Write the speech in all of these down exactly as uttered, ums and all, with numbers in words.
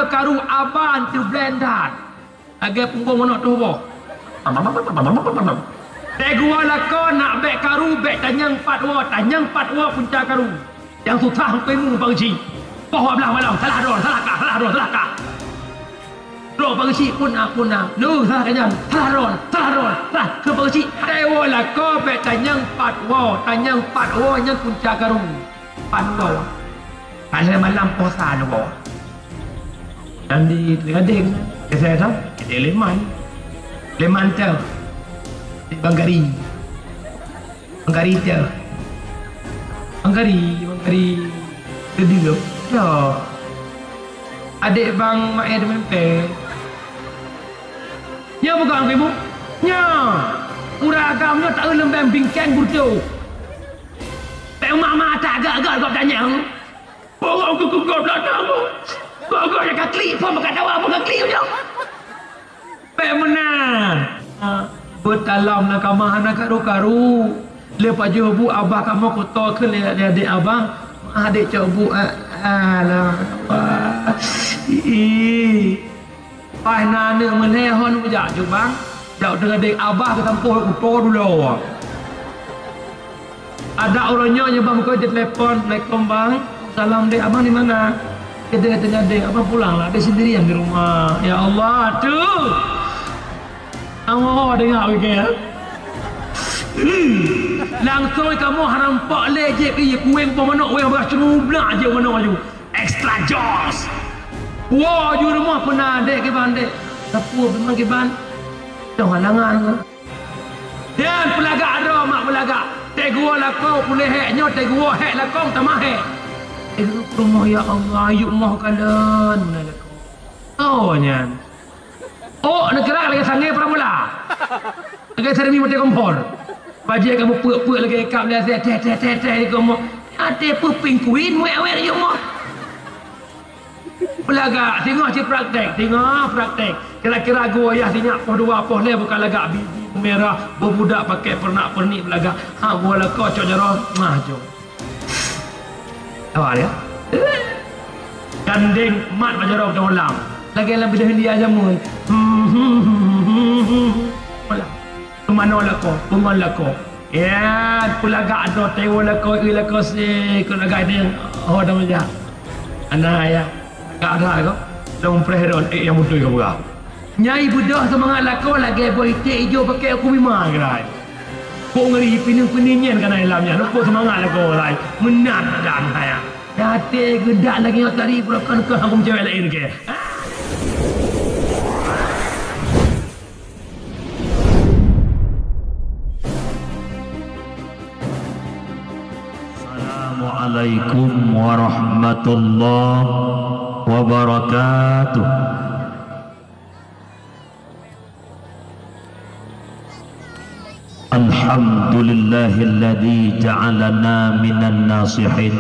Karu aban teublendar. Lagèe punggông manok tuh boh. Teuguwa lakoe nak bèk karu, bèk tanyong pat woe, tanyong pat woe punca karu. Nyang susah hana teumu bang cit. Poh dua blaih malam, salah droe, salah kah, salah droe, salah kah. Droe bang cit pun na, pun na. Leuh salah kah nyan, salah droe, salah droe, salah kah bang cit. Teuguwa lakoe bèk tanyong pat woe, tanyong pat woe nyan punca karu. Pat woe. Ka lhèe malam posa leuh woe. Dan di Gadeng, biasa tu, di Leman. Leman tu. Di Bang Gari. Bang Gari tu. Bang Gari, Bang Gari. Kedua. Ya. Adik Bang Maed Mempeng. Nya bukan aku ibu. Nya. Urang agam nya tak lembang bingkeng burdo. Pek mak mata agak-agak gop tanyong. Bogok keu keu gob ladang. Bogok nyang ka klik phon bak dawa, bak klik nyoe. Bèk meunan. Ha, beutalam na kama hana karu-karu. Lé pajoh bu abah kamoe kuto kheun lé adék abah. Adék cok bu, ah, alah. Ih. Paih na aneuk meulhèe hon meujak jubang, jak deungon dek abah geusampôh kuto dulo. Adak uroe nyoe nyang bak muka jitelepon, "Assalamualaikum bang." "Salam dek, abang di mana?" "Keudeh teunyadeng, abang pulang lah, dek sendirian di rumah." Ya Allah, tu. Kamoe deungoe ke? Langsung kamoe haram pok lé jép ié kueng po manok, wéng beurah cerublak jép manok aju. Extra joss. Woe ju rumoh peuna dek kiban dek. Sapeue memang kiban. Dong halangan. Dan peulagak droe mak peulagak. Teuguoh lakoe puléh hék nyoe teuguoh hék lakong tamah hék. Teuguoh rumoh ya Allah yuk moh kalon meunan lakoe. Oh nyan. Oh, neukira lagèe sangè pramula. Lagèe seremi maté kompor. Bajèe kamoe peuk-peuk lagèe kap lé asèe teh teh teh teh di kamoe. Até peuping kuin wèk-wèk di kamoe. Peulagak, singoh cit praktek, singoh praktek. Kira-kira geuwoe yah sinyak poh dua poh lhèe buka lagak bibi merah, beubudak pakai pernak-pernik peulagak. Ha geuwoe lakoe cok jaroe, mah jom. Awak dia. Gandeng mat bak jaroe teulam. Lagèe lam bidah India jameun. Manoe lakoe, peungon lakoe. Ya, peulagak droe teuwoe lakoe, eu lakoe se, keu lagak deh, ho dong jak. Ana ya, lagak droe ko. Dong preh droe, eh, nyang beutôi ka peugah. Nyai beudôh seumangat lakoe lagèe boh iték ijô pakèk u kumima keurai. Kok ngeri pineung-pineung nyan ka na lam nyan, kok seumangat lakoe lai. Meunan dan hai. Até geudak lagèe nyoe tadi, beurokon keu hukôm cewek laén keu. Assalamualaikum warahmatullahi wabarakatuh. Alhamdulillahilladzi ja'alana minan nasihin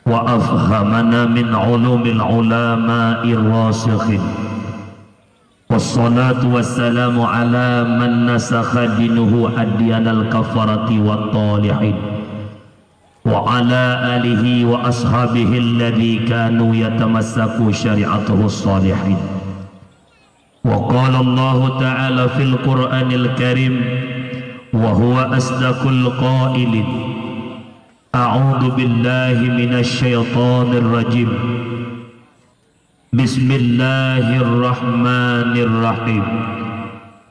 wa afhamana min ulumil ulama'ir rasikhin. Wassalatu wassalamu ala man nasakha dinuhu adyanal kafarati wat talihin. Wa ala alihi wa ashabihi alladzi kanu yatamassaku syari'atahu salihin. Wa qala Allahu ta'ala fil Qur'anil Karim wa huwa asdaqul qailin. A'udzu billahi minasy syaithanir rajim. Bismillahirrahmanirrahim.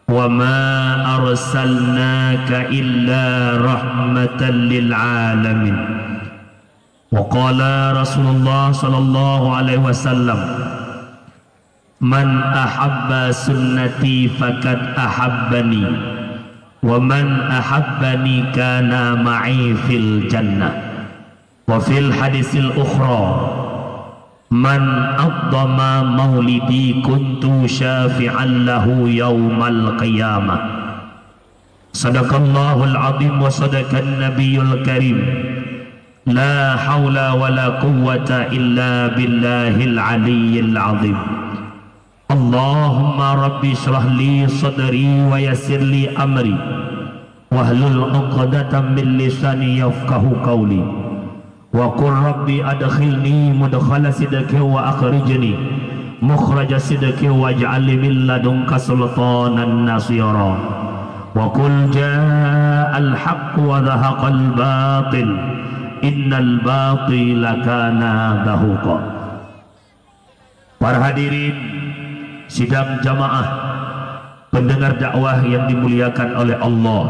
Wa ma arsalnaka illa rahmatan lil alamin. Wa qala Rasulullah sallallahu alaihi wasallam, "Man ahabba sunnati faqad ahabbani, wa man ahabbani kana ma'i fil jannah." Wa fil hadisil ukhra, "Man addama maulidi kuntu syafi'an lahu yaumal qiyamah." Sadaqallahul azim wa sadaqan nabiyul karim. La haula wa la quwwata illa billahil aliyyil azim. Allahumma rabbi shrah li sadri wa yassir li amri. Wahlul uqdatam min lisani yafqahu qawli. Wa qul rabbi adkhilni mudkhala sidqin wa akhrijni mukhraja sidqin waj'al li min ladunka sultanan nasira. Wa qul ja'al haqqu wa zahaqal batil, innal batila kana zahuqa. Para hadirin sidang jamaah pendengar dakwah yang dimuliakan oleh Allah,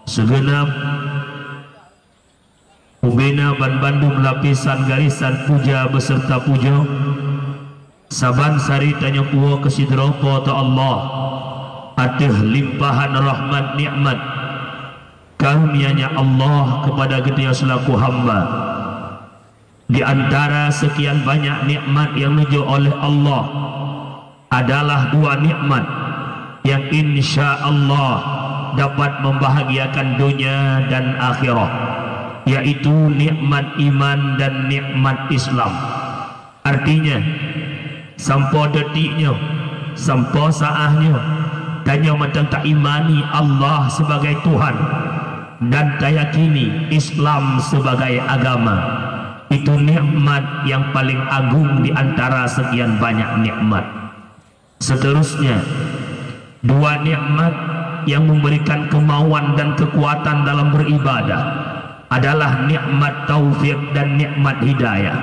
segenap ubena banbandum lapisan garisan puja beserta puja, saban sari tanyoe puwoe keu sidroe Po teu Allah ateueh limpahan rahmat nikmat karunia-Nya Allah kepada geutanyoe selaku hamba. Di antara sekian banyak nikmat yang neujok oleh Allah adalah dua nikmat yang insya Allah dapat membahagiakan dunia dan akhirat, yaitu nikmat iman dan nikmat Islam. Artinya, sampoe detik nyoe, sampoe saát nyoe, tanyoe mantong taimani Allah sebagai Tuhan dan tayakini Islam sebagai agama. Itu nikmat yang paling agung di antara sekian banyak nikmat. Seterusnya, dua nikmat yang memberikan kemauan dan kekuatan dalam beribadah adalah nikmat taufik dan nikmat hidayah.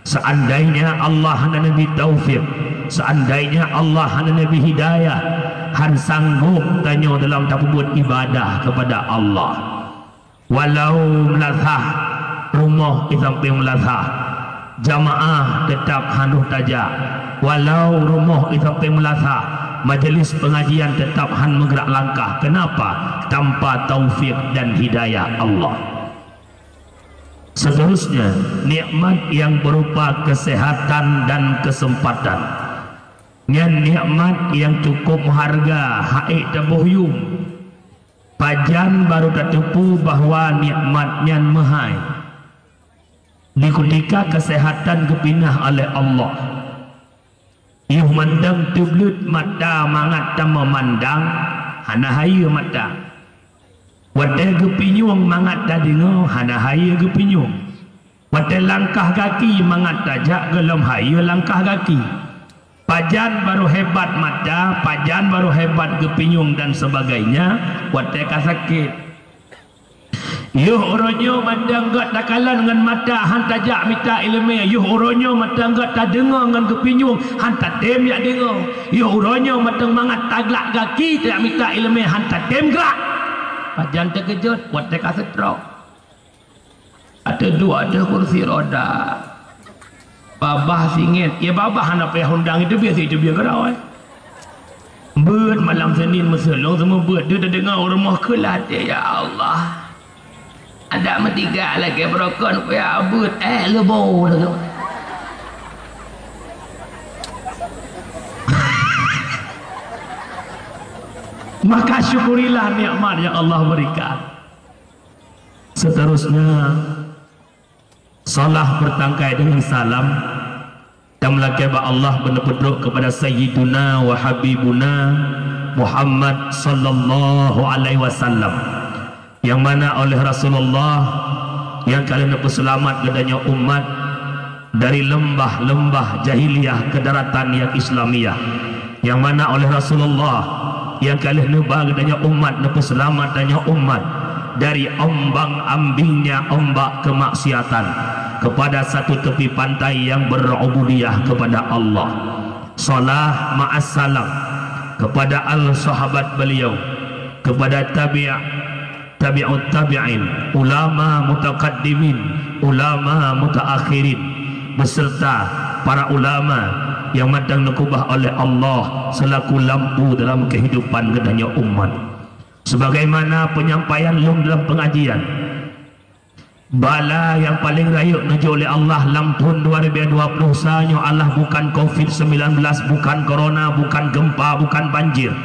Seandainya Allah hana neubri taufik, seandainya Allah hana neubri hidayah, han sanggob tanyoe dalam tapeubuet ibadah kepada Allah. Walau meulasah rumoh i sampéng meulasah, jamaah teutap han roh tajak. Walau rumoh i sampéng meulasah, majelis pengajian teutap han meugrak langkah. Kenapa? Tanpa taufik dan hidayah Allah. Seterusnya, nikmat yang berupa kesehatan dan kesempatan. Nyan nikmat yang cukup meuharga, han ék taboh yum. Pajan barô tateupeue bahwa nikmat nyan meuhai? Di kutika kesehatan geupinah oleh Allah. Yoh mantong teubleuet mata mangat tameumandang, hana hayeue mata. Watée geupinyueng mangat tadeungoe, hana hayeue geupinyueng. Watée langkah gaki mangat tajak, gohlom hayeue langkah gaki. Pajan barô hebat mata, pajan barô hebat geupinyueng dan sebagainya, watée ka sakét. Yoh uroe nyoe mantong gét takalon ngon mata han tajak mita iéleumé, yoh uroe nyoe mantong gét tadeungoe ngon geupinyueng han tatem jak deungoe, yoh uroe nyoe mantong mangat taglak gaki tajak mita iéleumé han tatem grak. Pajan teukeujot watée ka seutrok. Ateueh duek ateueh kursi roda. Babah singét. Ya babah hana payah undang, itu biasa itu biasa keudroe. Beuet malam Senin meuseulong seumeubeuet tu tadeungoe u rumoh keulat, ya Allah. Adak meutigak lagée beurokon kuya beuet, eh, leubo lagée. Maka syukurilah nikmat yang Allah berikan. Seterusnya, salat bertangkai dengan salam, dan meulakée bak Allah beuneupeudrok kepada Sayyiduna wa Habibuna Muhammad sallallahu alaihi wasallam, yang mana oleh Rasulullah yang ka lheueh neupeuseulamat geutanyoe umat dari leumbah-leumbah jahiliyah ke daratan yang Islamiyah, yang mana oleh Rasulullah yang ka lheueh neuba geutanyoe umat, neupeuseulamat tanyoe umat dari ombang-ambingnya ombak kemaksiatan kepada satu tepi pantai yang berubudiyah kepada Allah. Salat ma'as salam kepada al sahabat beliau, kepada tabi' tabi'ut tabi'in, ulama mutakaddimin, ulama mutaakhirin, beserta para ulama yang mantong neukeubah oleh Allah selaku lampu dalam kehidupan geutanyoe umat. Sebagaimana penyampaian lôn dalam pengajian, bala yang paling rayeuk neujok lé Allah lam thon dua ribu dua puluh sa nyoe Allah bukan covid sembilan belas, bukan corona, bukan gempa, bukan banjir.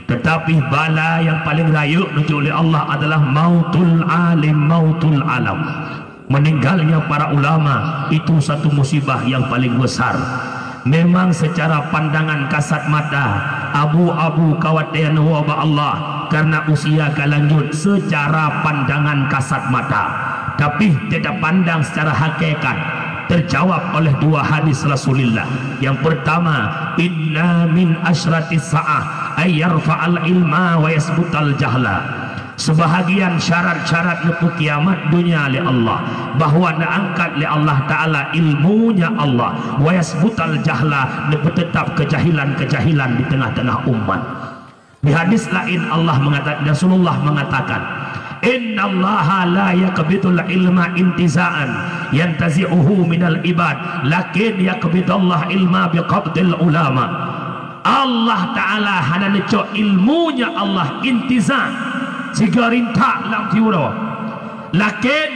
Tetapi bala yang paling rayeuk neujok lé Allah adalah mautul alim, mautul alam. Meninggalnya para ulama itu satu musibah yang paling besar. Memang secara pandangan kasat mata, abu-abu kawatée neuwoe bak Allah karena usia ka lanjut secara pandangan kasat mata. Tapi tidak pandang secara hakikat, terjawab oleh dua hadis Rasulullah. Yang pertama, "Inna min asyratis sa'ah ay yarfa'al ilma wa yasbutal jahla." Sebahagian syarat-syarat neupeukiamat dunia lé Allah, bahwa neuangkat lé Allah Ta'ala ilmunya Allah, wa yasbutal jahla, neupeuteutap keujahilan-keujahilan di tengah-tengah umat. Di hadis lain Allah mengatakan, Rasulullah mengatakan, "Innallaha la yaqbidul ilma intiza'an yantazi'uhu minal ibad, lakin yaqbidullah ilma biqabdil ulama." Allah Ta'ala hana neucok ilmunya Allah intiza, sigoe rintak lam tiuroe. Lakin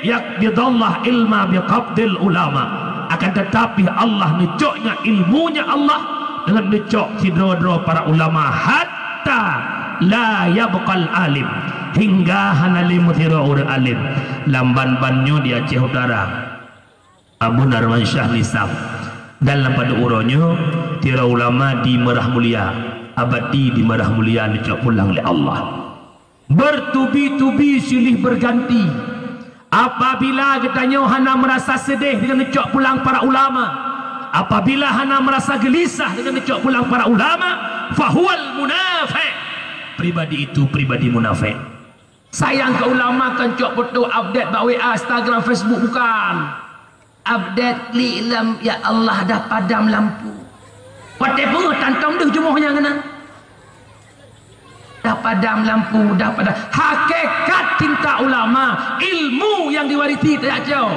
yaqbidullah ilma biqabdil ulama. Akan tetapi Allah neucoknya ilmunya Allah dengan neucok sidroe-droe para ulama hatta la yabqal alim, hingga hana lé meusidroe ureuëng alim. Lam ban-ban nyoe di Aceh Utara, Abu Narman Syah Nisab. Dan lam padub uroe nyoe, tira ulama di Meurah Mulia, abati di Meurah Mulia neucok pulang lé Allah. Bertubi-tubi silih berganti. Apabila geutanyoe hana meurasa seudeh deungon neucok pulang para ulama, apabila hana meurasa geulisah deungon neucok pulang para ulama, fahuwal munafiq. Pribadi itu pribadi munafik. Sayang keu ulama kan cok peutoh update bak W A, Instagram, Facebook bukan. Update klik lam, ya Allah, dah padam lampu. Watée peue tantong deuh jumoh nyang keunan. Dah padam lampu, dah padam. Hakikat cinta ulama, ilmu yang diwarisi tajak cok.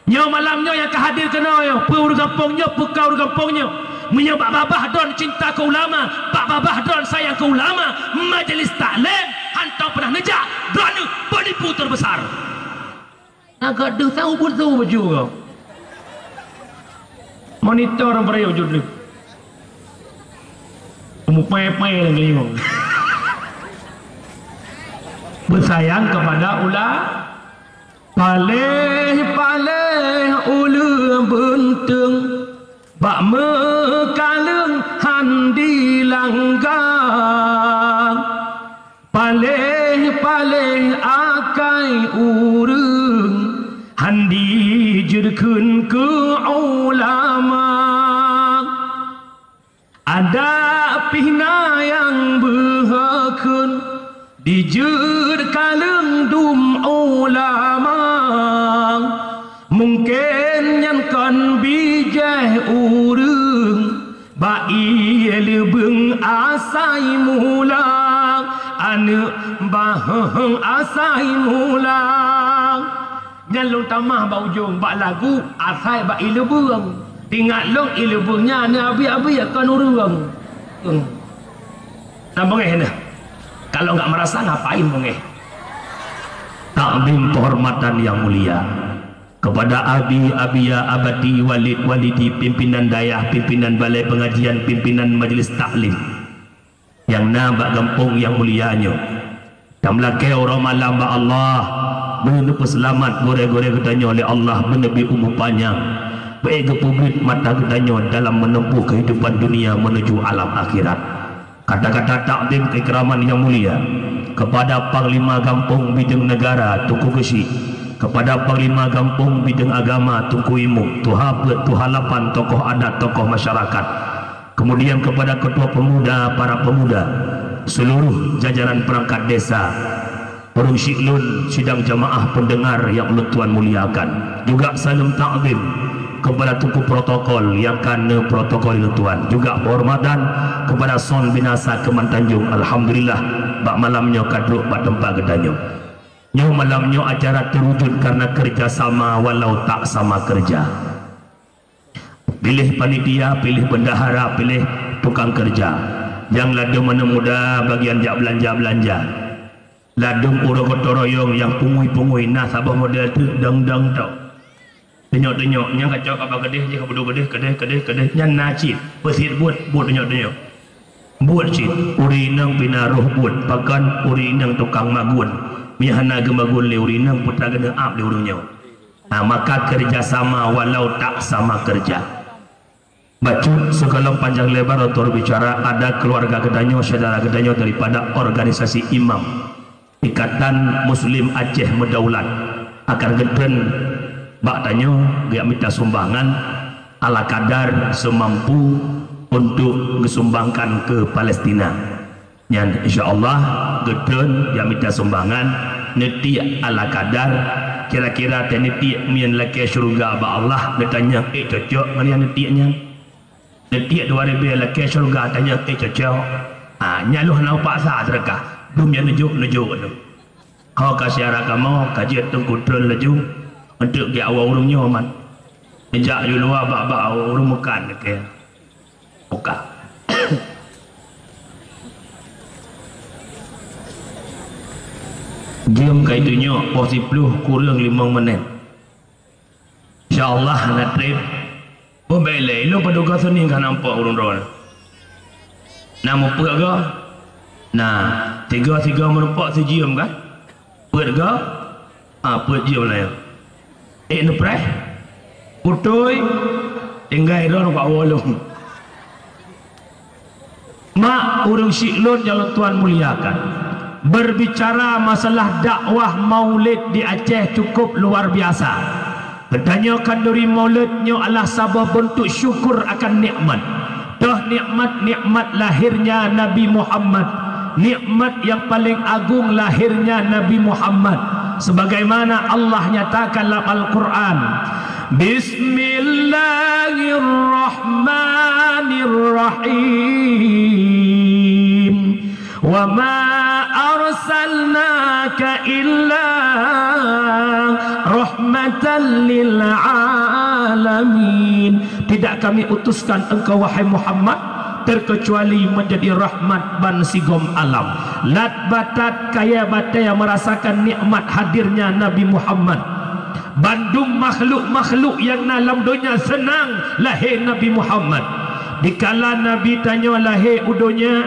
Nyoe malam nyoe nyang ka hadir keunoe, peue ureuëng gampông nyoe, peue ka ureuëng gampông nyoe. Meunyoe bak babah droen cinta keu ulama, bak babah droen sayang keu ulama, majelis taklim hantom peunah neujak, droeneueh penipu terbesar. Na ka deuh tahu buet tu baju kau. Monitor beri wujud ni. Kamu pepeh dan kelima. Bersayang kepada ular. Paléh-paléh uleueng beunteueng bak meukaleueng han dilangga. Paléh-paléh akai ureuëng han dijeuet kheun keu ulama. Adak pih na nyang beuhakheun dijeuet kaleueng dum ulama. Mungken nyan kon bijéh ureuëng bak ié leubeueng asai mula, aneuëk baheueng asai mula. Nyan lôn tamah bak ujong, bak lagu asai bak ié leubeueng. Tingat lôn ié leubeueng nyan na abi-abi kon ureuëng. Hmm. Nah, beungéh nah. Kalau nggak merasa, ngapain beungéh? Takzim penghormatan yang mulia kepada abi, abia, abati, walid, walidi, pimpinan dayah, pimpinan balai pengajian, pimpinan majelis taklim. Nyang na bak gampông nyang mulia nyoe. Tameulakée uroe malam bak Allah, beuneupeuselamat gurée-gurée geutanyoe lé Allah, beuneubi umu panyang, bék geupeubeuet mata geutanyoe dalam meunempuh keuhidupan dunia meunuju alam akhirat. Kata-kata takzim keikraman nyang mulia kepada Panglima Gampông Bideueng Negara Teungku Geuchik, kepada Panglima Gampông Bideueng Agama Teungku Imum, Tuha Peuet, Tuha Lapan, tokoh adat, tokoh masyarakat, kemudian kepada ketua pemuda, para pemuda, seluruh jajaran perangkat desa, ureuëng syik lôn, sidang jamaah pendengar nyang ulôn tuan muliakan. Juga saleuem takzim kepada teungku protokol nyang ka neuprotokoli lôn tuan. Juga penghormatan kepada son binasa Keuman Tanjong. Alhamdulillah, bak malam nyoe ka trok bak teumpat geutanyoe. Nyoe malam nyoe acara teuwujud karena kerja sama walau tak sama kerja. Piléh panitia, piléh bendahara, piléh tukang kerja. Nyang ladôm aneuk muda bagian jak beulanja-beulanja. Ladôm uroe gotong royong nyang pungui-pungui na saboh model teuk dong-dong tok. Teunyoe-teunyoe nyang kacok kaba keudeh jih, kaba keudeh, keudeh, keudeh, keudeh nyan na cit. Peusit buet, buet teunyoe-teunyoe. Buet cit, ureuëng inong pina roh buet, pakon ureuëng inong tukang magun. Meunyoe hana geumagun lé ureuëng inong, peue teuma geuneuap lé ureuëng nyoe. Nah, maka kerja sama walau tak sama kerja. Bacut, sigohlom panjang lebar untuk bicara, ada keluarga geutanyoe, syedara geutanyoe daripada organisasi imam Ikatan Muslim Aceh Meudaulat. Akan geutrön bak tanyoe geujak mita sumbangan ala kadar seumampu untuk geusumbangkan keu Palestina. Nyan insya Allah geutrön jak mita sumbangan, neutiek ala kadar, kira-kira teuneutiek meunyan lakée syeuruga bak Allah, geutanyong ék cocok ngon nyang neutiek nyan. Neutiek dua ribée lakée syeuruga, tanyong ék cocok. Ha, nyan lôn hana paksa seudeukah. Dum nyang neujok, neujok tu. Ho ka syara kamoe, ka jeuet teungku trön laju, untuk geujak awai ureuëng nyoe man. Neujak yue luwa bak-bak ureuëng meukat neukée. Buka. Jeuem ka itunyok poh siploh kureueng limong menit. Insya Allah hana treb. Beubaih lé, ilôn padub goe seuning ka nampak ureuëng droe. Na meupeuet goe? Na, tiga-tiga meureumpok sijeuem kan? Peuet goe? Ah, peuet jeuem na nyoe. Ék neupreh? Putôi, tinggai droe bak woe lôn. Mak ureuëng syiek lôn nyang lôn tuan muliakan, berbicara masalah dakwah maulid di Aceh cukup luar biasa. Geutanyoe khanduri maulid nyoe adalah saboh beuntuk syukur akan nikmat. Toh nikmat, nikmat lahirnya Nabi Muhammad, nikmat yang paling agung lahirnya Nabi Muhammad. Sebagaimana Allah nyatakan dalam Al-Quran, Bismillahirrahmanirrahim. Wa ma arsalnaka illa rahmatan lil alamin. Tidak kami utuskan engkau, wahai Muhammad, terkecuali menjadi rahmat ban sigom alam. Lat batat kayée batée merasakan nikmat hadirnya Nabi Muhammad. Bandum makhluk-makhluk nyang na lam donya seunang lahé Nabi Muhammad. Dikala Nabi tanyoe lahé u donya,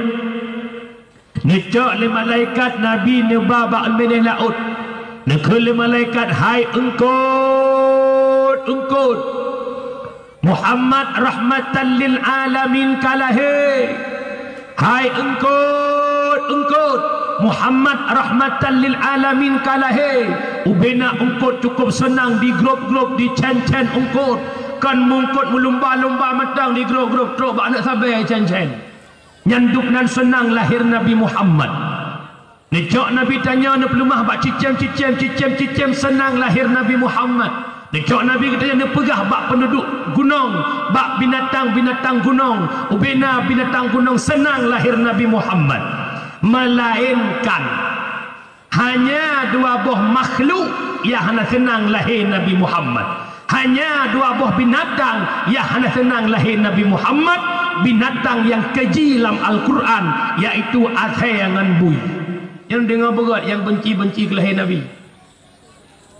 neucok lé malaikat Nabi neuba bak binéh laôt. Neukheun lé malaikat, "Hai eungkôt, eungkôt! Muhammad rahmatan lil alamin ka lahé! Hai eungkôt, eungkôt! Muhammad rahmatan lil alamin ka lahé!" Ubena eungkôt cukup seunang, digrôb-grôb, dicén-cén eungkôt. Kon meungkôt meulumba-lumba mantong, digrôb-grôb trôk bak aneuk sabe cén-cén. Nyan dum nan seunang lahé Nabi Muhammad. Neucok Nabi tanyoe neupeuleumah bak cicém-cicém, cicém-cicém seunang lahé Nabi Muhammad. Neucok Nabi geutanyoe neupeugah bak peunduduek gunong, bak binatang-binatang gunong, ubena binatang gunong seunang lahé Nabi Muhammad. Meulaénkan hanya dua boh makhluk nyang hana seunang lahé Nabi Muhammad. Hanya dua boh binatang nyang hana seunang lahé Nabi Muhammad, binatang nyang keji lam Al-Quran, yaitu asée ngon bui. Nyang deungoe beugét nyang beunci-beunci keu lahé Nabi.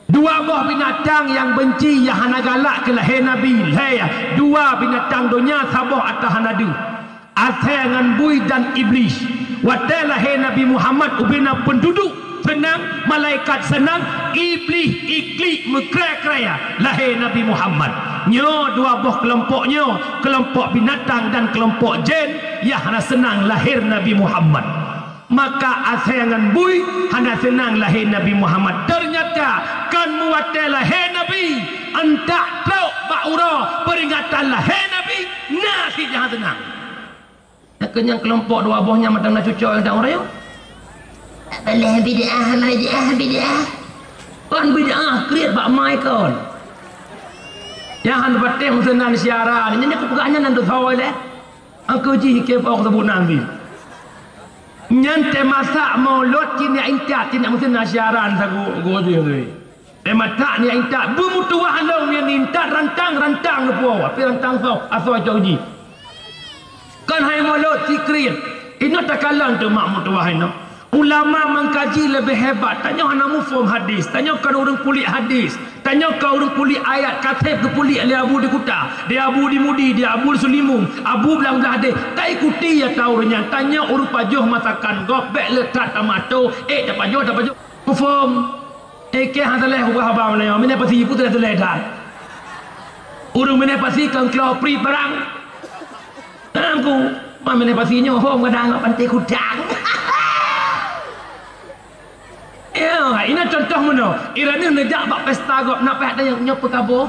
Dua boh binatang nyang beunci, nyang hana galak keu lahé Nabi, lhée, dua binatang donya saboh ata hana deuh. Asée ngon bui dan Iblih. Watée lahé Nabi Muhammad ubena peunduduek seunang, malaikat seunang, Iblih iklik meukrée-krée lahé Nabi Muhammad. Nyoe dua boh keulompok nyoe, keulompok binatang dan keulompok jén nyang hana seunang lahé Nabi Muhammad. Maka asée ngon bui hana seunang lahé Nabi Muhammad. Teunyata kon meuwatée lahé Nabi, antak trok bak uroe peuringatan lahé Nabi, na cit nyang hana seunang. Nyang keunyang keulompok dua boh nyan mantong na cucok nyang ureuëng. Boleh bid'ah, bid'ah, bid'ah. Kon bid'ah, kriet bak mai kon. Nyang hana patéh meuseunan siaran, nyan nyang kupeugah nyan nan teusoe lé. Angkeu jih keu bawah teubuk nan pih. Nyan teumasak mulod cit nyang intat, cit nyang meuseunan siaran sagu, gu jih tadi. Teumasak nyang intat, beumeutuwah lom nyang intat rantang-rantang neupuwoe, tapi rantang soe, asoe cok jih. Kon hai mulod sikriet. Inoe takalon teuma meutuwah inoe. Ulama meukaji leubeh hebat. Tanyoe hana muphom hadis. Tanyoe kon ureuëng puléh hadis. Tanyoe kon ureuëng puléh ayat, ka sép geupuléh lé Abu di Kuta, di Abu di Mudi, di Abu di Sulimung, Abu blang blah deh. Taikuti ya ta ureuëng nyan. Tanyoe ureuëng pajoh masakan gob, bék le that tamato, ék tapajoh, tapajoh. Muphom. Ék keu hana lé ubah haba meunyoe. Miné pasi pun teulah teulah that. Ureuëng miné pasi kon klo pri barang. Aku, ma miné pasi nyoe hom kadang pantai kudang. Ya, inoe contoh Meunoe, i droeneuh neujak bak pesta gob, na payah tanyong, nyoe peue ka boh?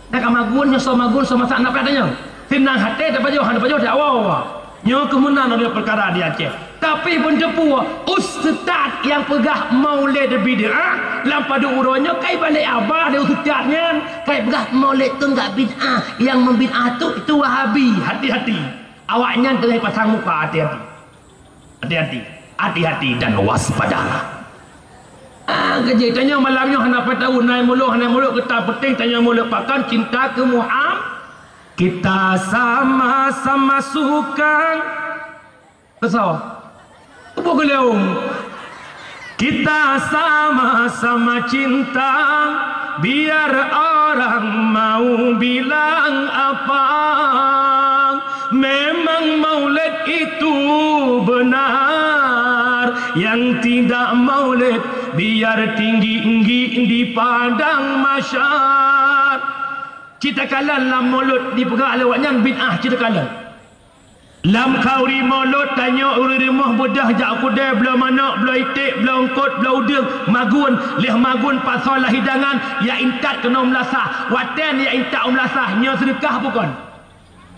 Na ka magun, nyoe soe magun, soe masak, na payah tanyong. Seunang até tapajoh, hana tapajoh, tawoe. Nyoe keuh meunan lagée peukara di Aceh. Tapi beuteupeue, ustaz nyang peugah maulid bid'ah, lam padub uroe nyoe ka ibalek abah lé ustaz nyan, ka ipeugah maulid tu enggak bid'ah, nyang meubid'ah tu, itu Wahabi. Hati-hati. Awaknyan teungoh pasang muka, hati-hati. Hati-hati, hati-hati dan waspadalah. Ah, keujih tanyoe malam nyoe hana peue tahu, na mulod, hana mulod, geutanyoe peunteng tanyoe mulod pakon cinta keu Muhammad. Kita sama-sama suka. Kesal. Apa geuleum? Kita sama-sama cinta, biar orang mau bilang apa. Memang maulid itu benar, yang tidak maulid biar tinggi-tinggi di padang mahsyar. Cit takalon lam mulod dipeugah lé awaknyan bid'ah cit takalon. Lam khanduri mulod tanyoe ureuëng rumoh beudôh jak keudè bloe manok, bloe iték, bloe eungkot, bloe udeueng, magun, lheueh magun pasoe lam hidangan, jak intat keunoe meulasah. Watée jak intat u meulasah, nyoe seudeukah bukon?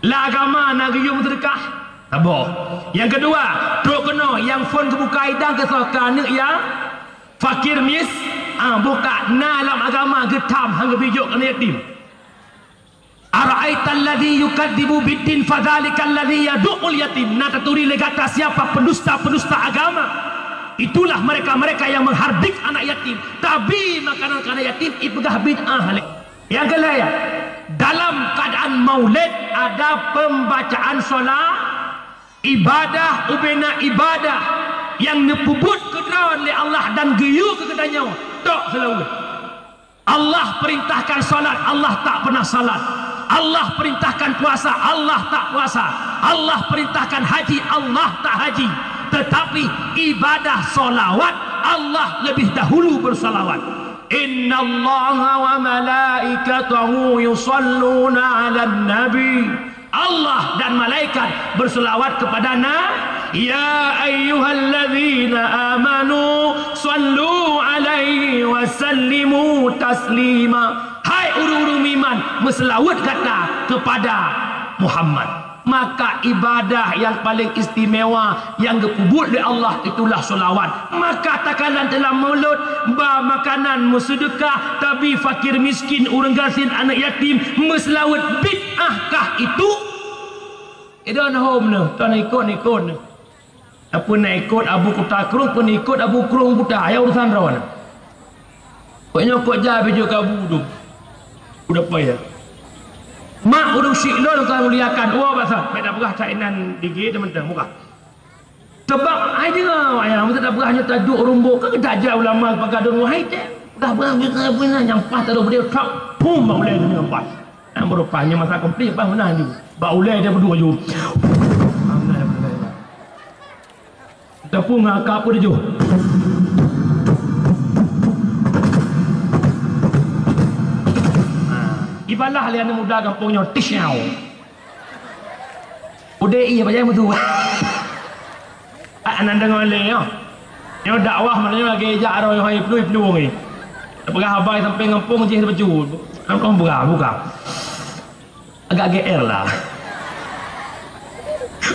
Lam agama na geuyue seudeukah? Saboh. Nyang keudua, trok keunoe nyang phon geubuka idang keu soe, keu aneuëk ya-, fakir mis-, ah, buka, na lam agama geutam han geubri jok keu aneuëk yatim. Ara'aital ladzi yukadzibu biddin fadzalikal ladzi yadu'ul yatim. Na taturi lé gata siapa pendusta-pendusta agama. Itulah mereka-mereka yang menghardik anak yatim. Tabi makanan keu anak yatim ipeugah bid'ah lé. Nyang keulhèe, dalam keadaan maulid ada pembacaan solat, ibadah, ubena ibadah nyang neupeubuet keudroe lé Allah dan geuyue keu geutanyoe, tok seulaweuet. Allah perintahkan salat, Allah tak pernah salat. Allah perintahkan puasa, Allah tak puasa. Allah perintahkan haji, Allah tak haji. Tetapi ibadah salawat, Allah lebih dahulu bersalawat. Innallaha wa malaikatahu yusalluna 'alan nabi. Allah dan malaikat berselawat kepada Na-, "Ya ayyuhalladzina amanu sallu 'alaihi wa sallimu taslima." Hai ureuëng-ureuëng meuiman, meuseulaweuet gata kepada Muhammad. Maka ibadah nyang paléng istimewa nyang geupeubuet lé Allah itulah seulawat. Maka takalon dalam mulod, ba makanan, meuseudeukah, tabi fakir miskin, ureuëng gasien, aneuëk yatim, meuseulaweuet, bid'ah kah itu? Idon hom neuh, ton ikot-ikot neuh. Apa na ikot Abu Kuta Krueng, apa na ikot Abu Krueng Kuta, ya urusan droe neuh. Pokoknya kok ja bijou kabu tu. Udah payah. Mak ureuëng syik lôn ka muliakan, wah basa, beda peugah cainan digi teman-teman muka. Sebab ai deungoe ayah, meuteuk tapeugah nyoe taduek rumbok, kan geutajak ulama pagadon wahai teh. Dah peugah nyoe tapeugah nyang paih taroh beude trok, pum bak ulèe nyoe paih. Nyang beurupah nyoe masa konflik paih meunan ju. Bak ulèe dia beuduek ju. Teupeue ngon ka peue tujoh. Ibalah lé aneuk muda gampông nyoe, tisyau. Udeb ie bajai meusu. Ah, nan deungoe lé nyoe. Nyoe dakwah malam nyoe lagèe jak aroe hai plu plu ngi. Peugah haba sampai ngampung jih bacut. Ngampung buka, buka. Agak G R lah.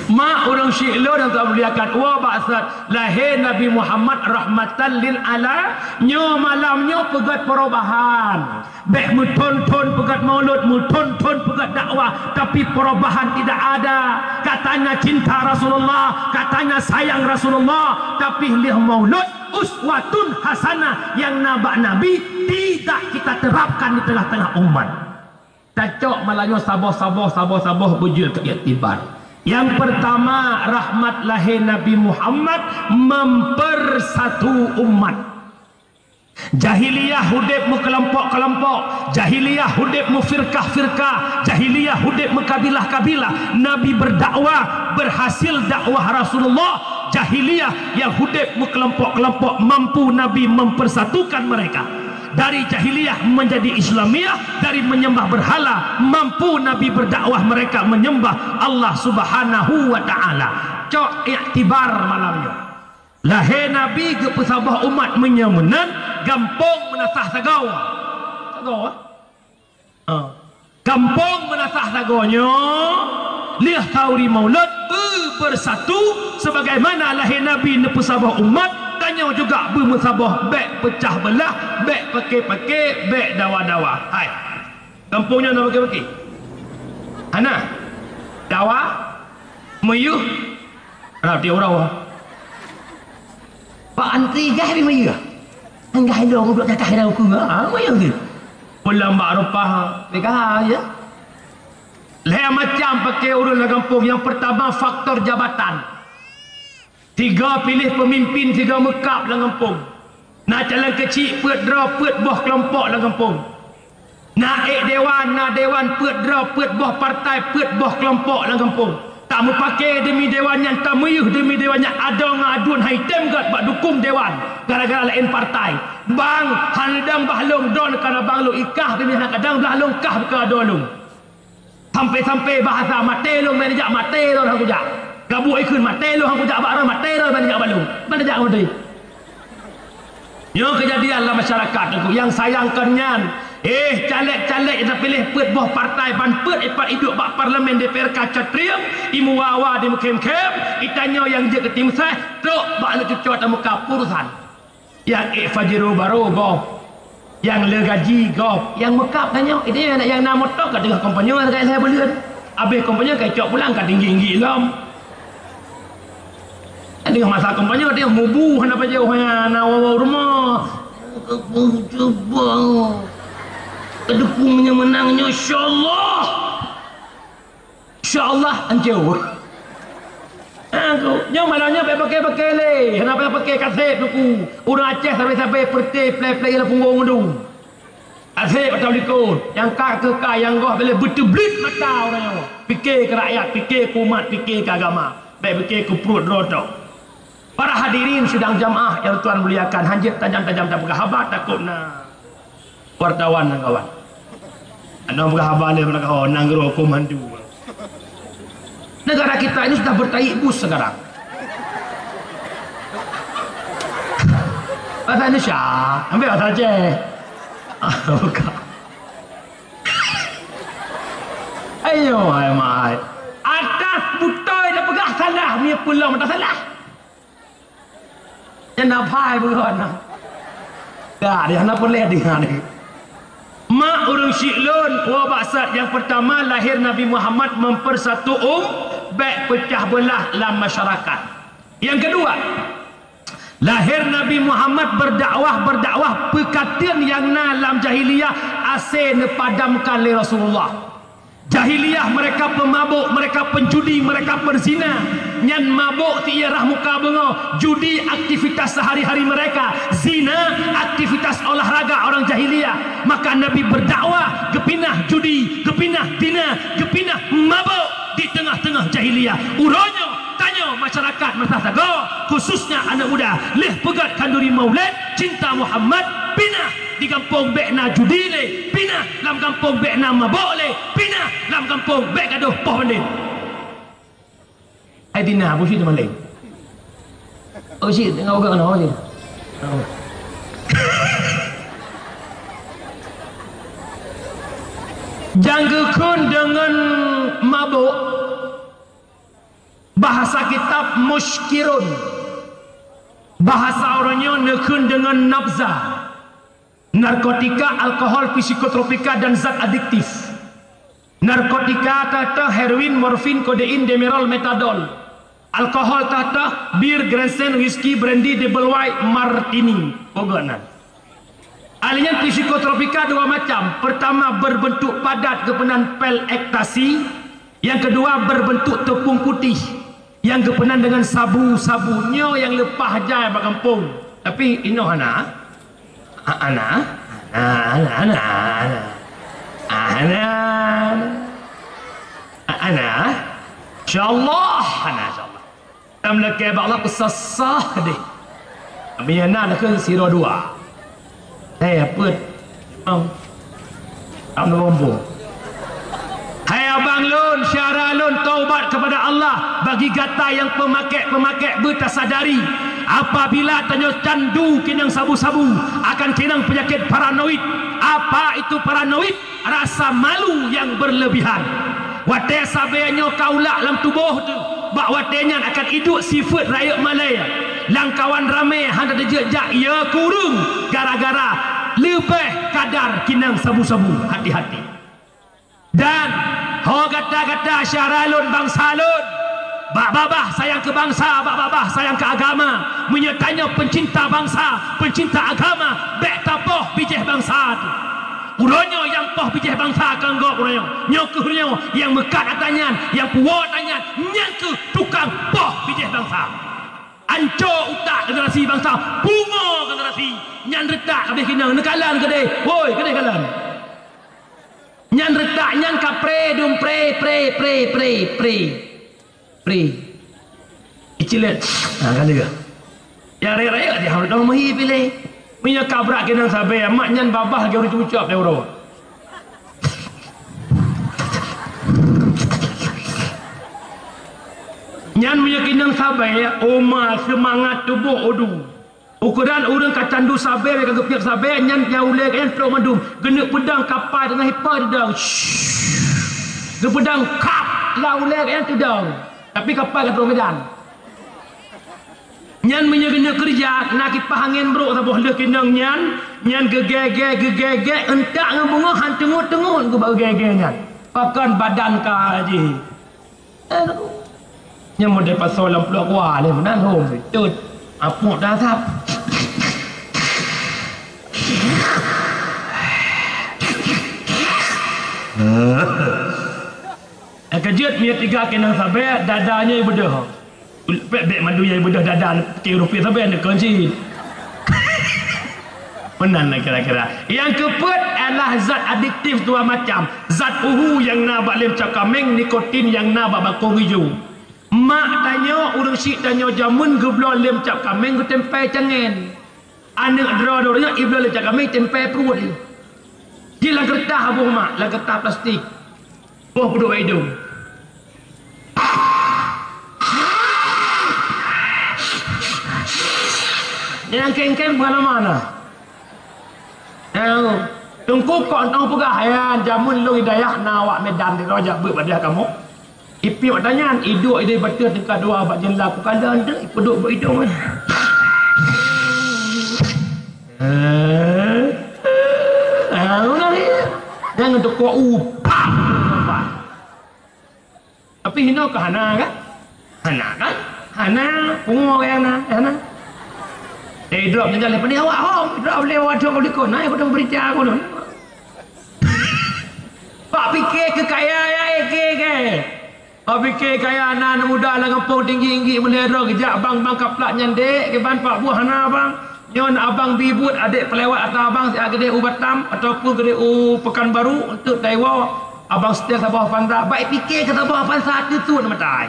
Mak ureuëng syik lôn nyang tamuliakan, wa ba'sat lahé Nabi Muhammad rahmatan lil ala-, nyoe malam nyoe peugöt perubahan. Bèk meuthon-thon peugöt maulud, meuthon-thon peugöt dakwah, tapi perubahan tidak ada. Katanya cinta Rasulullah, katanya sayang Rasulullah, tapi lheueh maulud uswatun hasanah nyang na bak Nabi tidak kita terapkan di tengah-tengah umat. Tacok malam nyoe saboh-saboh, saboh-saboh beujeuet keu iktibar. Yang pertama, rahmat lahé Nabi Muhammad mempersatu umat. Jahiliyah udeb meukelompok-kelompok, jahiliyah udeb meufirkah-firkah, jahiliyah udeb meukabilah-kabilah. Nabi berdakwah, berhasil dakwah Rasulullah. Jahiliyah yang udeb meukelompok-kelompok mampu Nabi mempersatukan mereka. Dari jahiliyah menjadi Islamiyah, dari menyembah berhala mampu Nabi berdakwah mereka menyembah Allah Subhanahu wa Ta'ala. Cok iktibar malam nyoe. Lahé Nabi geupeusaboh umat meunyoe meunan, gampông Meunasah Sagoe. Sagoe, eh? Ha. Gampông Meunasah Sagoe nyoe, lheueh Sauri Maulud, beu beusatu, sebagaimana lahé Nabi neupeusaboh umat, tanyoe juga beumeusaboh, bék peucah beulah, bék paké-paké, bék dawa-dawa. Hai. Gampông nyoe na paké-paké? Hana. Dawa, meuyeuh, rab tiep uroe. Bak antri gah di meuyeuh. Enggah ilong duduk di atas daun kurma, ha, meuyeuh tu. Pulang bak reupah, tiga, ya. Lhèe macam paké ureueng lam gampông. Nyang peurtama, faktor jabatan. Tiga piléh peumimpin, tiga meukab lam gampông. Na calon keuchik peuet droe, peuet boh keulompok lam gampông. Na ék dewan, na dewan peuet droe, peuet boh partai, peuet boh keulompok lam gampông. Tameupaké deumi dewan nyan, tameuyeuh deumi dewan nyan, adoe ngon aduen han item gét bak dukung dewan gara-gara laén partai. Bang, han dang bah lôn, droeneuh ka na bang lôn, i kah pih hana ka dang blah lôn, kah pih ka adoe lôn. Sampai-sampai bahasa maté lôn, ban jak maté lôn han kujak. Gabuek ikheun maté lôn han kujak bak droe, maté lôn ban jak bak lôn. Ban jak maté. Nyoe keujadian lam masyarakat, Teungku, nyang sayangkan nyan. Eh, caleg-caleg nyang tapiléh peuet boh partai ban peuet ipat iduek bak parlemen D P R ka catrieng, imeuwa-wa di meukhém-khém, itanyoe nyang jeuet keu tim seh, trok bak aneuk cucoe tameuka peue urusan. Nyang ék Pajero baru gob, nyang le gaji gob, nyang meukab tanyoe, itanyoe nyang na moto ka teungoh kompanyue sagai lhèe buleuen. Abéh kompanyue ka icok pulang ka tinggi-tinggi lom. Teungoh masa kompanye, teungoh mubu, hana pajoh, hana woe-woe rumoh. Cuba. Keudukung nyang meunang nyoe, insya Allah. Insya Allah, ancô. Aku, nyoe malam nyoe bèk paké-paké lé. Hana payah paké kasét, Teungku. Ureueng Aceh sabe-sabe peureuté plé-plé ialah punggong dum. Asèe atau likot, nyang ka keu ka, nyang goh bèk lé beuteublit mata ureueng nyoe. Piké keu rakyat, piké keu umat, piké keu agama. Bèk piké keu pruet droe tok. Para hadirin sidang jamaah nyang Tuhan muliakan, hanjeuet tajam-tajam tapeugah haba, takot na wartawan nyang kawan. Aneuk peugah haba lé, mana kau nanggroe komando. Negara kita ini sudah bertahi bus sekarang. Bahasa Indonesia, ambil bahasa Aceh. Bukan. Ayo, hai mai. Atas butoi dah peugah salah, mi pulang dah salah. Nyan na phai beureuhat na. Ka, di hana peureulèe deungon. Mak ureueng syiek lôn, woe bak sat nyang peurtama lahé Nabi Muhammad mempersatu um, bèk peucah beulah lam masyarakat. Nyang keudua, lahé Nabi Muhammad berdakwah, berdakwah peukateun nyang na lam jahiliyah asèe neupadamkan lé Rasulullah. Jahiliyah mereka pemabuk, mereka penjudi, mereka perzina. Nyan mabuk ti ie rhah muka beungoh, judi aktivitas sehari-hari mereka, zina aktivitas olahraga orang jahiliyah. Maka Nabi berdakwah, geupinah judi, geupinah zina, geupinah mabuk di tengah-tengah jahiliyah. Uroe nyoe, tanyoe masyarakat Meunasah Sagoe, khususnya aneuk muda, lheueh peugét khanduri Maulid, cinta Muhammad, pinah di gampông bèk na judi lé, pinah lam gampông bèk na mabok lé, pinah lam gampông bèk gadôh poh bandét. Hai Tina, busyik teumaleng. Oh, syik, tengah uga keunoe syik. Nyang geukheun deungon mabok, bahasa kitab muskirun. Bahasa uroe nyoe neukheun deungon nabza. Narkotika, alkohol, psikotropika, dan zat adiktif. Narkotika teuh-teuh heroin, morfin, kodein, demerol, metadol. Alkohol teuh-teuh bir, Grandstand, whisky, brandy, double white, martini. Peugah nan. Ahli nyan psikotropika dua macam. Pertama, berbentuk padat, geupeunan pil ekstasi. Yang kedua, berbentuk tepung putih. Nyang geupeunan deungon sabu-sabu nyoe nyang leupah jai bak gampông. Tapi inoe hana. Hana. Hana, hana, hana. Hana. Hana. Insyaallah hana, insyaallah. Tam lakèe bak Allah peusasah deh. Tapi nyang na keu sidroe dua. Eh, apa? Am. Am lombo. Hai abang lôn, syedara lôn, taubat kepada Allah. Bagi gata nyang peumakèk-peumakèk, beutasadari. Apabila tanyoe candu keu inong sabu-sabu, akan keu inong peunyakét paranoid. Apa itu paranoid? Rasa malu yang berlebihan. Watée sabe nyoe ka ulak lam tuboh teuh, bak watée nyan akan iduek sifeuet rayeuk malée. Lam kawan ramé hana teujeuet jak ie keu ureuëng gara-gara leubeh kadar keu inong sabu-sabu. Hati-hati. Dan ho gata-gata syedara lôn, bansa lôn, bak babah sayang keu bansa, bak babah sayang keu agama. Meunyoe tanyoe peucinta bansa, peucinta agama, bék tapoh bijéh bansa teuh. Uroe nyoe nyang poh bijéh bansa kon gob uroe nyoe. Nyoe kheueh uroe nyoe nyang meukat ata nyan, nyang puwoe ata nyan, nyan kheueh tukang poh bijéh bansa. Anco utak generasi bansa, pungo generasi. Nyan reutak ka abéh keu inong, neukalon keudeh. Woi, keudeh kalon. Nyan reutak nyan ka pre dum pre, pre, pre, pre, pre. Pre. Icilet. Ha, ka lheueh. Nyang rayeuk-rayeuk di hareuta meuhi piléh. Meunyoe ka brat keu inong sabe, mak nyan babah lagée ureuëng cucok lé uroe. Nyan meunyoe keu inong sabe, oma seumangat tuboh udu. Ukeran ureuëng ka candu sabe, ka geupiep sabe, nyan nyang ulée nyan trok mandum. Geuneuk peudong kapai teungoh ipa teudong. Geupeudong kap lam ulée nyan teudong. Tapi kapai ka trok meudan. Nyan meunyoe geuneuk keureuja, na kipah angén brok saboh lheueh keu inong nyan, nyan geugege, geugege, euntak ngon beungoh han teungut-teungut geuba geugege nyan. Pakon badan ka jih. Nyan model pasoe lam pluek wa lé meunan hom. Tut. Apuk dah asap. Eh, keujeuet miet tiga keu inong sabe, dada nyoe beudôh. Bék, bék mandum nyang beudôh dada keu rupiah sabe nyoe kon cit. Meunan lah kira-kira. Nyang keupeuet adalah zat adiktif dua macam. Zat uhu nyang na bak lem cap kaméng, nikotin nyang na bak bakong ijo. Mak tanyoe, ureuëng syiek tanyoe jameun geubloe lem cap kaméng geutempé cangén. Aneuëk droe-droe nyoe ibloe lem cap kaméng tempé pruet jih. Jih lam keureutah boh mak, lam keureutah plastik. Boh peuduek bak idong. Nyang kém-kém pengalaman na. Nyang Teungku kok entong peugah, ya, jameun lôn di dayah na awak Medan di roh jak beuet bak dayah kamoe. Ipiôh tanyan, iduek ideh bateue tingkat dua bak jendela ku kala ndeuek ipeuduek bak idong. Eh, eh, udah ni. Jangan tekuk upak. Tapi hinoe ka hana kan? Hana kan? Hana, pungo nyang na, hana. Eh, drop tinggal lepas ni awak hom, drop lewat dua puluh likot, naik pada berita aku tu. Pak fikir keu kaya ya, eh, ke, ke. Pak fikir kaya na aneuk muda lam gampông tinggi-tinggi meulhèe droe geujak bang-bang kaplak nyan dek, kiban pak buah hana bang. Nyoe na abang bi buet adek peulewat ata abang siat geudeh u Batam ataupun geudeh u Pekanbaru untuk daiwo abang setel saboh pansa. Baik fikir keu saboh pansa teutuek mata ai.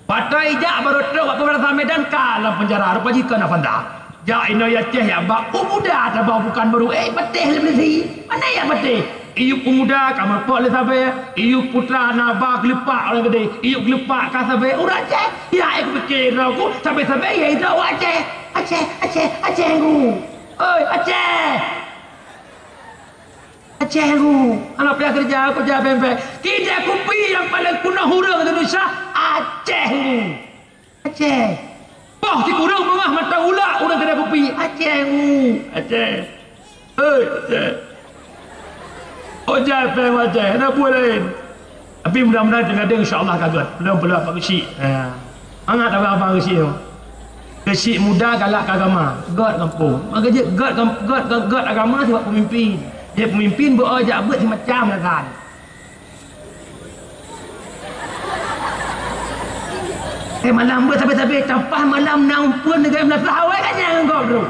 Watèe ijak barô trok bak peumeurintah Medan ka lam peunjara, rupa jih ka na panda. Jak inoe Aceh jak bak pemuda tabah bukan baru, eh, patéh lé polisi. Mana ya patéh? Iyup pemuda ka meureumpok lé sabe, iyup putra na ba geulupak ureueng gede, iyup geulupak ka sabe ureueng Aceh. Ya, eh, kupike droe ku sabe-sabe ya droe Aceh. Aceh, Aceh, Aceh ngu. Oi, Aceh. Aceh ngu, aneuk piah keureuja, keureuja beng-beng. Keudè kupi nyang paleng peunoh ureueng di Indonesia, Aceh ngu. Aceh. Boh sikureueng beungoh mata ulak ureueng keudè kupi, Aceh ngu. Aceh. Hei, Aceh. Ojai pèng Aceh, hana buet laén. Tapi mudah-mudahan teugadeng insya Allah ka gèt. Belum, belum, Pak Geuchik. Ha. Mangat abang-abang Geuchik tu. Geuchik muda galak keu agama. Gèt gampông. Maka jeuet gèt gam-, gèt, gèt, gèt agama sebab pemimpin. Jeuet pemimpin beu jak beuet simacam lah kan. Eh, malam beuet sabe-sabe, tampah malam na umpeuen dengan belah awai kan nyang gob tu.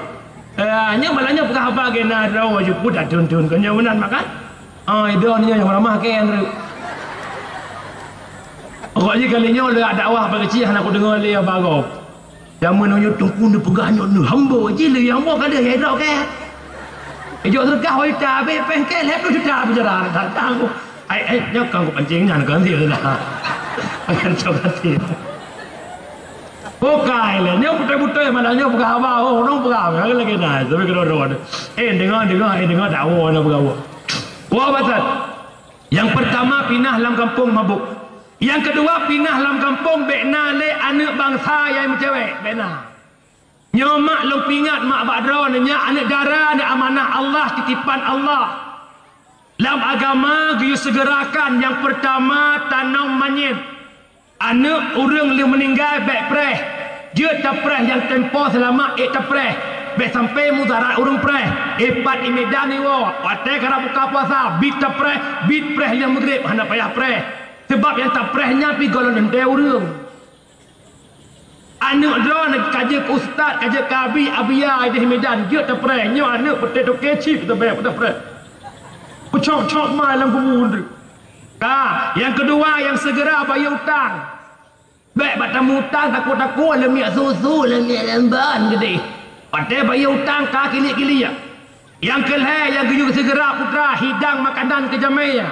Eh, nyoe malam nyoe peugah haba keu na droe jipeuet dak thon-thon. Kon nyoe meunan mak kan? Ah, idong nyoe nyang ramah kèe nyoe. Pokok jih kali nyoe lé dakwah bak keuchik hana kudeungoe lé haba gob. Jameun nyoe teungku neupeugah nyoe neuhamba jih lé nyang boh ka lheueh ya idong kèe. Ijok seudeukah wai ta abéh péng kèe lhèe ploh juta bicara. Datang ku. Ai, ai, nyoe kan kupancing nyan kan dia lah. Kan cok hati. Bukai lé, nyoe beutôi-beutôi malah nyoe peugah haba, oh, ureueng peugah, lagèe na, sampai keudroe-droe. Eh, deungö, deungö, eh, deungö, dak woe na peugah woe. Woe batat. Nyang peurtama, pinah lam gampông mabök. Nyang keudua, pinah lam gampông bèk na lé aneuk bansa nyang meucewek, bèk na. Nyoe mak lôn peuingat mak bak droeneuh nyan, aneuk dara nyoe amanah Allah, titipan Allah. Lam agama geuyue seugerakan nyang peurtama tanom manyét. Aneuk ureueng lheueh meuninggai bèk preh. Jeuet tapreh nyang tempo seulamat ék tapreh. Bèk sampai mudarat ureueng preh. Ipat i Medan iwoe, watèe karab buka puasa, bit tapreh, bit preh lheueh Maghrib, hana payah preh. Sabab nyang tapreh nyan pih gohlom teuntèe ureueng. Aneuk droeneuh ka jeuet keu ustaz, ka jeuet keu abi, abiya i deh Medan, jeuet tapreh. Nyoe aneuk peuté toke cit teuntèe tapreh. Peucok-cok mai lam kubu tu. Ka, nyang keudua, nyang seugera bayeue utang. Bèk bak tamu utang, takot-takot leumiek susu, leumiek lambon geudeh. Watèe bayeue utang ka kiliek-kiliek. Nyang keulhèe, nyang geuyue seugera putra, hidang makanan keu jamèe.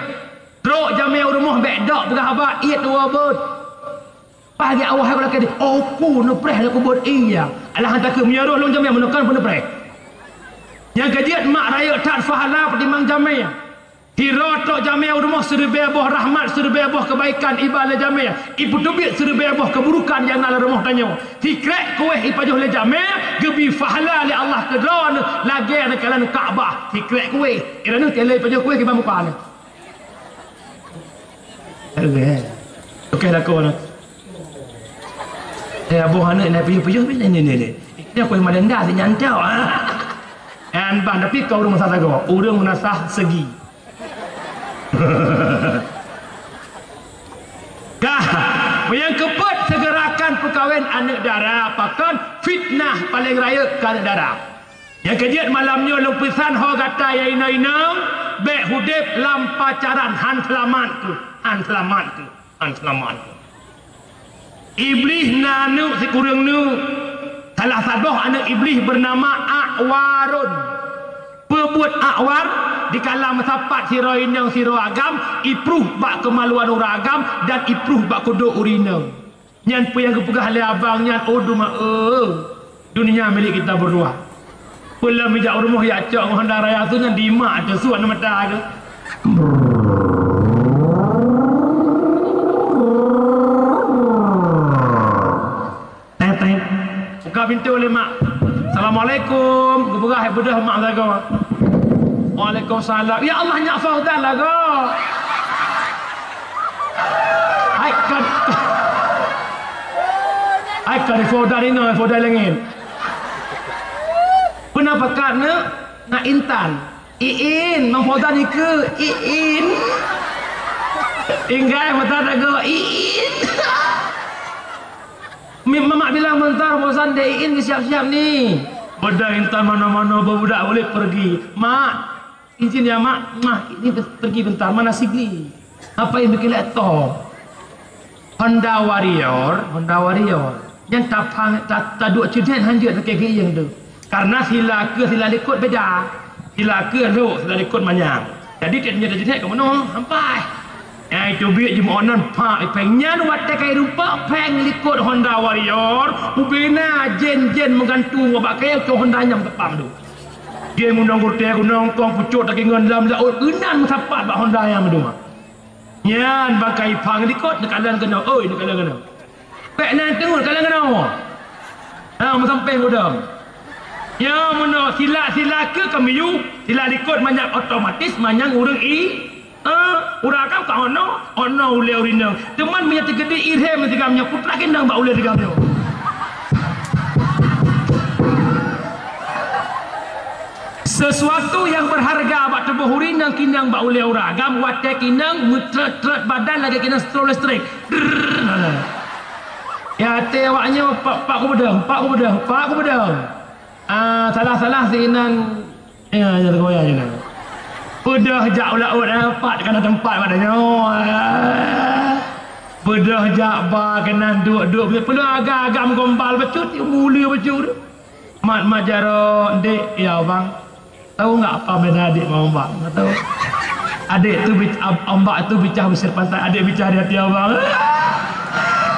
Trok jamèe u rumoh bèk dok peugah haba, iet dua bot. Paih gét awai hai lakèe deh, "Oh, ku neupreh lé kubot iya." Alah, han takheun, meunyoe roh lôn jamèe meunoe kon peuneupréh. Nyang keujeuet mak rayeuk that pahala peutimang jamèe. Sidroe trok jamèe u rumoh, siribèe boh rahmat, siribèe boh keubaikan iba lé jamèe, ipeuteubiet siribèe boh keuburukan nyang na lam rumoh tanyoe. Sikrek kuéh ipajoh lé jamèe, geubri pahala lé Allah keu droeneuh lagèe neukalon Ka'bah. Sikrek kuéh, i droeneuh teuh lé ipajoh kuéh kiban muka nyoe. Oke, lakoe na. Eh, aboh aneuk na piôh-piôh, ni, ni, ni, ni. Ini aku yang malenda si nyantau, ha? An ban, tapi kau ureueng masa sagoe, ureueng meunasah segi. Kah, nyang keupeuet, seugerakan peukawen aneuk dara, pakon fitnah paleng rayeuk keu aneuk dara. Nyang keujeuet malam nyoe lôn peusan ho gata ya inong-inong, bèk udép lam pacaran, han seulamat keuh, han seulamat keuh, han seulamat keuh. Iblih na aneuk sikureueng neuk. Salah saboh aneuk Iblih beunama Akwarun. Peubuet Akwar dikala meusapat sidroe inong sidroe agam, ipruh bak keumaluan ureueng agam dan ipruh bak kudok ureueng inong. Nyan peue nyang geupeugah lé abang nyan, "Oh, duma, eh, dunia milik kita berdua." Peue lom ijak u rumoh ijak cok ngon honda raya su nyan dimak ateueh su aneuk mata tu. Tet, tet. Buka pintu lé mak. "Assalamualaikum." Geupeugah hai beudôh mak sagoe. "Waalaikumsalam." Ya Allah, nyak Fauzan lagoe. Hai kan. Hai kan Fauzan inoe, Fauzan langét. Peue na pakat neuk? Na Intan. Iin, Mang Fauzan ikeue, Iin. Tinggai mata dago, Iin. Mi mamak bilang meuntar bosan deh Iin geusiap-siap ni. Beudôh Intan manoe-manoe beubudak boleh pergi. "Mak, izin ya, Mak. Mah, ini pe-, pergi bentar, mana Sigli?" Apa yang bikin leto? Honda Warrior, Honda Warrior. Nyang tapang, ta-, taduek ceudet hanjeuet sakét geuieng tu. Karena sila keue sila likot beda. Sila keue lhok, sila likot manyang. Jadi, tiep nyoe ceudet ke meunoe, sampai. Nyang itu biet jimeu'onan, pak, ipeng nyan watèe kai rumpok, peng likot Honda Warrior, ubena jen-jen meugantung bak kayèe cok Honda nyang tepam tu. Dia mundong gurtée gunong kong pucok takingon lam laôt, keunan meusapat bak Honda nyang meudua. Nyan bangkai pang likot neukalon keunoe, oi, neukalon keunoe. Pek nan teungoh neukalon keunoe. Ha, meusampéng udang. Ya, meunoe sila-sila keue ka miyueb, sila likot manyang otomatis manyang ureueng i, ha, ureueng agam ka ono, ono ulée ureueng inong. Teuma meunyoe teukeudi irhem sigam nyoe, putra kinong bak ulée sigam nyoe. Sesuatu nyang berharga bak tuboh ureueng inong kinong bak ulée ureueng agam, watée kinong meutrot-trot badan lagée kinong stroke listrik. Drrrr. Ya, até awak nyoe, pak, pak kubeudong, pak kubeudong, pak kubeudong. Ah, salah-salah sinan, ya, ya, ya, ya. Peudeuh jak u laôt, eh, pat kana teumpat pada nyoe. Ah. Peudeuh jak ba keunan duek-duek, peue agam-agam gombal bacut, mulia bacut. Mat-mat jaroe, dek, ya, bang. Tahu nggak apa beda adik sama ombak? Nggak tahu. Adik tu bi-, ab-, ombak tu bicah pesisir pantai, adik bicah di hati abang.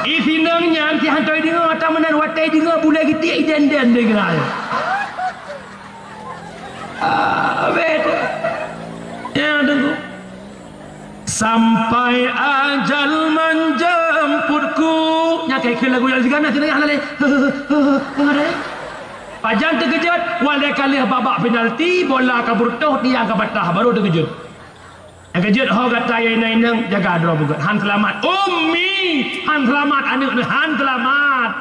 Ih, sinong nyan si hantoi deungoe, ata meunan watèe deungoe bulèe geutik idèn-dèn deungoe. Ah, bet. Ya, tunggu. Sampai ajal menjemputku. Nyan kèe kheun lagu nyang sigana sinoe hana lé. Pajan teukeujot, watèe ka lheueh babak penalti, bola ka beureutoh, tiang ka patah, baru teukeujot. Nyang keujeuet ho gata ya inong-inong, jaga droe beugöt. Han seulamat. Ummi, han seulamat aneuk neuh, han seulamat.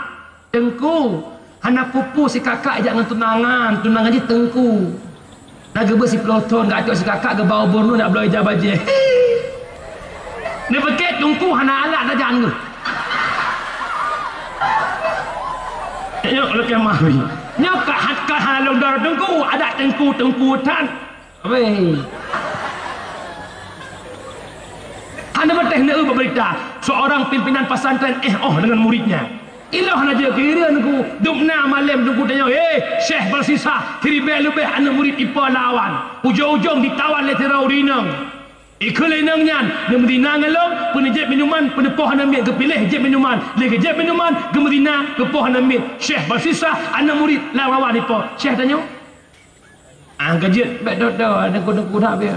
Teungku, hana peue-peue si kakak jak ngon tunangan, tunangan jih teungku. Na geubeuet siploh thon, geucok si kakak geuba u Borneo nak bloe ija bajèe. Neupeukét teungku hana alat tajak ngon. Nyoe lakèe mari. Nyoe ka hat ka hana lôn dor teungku, adat teungku, teungku that. Weh. Hana beuteh neueu bak beurita, seorang pimpinan pesantren éh oh deungon muridnya. Ilôn hana jeuet keu hireuen ku, dum na malém teungku tanyoe, "Hei, Syekh Barsisa, siribèe leubeh aneuk murid ipo lawan." Ujong-ujong ditawan lé sidroe ureueng inong. Ikheun lé inong nyan, "Neumeuzina ngon lôn, peuneujép minuman, peuneupoh aneuk miet." Geupiléh jép minuman, lé geujép minuman, geumeuzina, geupoh aneuk miet. Syekh Barsisa, aneuk murid, lawan ipo. Syekh tanyoe, Ah, ka jeuet, bèk dot-dot, ada kuda-kuda pih.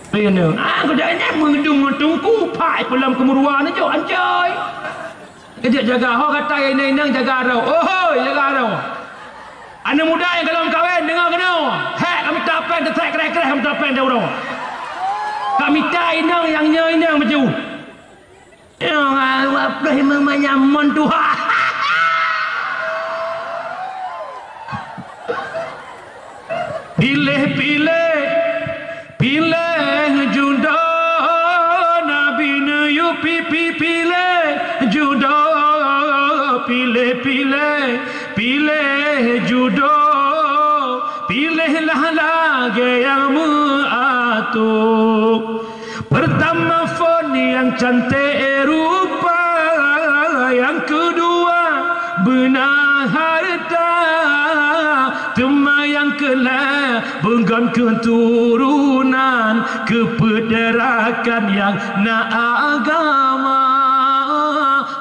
Pih nyoe. Ah, kuda nyan meudong ngon teungku, phai peulom keumeuruwa nyoe, anjay. Ka jeuet jaga, ho gata inong-inong jaga droe. Ohoi, jaga droe. Aneuk muda nyang golom kawen, deungö keunoe. Hék, ka mita péng, teusék kreh-kreh, ka mita péng di uroe. Ka mita inong nyang nyoe inong maju. Nyoe dua ploh limong manyam mon tuha. Piléh-piléh, piléh judoe, Nabi neuyue pi-, pi-, piléh judoe, piléh-piléh, piléh judoe, piléhlah lagèe nyang meuatoe. Pertama phon nyang cantik rupa, nyang keudua beuna harta, teuma nyang keulhèe beugon keuturonan, keu peuet rakan nyang na agama.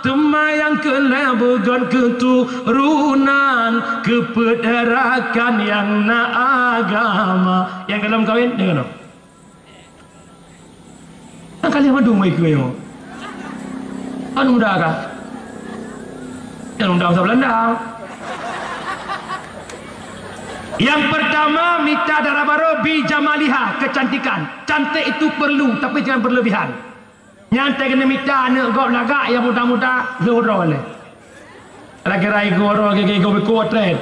Teuma nyang keulhèe beugon keuturonan, keu peuet rakan nyang na agama. Nyang golom kawen, deungö. Nyang ka lheueh mandum mai keu nyoe. Anu muda kah? Nyang muda basa Belanda. Yang pertama, mita dara barô bi jamaliha, kecantikan. Cantik itu perlu, tapi jangan berlebihan. Nyan teuh keuneuk mita aneuk gob lagak nyang muda-muda lheueh droe lé. Kira-kira igoe droe geuh-geuh beuko treb.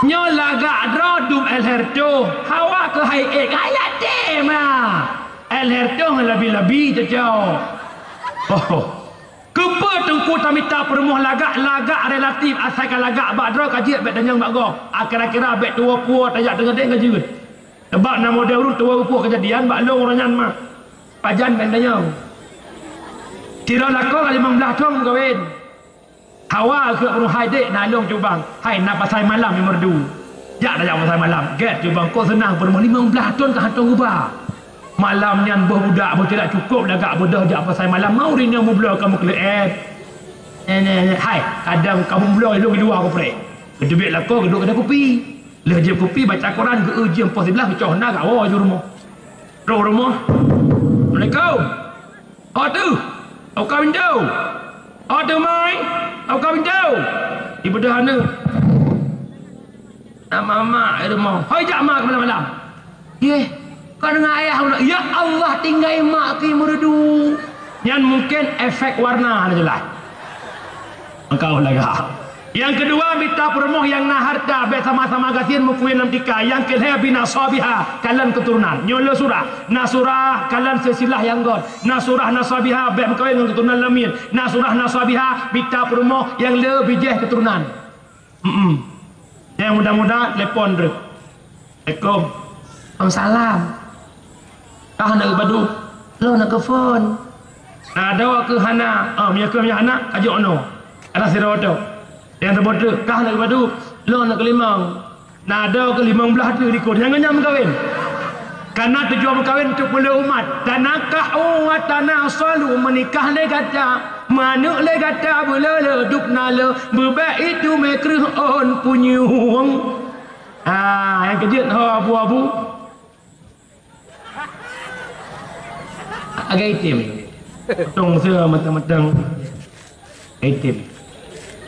Nyoe lagak droe dum L H R toh, hawa keuh hai ék kaya tema. L H R toh ngon labi-labi cocok. Oh. Keupeue teungku tamita peurumoh lagak, lagak relatif asai ka lagak bak droe ka jeuet bèk tanyong bak gob. Ah, kira-kira bèk tuwoe puwoe tajak teungeudeng ka jeuet. Sabab na model ureueng tuwoe geupuih keujadian bak lôn uroe nyan mah. Pajan ban tanyong. Sidroe lakoe ka limong blaih thon meukawen. Hawa keu ureueng hai dek na lôn cubang. Hai na pasai malam di Meureudu. Jak tajak pasai malam. Gèt cubang kok seunang peurumoh limong blaih thon ka hantom geuba. Malam nyan boh budak boh tidak cukôp lagak beudôh jak pasai malam mau rinyoe meubloe kamoe kleuet. Nyan, nyan, nyan. Hai, kadang kamoe meubloe lôn di luwa kupreh. Geuteubiet lakoe geuduek keude kupi. Lheueh jieb kupi baca Quran geu-eu jeuem poh siblaih geucok na gawoe ju rumoh. Troh rumoh. Assalamualaikum. Oh tu. Buka pintu. Oh tu mai. Buka pintu. Ibeudôh aneuk. Nak mamak di rumoh. Hoi jak mak malam-malam. Yeh. Kau dengan ayah udah. Ya Allah tinggai mak ke Meureudu. Nyan mungkin efek warna na jeulaih. Engkau lagak. Nyang keudua, mita peurumoh nyang na hareuta, bèk sama-sama gasien meukawen lam tika. Nyang keulhèe, bi nasabiha, kalon keuturonan. Nyoe le surah. Nasurah, kalon silsilah nyang göt. Nasurah, nasabiha, bèk meukawen ngon keuturonan lamin. Nasurah, nasabiha, mita peurumoh nyang le bijèh keuturonan. Mm-mm. Nyang muda-muda, telepon treuk. Assalamualaikum. Waalaikumsalam. Kah na geupadu? Lôn na geuphon. Na adoe keuh hana? Oh, meunyo keuh meunyo hana, ka jok noe. Ada sidroe tok. Nyang saboh treuk, kah na geupadu? Lôn na geulimong. Na adoe keuh limong blaih treuk likot. Nyang ngon nyan meukawen. Karena tujuan meukawen untuk peuleueh umat. Tanakahu wa tanasalu, meunikah lé gata, meuaneuk lé gata, beuleueh le, duek na le, beubek itu mé kreueh ôn punyueng. Ah, nyang keujeuet ho abu-abu. Agak item. Tong se matang-matang. Item.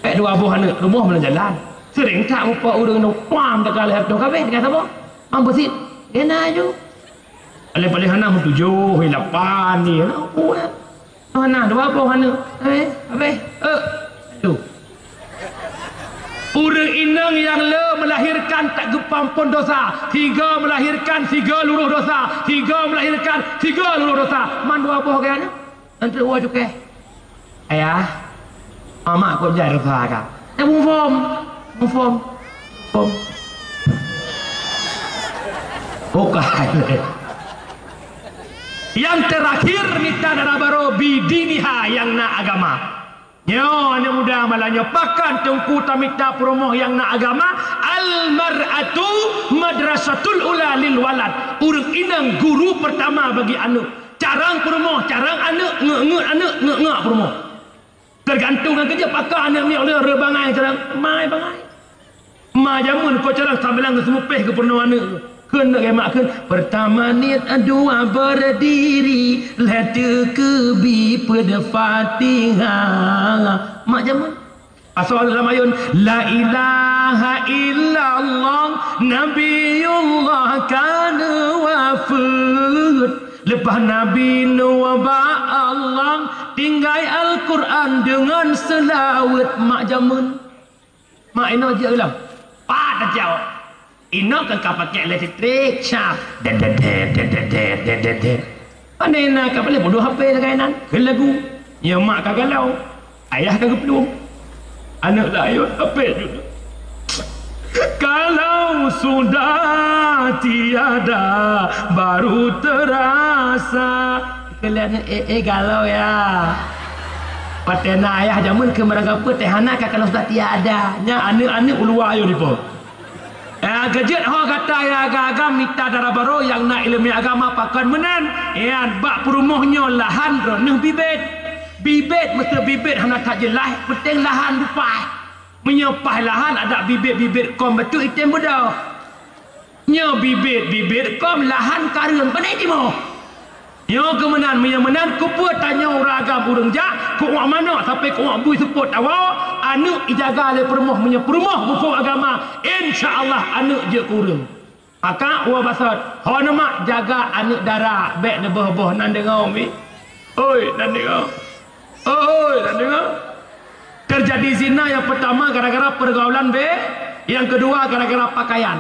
Eh, dua boh aneuk, rumoh mana jalan. Sering tak mupa ureueng nang pam dekat leher tu kabeh dengan siapa? Mampu sit. Dia nak aju. Paling-paling hana meutujoh, lapan ni. Anak buah. Hana dua boh aneuk. Habis, habis. Eh. Tu. Ureueng inong nyang le melahirkan tak geupeuampon dosa, sigo melahirkan sigo lurôh dosa, sigo melahirkan sigo lurôh dosa. Man dua boh gaya nyoe. Enteuk uwa cukai. Ayah, mamak kok jai dosa ka. Eh, bungfom. Bungfom. Bungfom. Bukan. Yang terakhir mita dara baro bidiniha nyang na agama. Nyoe aneuk muda malam nyoe, pakon teungku tamita peurumoh nyang na agama? Al mar'atu madrasatul ula lil walad. Ureueng inong guru pertama bagi aneuk. Carong peurumoh, carong aneuk, ngeuk-ngeuk aneuk, ngeuk-ngeuk peurumoh. Teugantung ngon keujeuet pakon aneuk miet ulôn reubangai carong mai bangai. Ma jameun ko carong sambilan geuseumeupéh geupeurunoe aneuk. Kheun lagèe mak kheun, "Pertama niet, dua berdiri, lhèe teukeubi peuet Fatihah." Mak jameun. Asoe lam ayôn, "La ilaha illallah, Nabiullah kana wafeuet." Leupah Nabi Nuh bak Allah, tinggai Al-Qur'an deungon seulaweuet mak jameun. Mak inoe jeuet lom. Pat tacok. Inoe kan ka pakai elektrik, syah. Det, det, det. Pandai na ka boleh bodoh H P lagèe nan. Keu lagu. Ya mak ka galau. Ayah ka geuplueng. Aneuk layon H P jeuet. Kalau sudah tiada baru terasa. Kalian eh, eh galau ya. Patena ayah jameun keu meuraga peue teh hana ka kalau sudah tiada. Nya aneuk-aneuk uluwa ayo dipo. Eh, keujeuet ho gata ya agam-agam mita dara baro nyang na ileumèe agama pakon meunan. Yan bak peurumoh nyoe lahan droeneuh bibet. Bibet meuseu bibet hana that jeulaih, peuteng lahan beupaih. Meunyoe paih lahan adak bibet-bibet kom beutôi item beudôh. Nyoe bibet-bibet kom lahan kareueng panai timoh. Nyoe keu meunan, meunyoe meunan keupeue tanyoe ureueng agam ureueng jak keu uak manok sampai keu uak bui seupôt tawoe, aneuk ijaga lé peurumoh, meunyoe peurumoh bukon agama, insya Allah aneuk jeuet keu ureueng. Maka uwa basot, ho neumak jaga aneuk dara, bèk neuboh-boh nan deungoe mi. Oi, nan deungoe. Oi, nan deungoe. Terjadi zina yang pertama gara-gara pergaulan be, yang kedua gara-gara pakaian.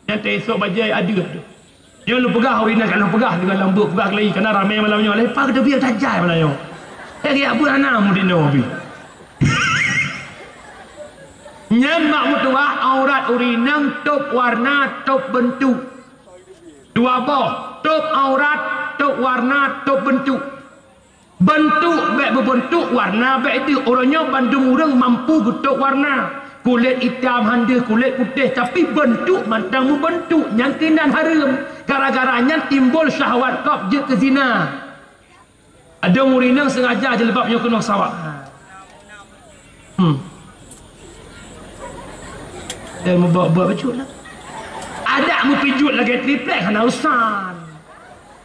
Nyang teuh esok bajèe adeuh tu. Nyoe lôn peugah ureueng inong ka lôn peugah deungon lambok peugah keulayi kana ramè malam nyoe. Leupah keudeubieng tajai malam nyoe. Eh, geujak buet hana mudinoe pih. Nyan mak meutuwah aurat ureueng inong tôp warna, tôp beuntuk. Dua boh, tôp aurat, tôp warna, tôp beuntuk. Beuntuk bèk beubeuntuk, warna bèk deuh. Uroe nyoe bandum ureueng mampu geutôp warna. Kulét itam han deuh, kulét putéh, tapi beuntuk mantong meubeuntuk, nyan keunan hareuem. Gara-gara nyan timbul syahwat gob jeuet keu zina. Adong ureueng inong seungaja jilbab nyoe keunoe sawak. Hmm. Dan meubuet-buet bacut lah. Adak meupijuet lagèe triplek hana urusan.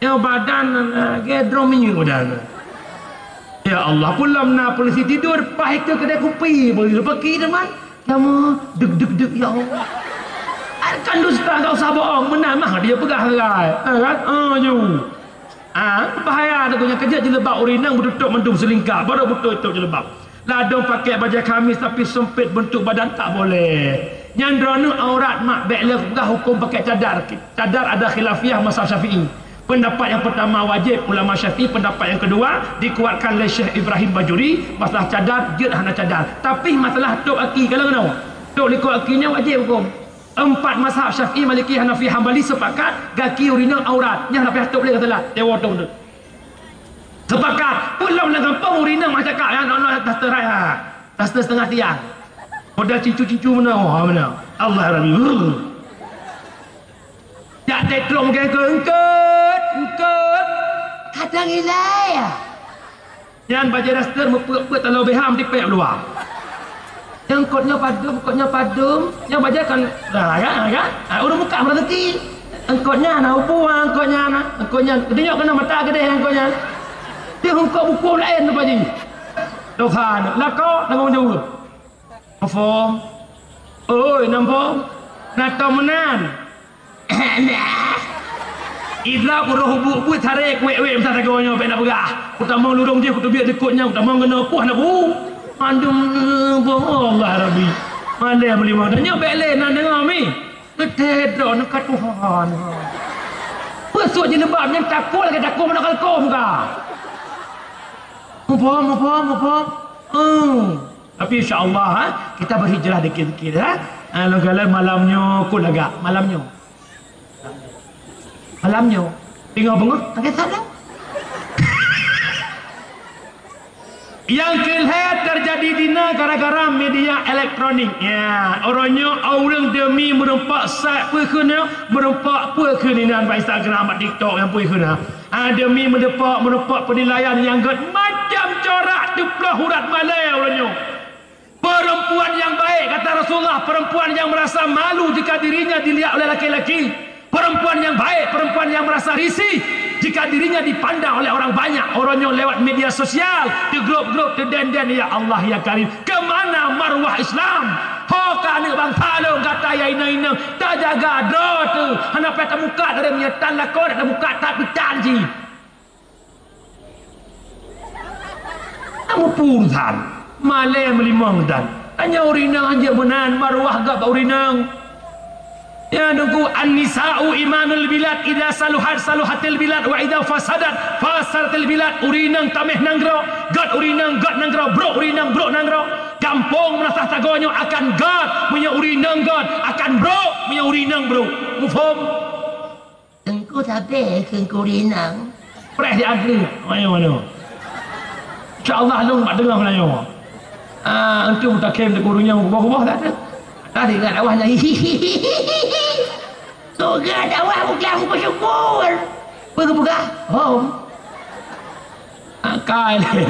Nyoe badan, eh, lagèe drom minyeuk badan. Ya Allah, peue lom na polisi tidur, paih keu keudè kupi, polisi paki teuma. Kamu deg, deg, deg, ya Allah. Kan dusta, enggak usah bohong, meunan mah dia peugah sagai. Ha, kan? Ah, ju. Ah, bahaya tu, nyang keujeuet jilbab ureueng inong beututôp mandum seulingka, baru beutôi tôp jilbab. Ladôm pakai bajèe khamis tapi seumpét beuntuk badan tak boleh. Nyan droeneuh aurat mak, bèk lé peugah hukôm pakai cadar. Cadar ada khilafiyah mazhab Syafi'i. Pendapat yang pertama wajib ulama Syafi'i, pendapat yang kedua dikuatkan oleh Syekh Ibrahim Bajuri, masalah cadar jeuet hana cadar. Tapi masalah tôp aki, kalau keunoe, tôp likôt aki nyan wajib hukôm. Empat mazhab Syafi'i, Maliki, Hanafi, Hambali sepakat gaki ureueng inong aurat. Nyan hana payah tôp lé ka salah. Dewa tôp tu. Sepakat. Peue lom lam gampông ureueng inong meucakap, ya, nyoe, nyoe, daster raya. Daster setengah tiang. Model cincu-cincu meunan, oh, meunan. Allah Rabbi. Brrr. Jak Tetrong ke eungkôt, eungkôt. Kadang ilai ya. Nyan bajèe daster meupeuet-peuet taloe B H meutipék luwa. Eungkôt nyoe padum, eungkôt nyoe padum. Nyoe bajèe kan, ha, kan, ha, kan? Ha, ureueng muka meuraseuki. Eungkôt nyan na ubu, ha, eungkôt nyan na. Eungkôt nyan, geudenyok keunoe mata geudeh eungkôt nyan. Di eungkôt bukon laén leupah jih. Dosa aneuk lakoe tanggong jaweueb. Muphom? Oi, na muphom? Na tom meunan? Idza kuroh ubuk-ubuk saré kuwék-wék meusagoe nyoe bèk na peugah. Kutamong lurông jih kuteubiet likot nyan kutamong keunoe puih na bu. Mandum boh Allah Rabbi. Malèe meulimong tanyoe bèk lé na deungoe mi. Geutéh droeneuh ka Tuhan. Peue sôk jilbab nyan takue lagèe takue manok kalkôm ka. Muphom, muphom, muphom. Hmm. Tapi insya Allah, ha, kita berhijrah dikit-dikit, ha. Ha, lôn kalon malam nyoe kon lagak, malam nyoe. Malam nyoe. Teungoh beungoh, lagèe salah. Nyang keu lhèe teujadi dina gara-gara media elektronik. Ya, uroe nyoe ureueng demi meureumpok sat peue kheun nyoe, meureumpok peue kheun inan bak Instagram, bak TikTok nyang peue kheun nyoe. Ah, demi meudeupak, meudeupak peunilaian nyang gèt macam corak teuploh urat malèe uroe nyoe. Perempuan yang baik, kata Rasulullah, perempuan yang merasa malu jika dirinya dilihat oleh laki-laki. Perempuan yang baik, perempuan yang merasa risih jika dirinya dipandang oleh orang banyak. Uroe nyoe lewat media sosial, teugrup-grup, teuden-den, ya Allah, ya Karim. Kemana marwah Islam? Ho ka aneuk bansa lôn gata ya inong-inong, tajaga droe teuh. Hana payah tamuka dari meunyoe tan lakoe, tamuka tapi tan jih. Kamu pun tan, malèe meulimong dan. Hanya ureueng inong jeuet meunan, marwah gèt bak ureueng inong. Ya, nunggu, "An-nisa'u imanul bilad, idza saluhat saluhatil bilad, wa idza fasadat fasadatil bilad." Ureueng inong tamèh nanggroe, gèt ureueng inong gèt nanggroe, brôk ureueng inong brôk nanggroe. Gampông meunasah sagoe nyoe akan gèt meunyoe ureueng inong gèt, akan brôk meunyoe ureueng inong brôk. Muphom? Teungku sabe keu ureueng inong. Preh di ateueh. Ayo mano. Insya Allah lôn bak teungoh meulayeue. Ah, antum takhém di gurèe nyang kuboh-kuboh dak tu. Tadi ingat awak lagi. Soe gèt awak bukan bersyukur. Peugah-peugah. Hom. Akai lé.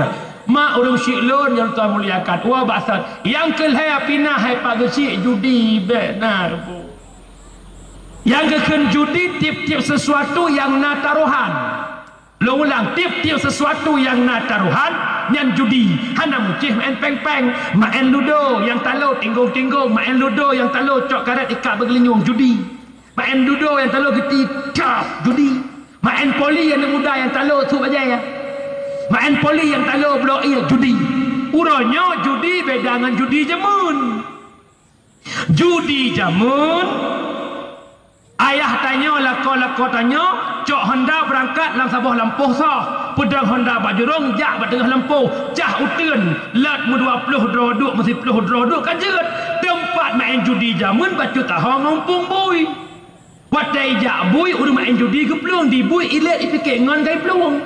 Mak ureueng syik lôn nyang tuan muliakan. Wa ba'san. Nyang keu lhèe pinah hai pak geuchik judi bèk na bu. Nyang geukheun judi tiep-tiep sesuatu nyang na tarohan. Lôn ulang, tiep-tiep sesuatu nyang na tarohan nyan judi. Hana mucih maén péng-péng, maén ludo nyang talo tinggong-tinggong, maén ludo nyang talo cok karét ikat beugeulunyueng judi. Maén ludo nyang talo geuti, cah, judi. Maén poli aneuk muda nyang talo su bajèe. Maén poli nyang talo bloe ié judi. Uroe nyoe judi beda ngon judi jameun. Judi jameun, ayah tanyoe, lakoe-lakoe tanyoe, cok honda beurangkat lam saboh lampôh soh, peudong honda bak jurông, jak bak teungoh lampôh, cah uteuen, lôt meudua ploh droe duek, meusiploh droe duek ka jeuet. Teumpat maén judi jameun bacut taho ngon umpung bui. Watèe ijak bui, ureueng maén judi geuplueng di bui, ilèe ipike ngon gai plueng.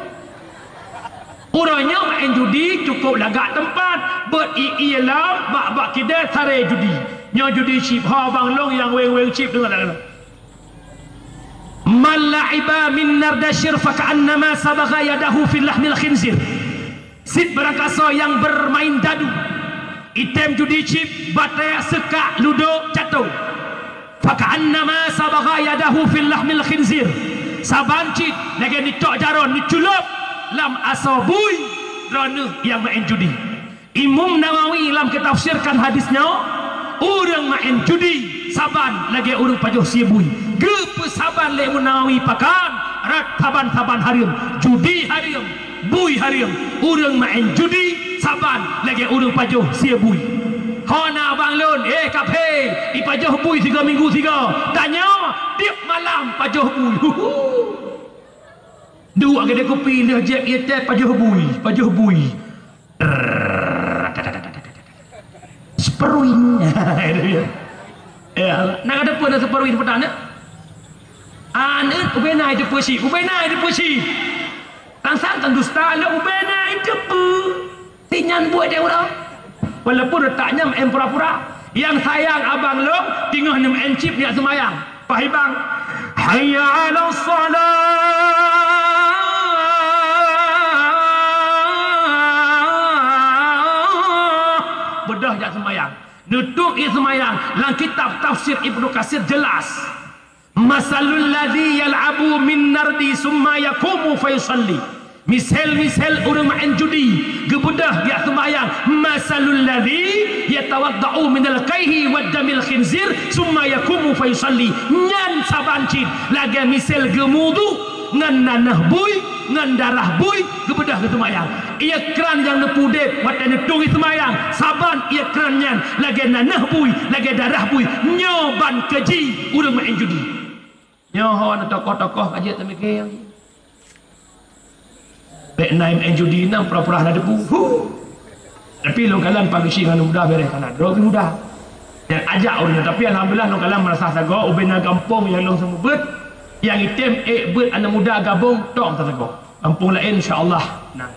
Uroe nyoe maén judi cukôp lagak teumpat, beuet ié-ié lom bak-bak keudè saré judi. Nyoe judi chip, ho bang lôn nyang weng-weng chip deungö lagèe nyoe. "Man la'iba min nardashir faka'annama sabagha yadahu fi lahmil khinzir." Cit barangkasoe nyang beurmain dadu, itém judi chip, batèe, seukak, ludo, cato. Faka'annama sabagha yadahu fi lahmil khinzir. Saban cit lagèe neucok jaroe neuculôb lam asoe bui droeneuh nyang maén judi. Imam Nawawi lam geutafsirkan hadis nyoe, ureueng maén judi saban lagèe ureueng pajoh sie bui. Geupeusaban lé Imam Nawawi pakon? Rot saban-saban hareuem. Judi hareuem, bui hareuem. Ureueng maén judi saban lagèe ureueng pajoh sie bui. Hana bang lôn, eh, kaphé, ipajoh bui sigoe minggu sigoe. Tanyoe tiep malam pajoh bui. Huhu. Duek keudè kupi lheueh jieb ié teh pajoh bui, pajoh bui. Sperwin. Ya, na ka teupeu na sperwin peutan, ya? Aneuk ubena itu peusi, ubena itu peusi. Tang sang tang dusta lé ubena itu peusi. Tinyan buet dia uroe. Walaupun reutak nyan maén pura-pura. Nyang sayang abang lôn teungoh neumaén chip nyak seumayang. Pahi bang. Hayya 'alas shalah. Beudôh jak seumayang. Neutuek ie seumayang. Lam kitab tafsir Ibnu Katsir jelas. Masalul ladzi yal'abu min nardi summa yaqumu fayusalli. Misel-misel ureuëng maén judi, geubeudôh jak seumayang. Masalul ladzi yatawadda'u minal qaihi wad damil khinzir summa yaqumu fayusalli. Nyan saban cit lagée misel geumudu ngon nanah bui, ngon darah bui, geubeudôh geuseumayang. Ie kran nyang neupudeb watée neutui seumayang, saban ie kran nyan lagée nanah bui, lagée darah bui. Nyoe ban keuji ureuëng maén judi. Nyoe ho na tokoh-tokoh ka jeuet teumiké. Bék na maén judi na pura-pura na debu. Huh. Tapi lôn kalon pageusi ngon muda bereh kana droe muda. Nyang ajak ureuëng nyan, tapi alhamdulillah lôn kalon meurasa sagoe ubena gampông nyang lôn seumeubeuet, nyang item ék beuet aneuk muda gabong tong tasagoe. Gampông laén insya Allah. Nah.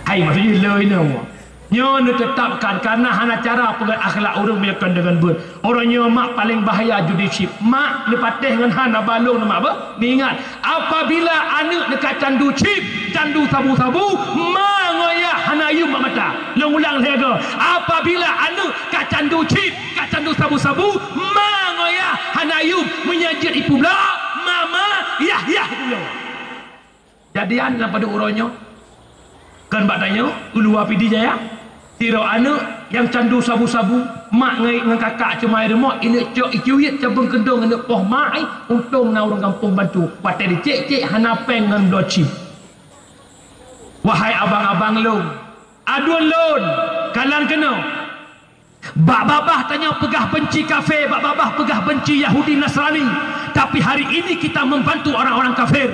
Hai maksud jih le inoe. Nyoe neuteutapkan karena hana cara peugét akhlak ureuëng meunyoe kon deungon beuet. Uroe nyoe mak paleng bahaya judi chip. Mak neupatéh ngon hana balong neumak beuh. Neuingat, apabila aneuk neuka candu chip, candu sabu-sabu, ma ngon yah hana yuem bak mata. Lôn ulang lhée goe, apabila aneuk ka candu chip, ka candu sabu-sabu, ma ngon yah hana yuem. Meunyoe jeuet ipublok, mama, yah-yah ipublok. Jadian lam padub uroe nyoe, kon bak tanyoe, uluwa Pidie Jaya, sidroe aneuk nyang candu sabu-sabu, mak ngai ngon kakak cuma rumoh, ineuk cok icuit cabeueng keudong ineuk poh mak ai, untông na ureuëng gampông bantu. Watée dicék-cék hana péng ngon bloe chip. Wahai abang-abang lôn, aduen lôn, kalon keunoe. Bak babah tanyoe peugah benci kafé, bak babah peugah benci Yahudi Nasrani. Tapi hari ini kita membantu orang-orang kafir.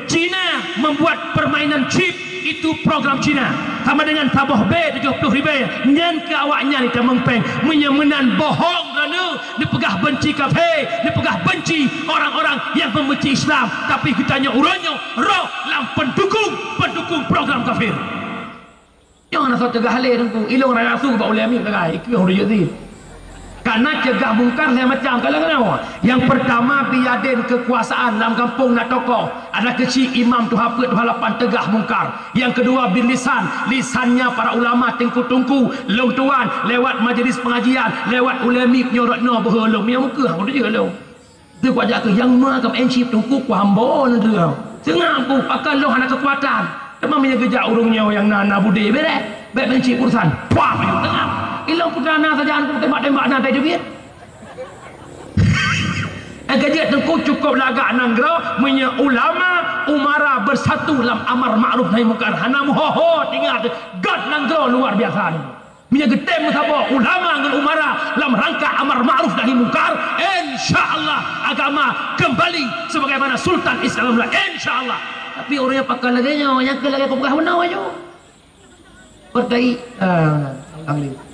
Cina membuat permainan chip, itu program Cina. Sama dengan saboh B tujuh puluh ribèe, nyan keu awaknyan itamong péng. Meunyoe meunan bohong droeneuh, neupeugah benci kafé, neupeugah benci orang-orang yang membenci Islam. Tapi geutanyoe uroe nyoe roh lam pendukung, pendukung program kafir. Nyoe hana soe cegah lé Teungku, ilong raya su bak ulée miet sagai, ikeu ureuëng jeuet zin. Karena cegah mungkar lhée macam, kalon keunoe. Nyang pertama, biadén keukuasaan lam gampông na tokoh, ada keuchik imam tuha peuet tuha lapan teugah mungkar. Nyang keudua, bilisan, lisannya para ulama teungku-teungku, lôn tuan, lewat majelis pengajian, lewat ulée miet nyoe rot nyoe beuhe lôn, nyang meukeue ureuëng jeuet lôn. Teuka jak keu nyang ma ka maén chip Teungku ku hamba nanggroe. Seungab ku pakon lôn hana keukuatan. Teuma meunyoe geujak ureuëng nyoe nyang na, na budé bereh, bék maén chip urusan. Puah, ayeueng teungab. Ilong putra na sajan ku tembak-tembak na tai teubiet. Eh, ka jeuet Teungku cukôp lagak nanggroe meunyoe ulama, umara beusatu lam amar makruf nahi mungkar. Hana meuho-ho tinggai gét nanggroe luar biasa. Meunyoe geutem meusaboh ulama ngon umara lam rangka amar makruf nahi mungkar, insya Allah agama kembali sebagaimana Sultan Islam mula, insya Allah. Tapi ureuëng nyang pakon lagée nyoe, nyang keu lagée kupeugah meunoe nyoe. Pertai, ah, alhamdulillah.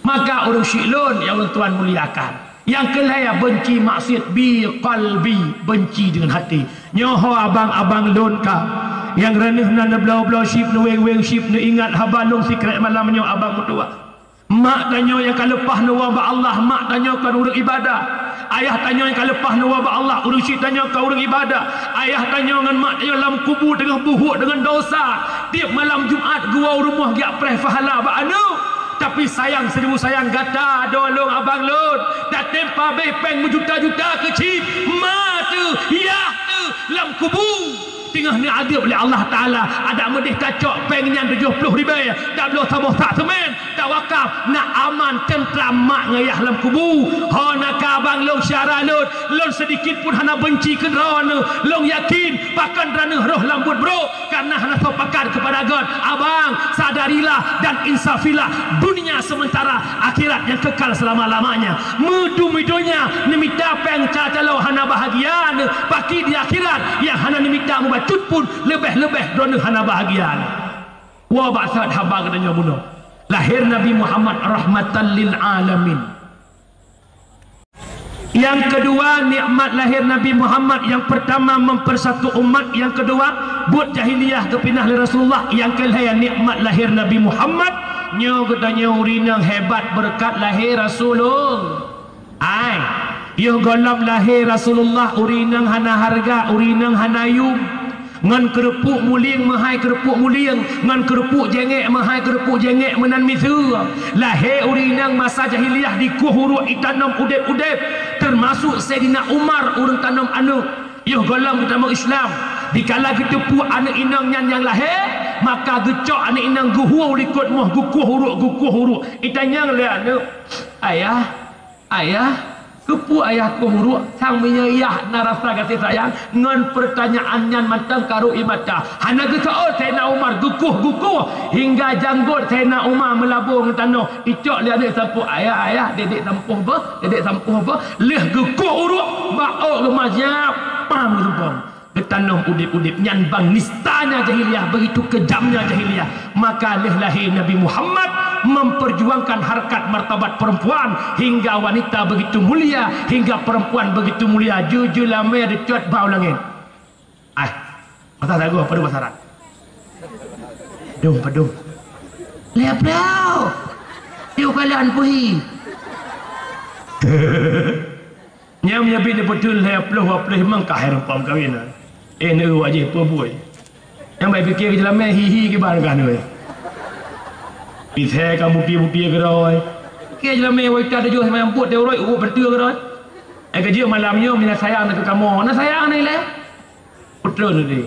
Maka ureuëng syiek lôn nyang ulôn tuan muliakan. Nyang keu lhée, benci maksiat bi qalbi, benci dengan hati. Nyoe ho abang-abang lôn ka, nyang reuneuh na neubloe-bloe chip, neuweng-weng chip, neuingat haba lôn sikrek malam nyoe abang meutuwah. Mak tanyoe nyang ka leupah neuwoe bak Allah, mak tanyoe kon ureuëng ibadah. Ayah tanyoe nyang ka leupah neuwoe bak Allah, ureuëng syiek tanyoe kon ureuëng ibadah. Ayah tanyoe ngon mak tanyoe lam kubu teungoh buhok deungon dosa. Tieb malam Jumat geuwoe u rumoh geujak preh pahala bak aneuk. Tapi sayang, seribu sayang gata, adoe lôn, abang lôn, tatem pabeh péng meujuta-juta keu chip, ma teuh, yah teuh lam kubu. Teungoh neuadeueb lé Allah Taala, adak meudeh tacok péng nyan tujoh ploh ribèe, tabloe saboh sak seumén, tawakaf, na aman teuntram mak ngon yah lam kubu. Ho na ka abang lôn, syedara lôn, lôn seudikit pun hana benci keu droeneuh. Lôn yakin pakon droeneuh roh lam buet brok, karena hana soe pakat keupada gét. Abang, sadarilah dan insafilah. Dunia sementara, akhirat yang kekal selama-lamanya. Meudumi donya, neumita péng calo-calo hana bahagia, neupaki di akhirat nyang hana neumita mubacut pun, leubeh-leubeh droeneuh hana bahagia. Woe bak seuhat haba geutanyoe bunoe. Lahé Nabi Muhammad rahmatan lil alamin. Nyang keudua, nikmat lahé Nabi Muhammad. Nyang peurtama, mempersatu umat. Nyang keudua, buet jahiliyah geupinah lé Rasulullah. Nyang keulhèe, nikmat lahé Nabi Muhammad. Nyoe geutanyoe ureueng inong hebat beureukat lahé Rasulullah. Ai. Yoh gohlom lahé Rasulullah, ureueng inong hana hareuga, ureueng inong hana yum. Ngon keureupuk mulieng meuhai keureupuk mulieng, ngon keureupuk jengek meuhai keureupuk jengek meunan miseue. Lahé ureueng inong masa jahiliyah dikueh uruek itanom udeb-udeb, teumasuk Saidina Umar ureueng tanom aneuk. Yoh gohlom geutamong Islam, dikala geuteupeue aneuk inong nyan nyang lahé, maka geucok aneuk inong geuhue u likot moh, geukueh uruek, geukueh uruek. Itanyong lé aneuk, "Ayah, Ayah, keupeue Ayah kueh uruek?" Sang meunyoe yah na rasa gaséh sayang, ngon peurtanyaan nyan mantong ka rhot ie mata. Hana geuseuôt Saidina Umar, geukueh, geukueh, hingga janggot Saidina Umar meulabô ngon tanoh. Icok lé aneuk sampôh, "Ayah, Ayah, dedek sampôh beuh, dedek sampôh beuh." Lheueh geukueh uruek, bak ôk geuh meusiap, pam geutumpông. Geutanom udeb-udeb, nyan ban nistanya jahiliyah, begitu kejamnya jahiliyah. Maka lheueh lahé Nabi Muhammad memperjuangkan harkat martabat perempuan, hingga wanita begitu mulia, hingga perempuan begitu mulia. Jeuet-jeuet lamé deucot bak u langét. Ai, masa sagoe padum pasaran. Padum, padum. Lhèe plôh. Yue kalon puhi. Nyang meunyoe bit neupeuteun lhèe plôh, dua plôh limong ka hai rumpok meukawen na. Eh, neu wajéh peue buet. Nyang bai piké keu jeulamé hi-hi kiban kah neu. Pisé ka muti-muti keudroe. Piké jeulamé wai ka tujoh sama nyang buet teuroi ueh beutôi keudroe. Eh, keujeuet malam nyoe mina sayang keu kamoe. Na sayang ni lé. Putra ni deh.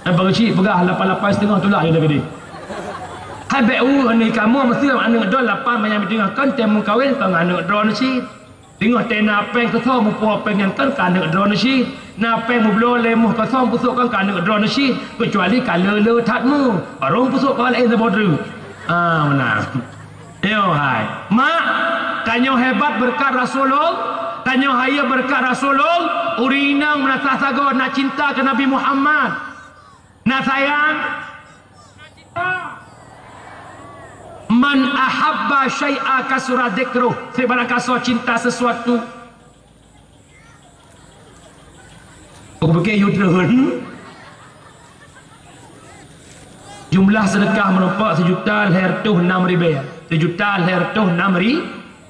Eh, bang cik peugah lapan lapan setengah tulak dia tadi. Hai bèk ueh ni kamoe meusti aneuk droe lapan manyang meutengah kon tem meukawen kon aneuk droe ni cit. Teungoh teu na péng keusoe mupuwoe péng nyan kon keu aneuk droeneuh cit. Na péng mubloe lé moh keusoe pusok kon keu aneuk droeneuh cit, keucuali ka le-le that mu, barô pusok kon laén saboh treuk. Ah, meunan. Nyoe hai. Mak, tanyoe hebat beureukat Rasulul-, tanyoe hayeu beureukat Rasulul-, ureueng inong meunasah sagoe na cinta keu Nabi Muhammad. Na sayang? Man ahabba syai'a kasura dzikruh. Sibarang kasoe cinta sesuatu. Oke, yue treun. Jumlah sedekah meurumpok sijuta lhèe reutôh nam ribèe. Sijuta lhèe reutôh nam ri-,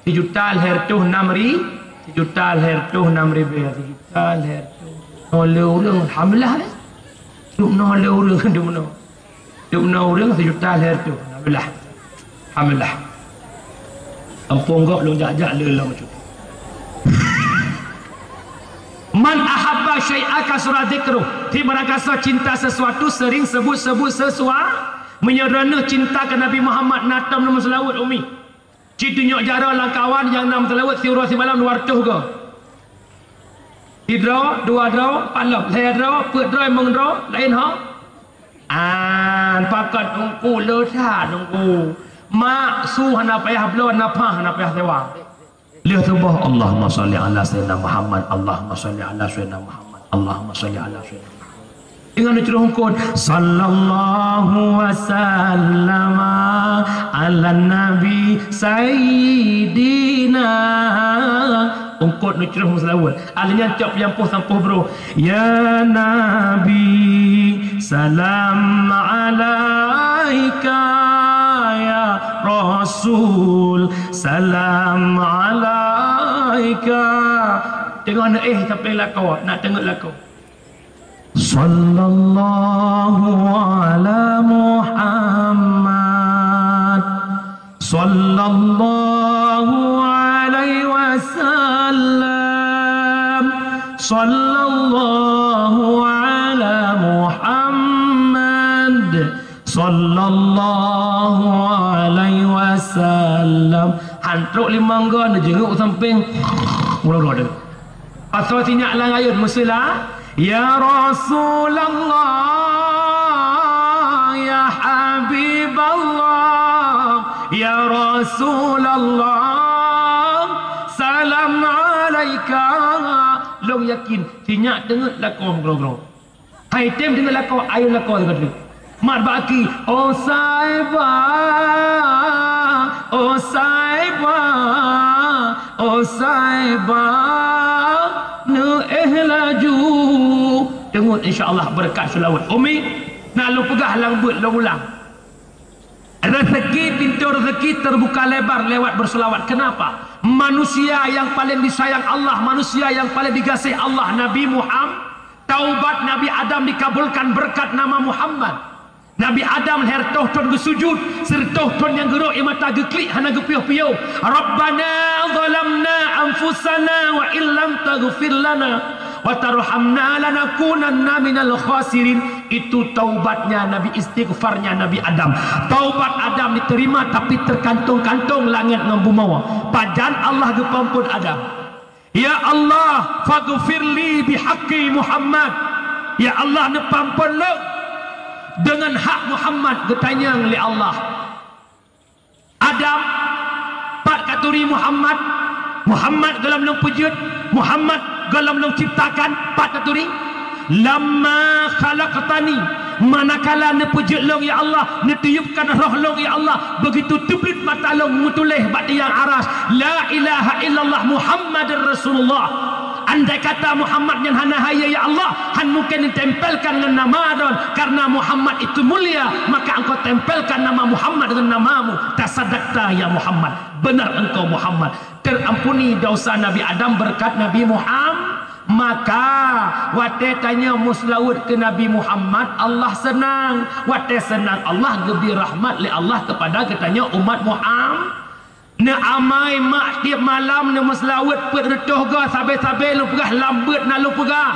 Sijuta lhèe reutôh nam ri-, sijuta lhèe reutôh nam ribèe, sijuta lhèe reutôh. Noe le ureueng, alhamdulillah, eh. Dum noe le ureueng, dum noe. Dum noe ureueng sijuta lhèe reutôh, alhamdulillah. Alhamdulillah. Ampôn gob lôn jak-jak le lom cut. Man ahabba syai'a kasura dzikruh. Sibarang kasoe cinta sesuatu, sering sebut-sebut sesua-, meunyoe droeneuh cinta keu Nabi Muhammad, na tom lôn meuseulaweuet umi. Cit tunyok jaroe lam kawan nyang na meuseulaweuet siuroe simalam dua reutôh goe. Sidroe, dua droe, pat lom, lhèe droe, peuet droe, limong droe, laén ho. An, pakat teungku, le that teungku. Mak su hana payah bloe, nafah hana payah sewa. Lheueh suboh, Allahumma shalli ala sayyidina Muhammad, Allahumma shalli ala sayyidina Muhammad, Allahumma shalli ala sayyidina Muhammad. Deungon neucroh eungkôt, "Sallallahu wa sallama ala nabi sayyidina." Eungkôt neucroh meuseulaweuet. Ahli nyan cok peunyampoh sampôh broh. Ya Nabi, salam alaika, ya Rasul, salam alaika. Teungoh neuéh sampoe lakoe, nak teungeut lakoe. Sallallahu ala Muhammad. Sallallahu alaihi wasallam. Sallallahu ala Muhammad. Sallallahu alaihi wasallam. Han trok limong goe neujeungeuk u sampéng. Uroe-uroe deungon. Pasoe sinyak lam rayeuk meuseula, "Ya Rasulullah, ya Habiballah, ya Rasulullah, salam alaika." Lôn yakin, sinyak teungeut lakoe keudroe-keudroe. Hai tem deungon lakoe, ayo lakoe deungon. Mat baki, "Oh saiba, oh saiba, oh saiba, neuéh laju." Deungon, insya Allah, beureukat seulaweuet. Umi, na lôn peugah lam beuet lôn ulang. Rezeki, pintoe rezeki teubuka lebar lewat beuseulawat. Keunapa? Manusia nyang paleng disayang Allah, manusia nyang paleng digaséh Allah, Nabi Muham-, taubat Nabi Adam dikabulkan beureukat nama Muhammad. Nabi Adam lhèe reutôh thôn geusujut, sireutôh thôn nyang geurok ie mata geuklik hana geupiôh-piôh. "Rabbana zalamna anfusana wa illam taghfir lana wa tarhamna lanakunanna minal khasirin." Itu taubatnya Nabi, istighfarnya Nabi Adam. Taubat Adam diterima, tapi terkantong-kantong langét ngon bumoe. Pajan Allah geupeuamphon Adam. "Ya Allah, faghfirli bihaqqi Muhammad." Ya Allah, neupeuamphon lôn deungon hak Muhammad, geutanyong lé Allah. Adam, pat katuri Muhammad? Muhammad gohlom lôn peujeuet, Muhammad gohlom lôn ciptakan, pat katuri? "Lamma khalaqtani," manakala neupeujeuet lôn, ya Allah, neutiupkan roh lôn, ya Allah, begitu teubleuet mata lôn meutuléh bak tiang aras, "La ilaha illallah Muhammadur Rasulullah." Andai kata Muhammad nyan hana hayeue, ya Allah, han mungken ditempelkan ngon nama droen, karena Muhammad itu mulia, maka engkau tempelkan nama Muhammad dengan namamu. Tasadakta, ya Muhammad, benar engkau Muhammad. Terampuni dosa Nabi Adam berkat Nabi Muham-, maka watée tanyoe meuseulaweuet keu Nabi Muhammad, Allah seunang. Watée seunang Allah, geubri rahmat lé Allah kepada geutanyoe umat Muham-, neuamai mak tieb malam neumeuseulaweuet peuet reutôh goe, sabe-sabe lôn peugah, lam beuet na lôn peugah.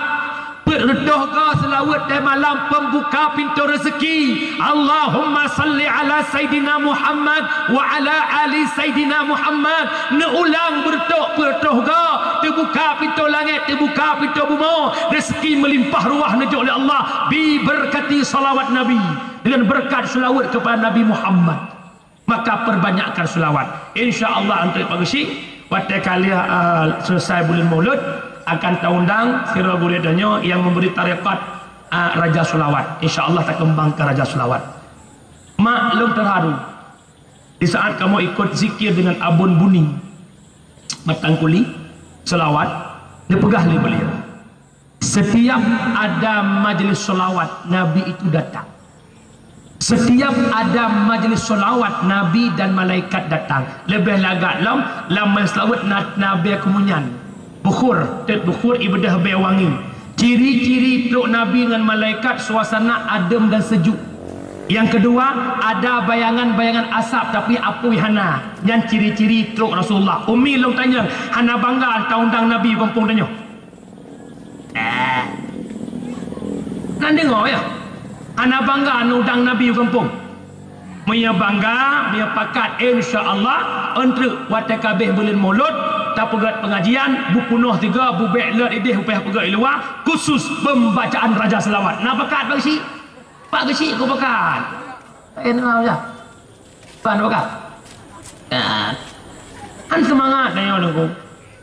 Peuet reutôh goe seulaweuet teuh malam pembuka pintoe rezeki. Allahumma salli ala Saidina Muhammad wa ala ali Saidina Muhammad. Neuulang beureutok peuet reutôh goe, teubuka pintoe langét, teubuka pintoe bumoe, rezeki meulimpah ruah neujok lé Allah, bi beureukat salawat Nabi, dengan berkat selawat kepada Nabi Muhammad. Maka perbanyakkan selawat. Insya Allah, antre Pak Geuchik, watée ka lheueh, ah, selesai buleuen Maulud, akan taundang sidroe gurée tanyoe nyang memberi tarekat, ah, Raja Selawat. Insya Allah, takeumbangkan Raja Selawat. Mak lôn teuharu di saat kamoe ikot zikir dengan Abon Buni Matang Kuli, selawat, neupeugah lé beliau. Setiap ada majlis selawat, Nabi itu datang. Setiap ada majlis selawat, Nabi dan malaikat datang. Leubeh lagak lom, lam majlis selawat na-, na bée kumunyan. Bukhur, teuk bukhur ibeudeh bée wangi. Ciri-ciri trok Nabi ngon malaikat, suasana adem dan sejuk. Yang kedua, ada bayangan-bayangan asap, tapi apui hana. Nyan ciri-ciri trok Rasulullah. Umi lôn tanyong, hana bangga taundang Nabi u gampông tanyoe? Eh. Nan deungoe, ya? Hana bangga neudang Nabi u gampông? Meunyoe bangga, meunyoe pakat, insya Allah, eunteuk watée ka abéh buleuen Maulud, tapeugét pengajian, bupeunoh tiga, bubék leuet idéh, upéh peugét i luwa, khusus pembacaan Raja Selawat. Na pakat, Pak Geuchik? Pak Geuchik ku pakat. Eh, na, ya. Kan, Pak Geuchik? Ya. Kan semangat, nyoe, Teungku.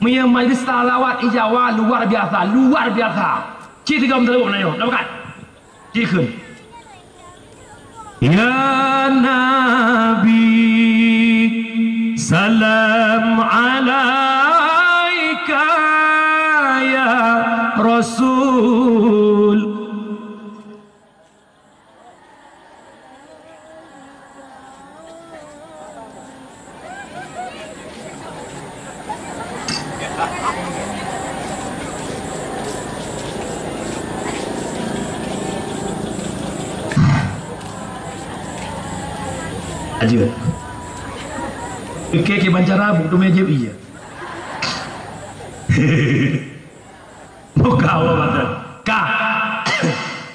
Meunyoe majlis selawat i Jawa luar biasa, luar biasa. Cit tiga meuteuleuek meunyoe, na pakat? Cit kheun. Ya Nabi, salam alaika ya Rasul. Aja. Oke, ke bancara buk tu meja iya. Buka Allah mata. Ka.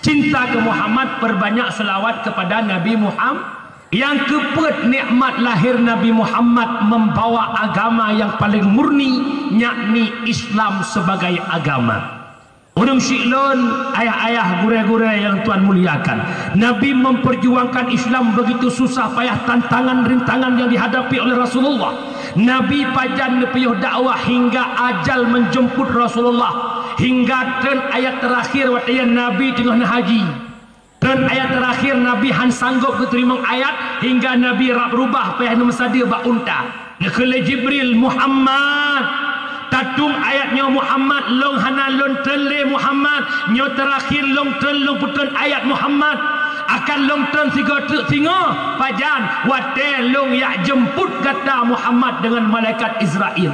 Cinta ke Muhammad, perbanyak selawat kepada Nabi Muhammad. Yang keupeuet, nikmat lahir Nabi Muhammad membawa agama yang paling murni, yakni Islam sebagai agama. Ureueng syik lôn, ayah-ayah, gurée-gurée yang Tuhan muliakan. Nabi memperjuangkan Islam begitu susah payah, tantangan rintangan yang dihadapi oleh Rasulullah. Nabi pajan neupiôh dakwah hingga ajal menjemput Rasulullah, hingga treun ayat terakhir watée Nabi teungoh neuhaji. Treun ayat terakhir Nabi han sanggob geuteurimong ayat hingga Nabi rab rubah payah neumeusadeue bak unta. Neukheun lé Jibril, "Muhammad, tatum ayat nyoe Muhammad, lôn hana lôn treun lé Muhammad, nyoe terakhir lôn treun, lôn peutreun ayat Muhammad." Akan lôn treun sigoe treuk singoh, pajan watée lôn jak jeumput gata Muhammad deungon malaikat Israel.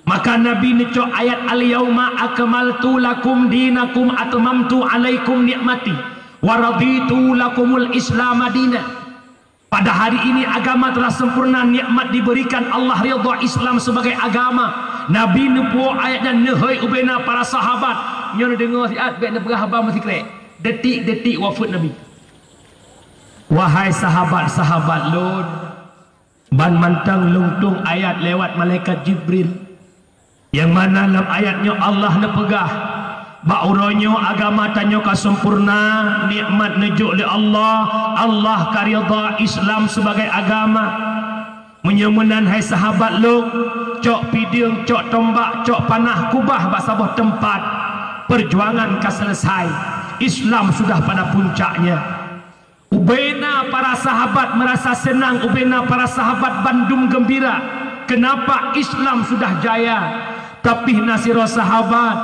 Maka Nabi neucok ayat, "Al-yauma akmaltu lakum dinakum atmamtu alaikum nikmati wa raditu lakumul Islama dina." Pada hari ini agama telah sempurna, nikmat diberikan Allah, ridha Islam sebagai agama. Nabi neupuwoe ayat nyan neuhôi ubena para sahabat. Nyoe neudeungoe siat bék neupeugah haba meusikrek. Detik-detik wafeuet Nabi. Wahai sahabat-sahabat lôn, ban mantong lôn tueng ayat lewat malaikat Jibril. Nyang mana lam ayat nyoe Allah neupeugah, bak uroe nyoe agama tanyoe ka sempurna, nikmat neujok lé Allah, Allah ka ridha Islam sebagai agama. Meunyoe meunan hai sahabat lôn, cok pideueng, cok tombak, cok panah, kubah bak saboh teumpat. Perjuangan ka selesai. Islam sudah pada puncaknya. Ubena para sahabat merasa senang, ubena para sahabat bandum gembira. Kenapa Islam sudah jaya? Tapi na sidroe sahabat